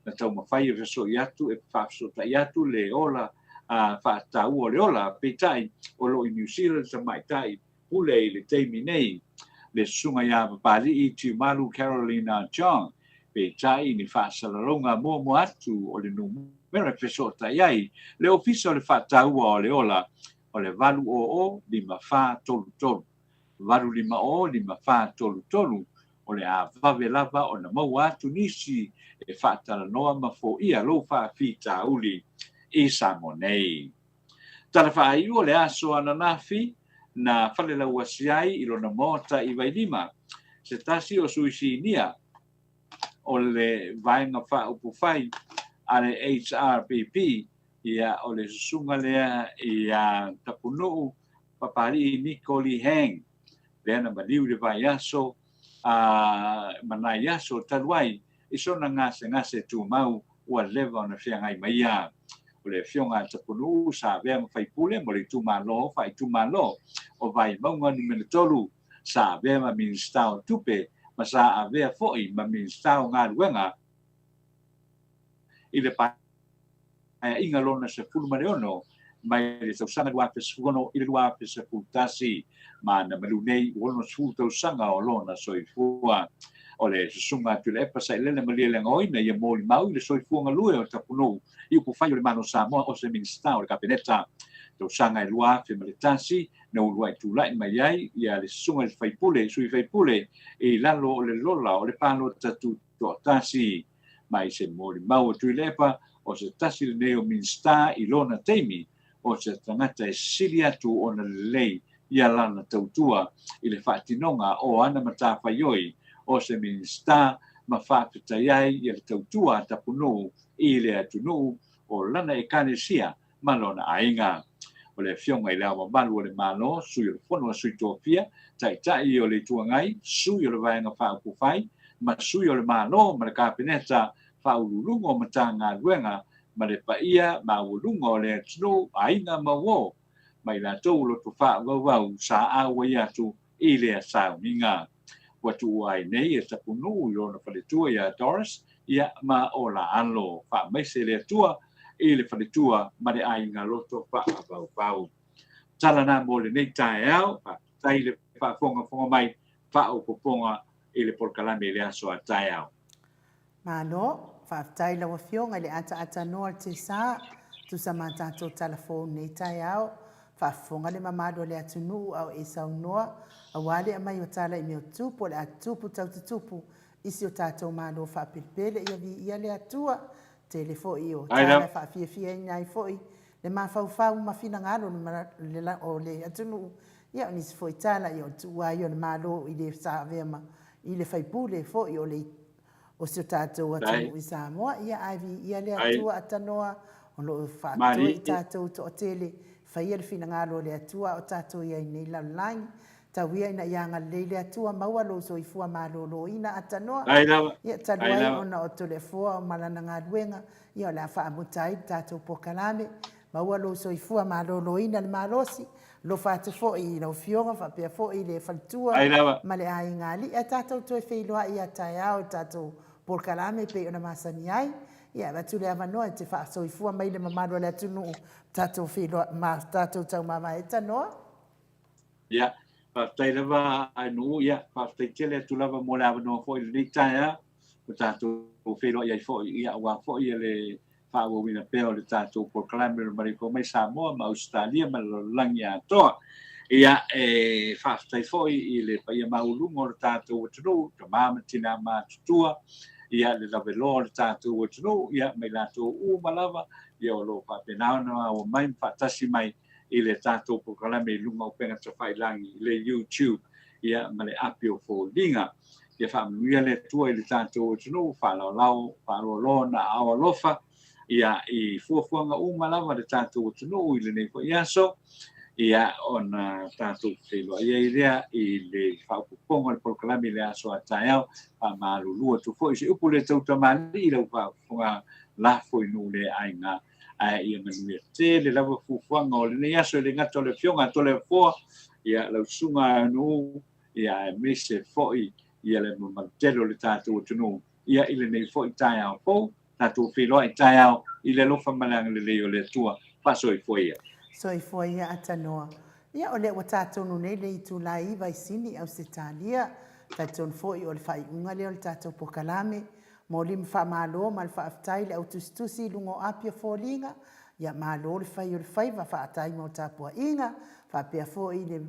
Na taumafai e feso'i atu e faafesootai atu le ola faataua o le ola, peitai o lo o i Niu Sila le tamaitai pule i le taimi nei, le susuga ia Papali'i Tiumalu Carolina Chong, peitai ni faasalalauga muamua atu o le numera e fesootai ai le Ofisa o le Faataua o le Ola o le 800 5433, 850 5433, o le a vave lava ona maua atu nisi e faatalanoa ma foia lou faafitauli i Samoa nei. Tala faaiu o le aso ananafi na falelauasi ai i lona maota i Vailima se tasi o sui sinia o le Vaega Faaupufai a le HRPP, ia o le susuga lea ia Tapunuu Papali'i Niko Lee Hang, lea na maliu i le vaiaso a ma nai aso talu ai i sona gasegase tumau ua leva ona feagai ma ia. O le afioga a Tapunuu sa avea ma faipule mo le itumalo faaitumalo o Vaimauga numera 3, sa avea ma Minisita o Tupe ma sa avea foi ma Minisita o Galuega i le Paeaiga lona 16 mai le tausaga 2016 i le 2011, ma na malu nei ua 60 tausaga o lona soifua. O le Susuga a Tuilaepa Sailele Malielegaoi na ia molimau i le soifua galue o Tapunuu i upufai o le Malo o Samoa o se Minisita o le Kapeneta. Tausaga e 2001 na uluai tulai mai ai ia le Susuga i le Faipule, Sui Faipule i lalo o le lola o le palota tutoatasi. Ma i se molimau a Tuilaepa, o se tasi lenei o Minisita i lona taimi, o se tagata e sili atu ona lelei ia lana tautua i le faatinoga o ana matafaioi o se Minisita ma faafetai ai ia le tautua a Tapunuu i le atunuu o lana Ekalesia ma lona aiga. O le Afioga i Le Ao Mamalu o le Malo, Sui o le Fono a Sui Tofia, Taitai o le Itu Agai, Sui o le Vaega Faaupufai ma Sui o le Malo ma le Kapeneta, Faauluuluga o Matagaluega ma le paia maualuga o le atunuu, aiga ma uo, ma i latou o loto faavauvau sa auai atu i lea sauniga. Ua tuua ai nei e Tapunuu i lona faletua ia Doris, ia ma o la alo. Faamaise le Atua i le faletua ma le aiga loto faavauvau. Tala na mo lenei taeao, faafetai le faafogafoga mai, faaopoopoga i le polokalame i le aso a taeao. Malo, faafetai i lau Afioga i le ataatanoa o le Tesa, tusa ma tatou tala fou i lenei taeao. Faafofoga le mamalu o le atunuu a o e saunoa, aua le aumai o tala i mea o tutupu, o le a tutupu tau tutupu i si o tatou Malo faapelepele, ia viia le Atua. Tele foi o tala e faafiafiaina ai foi le mafaufau ma finagalo o le atunuu, ia o nisi foi tala, ia o le tuua ai o le Malo i le sa avea ma i le faipule foi o le o si o tatou atunuu i Samoa. Ia ae viia le Atua atanoa o lo o faatoe i tatou toatele, faia le finagalo o le Atua a o tatou i ai nei lalolagi. Tau ia ina ia agalelei le Atua, maua lou soifua maloloina atanoa. Ia talu ai ona o Toleafoa ma lana galuega, ia o le a faamuta ai le tatou polokalame. Maua lou soifua maloloina le malosi, Alofa atu foi i lau Afioga faapea foi le faletua ma le aiga alii. Ae tatou toe feiloai ia taeao i le tatou polokalame e pei ona masani ai. Ia, avatu le avanoa e te faasoifua mai le mamalu o le atunuu tatou feiloai ma tatou taumamae tanoa. Ia, faafetai lava Ainuu, ia, faafetai tele atu lava mo le avanoa foi i lenei taeao ua tatou feiloai ai foi, ia, aua foi le faaauauina pea o le tatou polokalame o le Maleifua Mai Samoa ma Ausetalia ma le lalolagi atoa. Ia, e faafetai foi i le paia maualuga o le tatou atunuu, tama ma tina matutua, ia, le laveloa o le tatou atunuu, ia, ma i latou uma lava, ia, o lo o faapena ona maua mai ma faatasi mai i le tatou polokalame i luga o upega tafailagi i le YouTube, ia, ma le api o foliga. Ia faamanuia le Atua i le tatou atunuu, faalaolao, faaloaloa ona aao alofa, ia, i fuafuaga uma lava le tatou atunuu i lenei foi aso, ia, ona tatou feiloai ai lea i le faaopoopoga o le polokalame i le aso a taeao. Faamalulu atu foi se upu le tautamalii i lau faafofoga lafo i nuu le aiga, ae ia manuia tele lava fuafuaga o lenei aso, e le gata o le Afioga a Toleafoa, ia, lau susuga a nuu, ia aemaise foi ia le mamalu tele o le tatou atunuu ia i lenei foi taeao fou, tatou feiloai taeao i le alofa ma le agalelei o le Atua. Faasoifua ia. Soifua ia Atanoa. Ia o lea ua ta tonu nei le itula e iva i Sini, Ausetalia. Talitonu foi o le faaiuga lea o le tatou polokalame. Momoli ma faamalo ma le faafetai i le au tusitusi i luga o api o foliga. Ia malo le fai o le faiva, faafetai mo tapuaiga, faapea foi le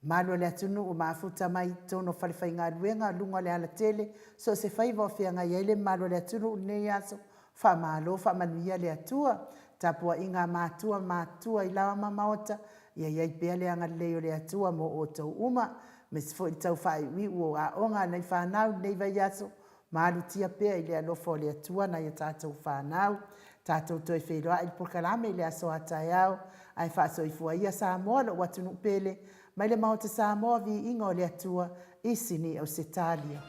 Malu o le atunuu mafuta mai i totonu o falefaigaluega, luga o le alatele, so o se faiva o feagai ai le mamalu o le atunuu i lenei aso, faamalo, faamanuia le Atua. Tapuaiga a matua ma matutua i laoa ma maota, ia i ai pea le agalelei o le Atua mo outou uma, aemaise foi le tau faaiuiu o aoga a nai fanau i lenei vaiaso, Malutia pea i le alofa o le Atua nai a tatou fanau. Tatou toe feiloai i le polokalame i le aso a taeao, ae faasoifua ia Samoa lou atunuu pele, mai le Maota Samoa viiga o le Atua i Sini Ausetalia.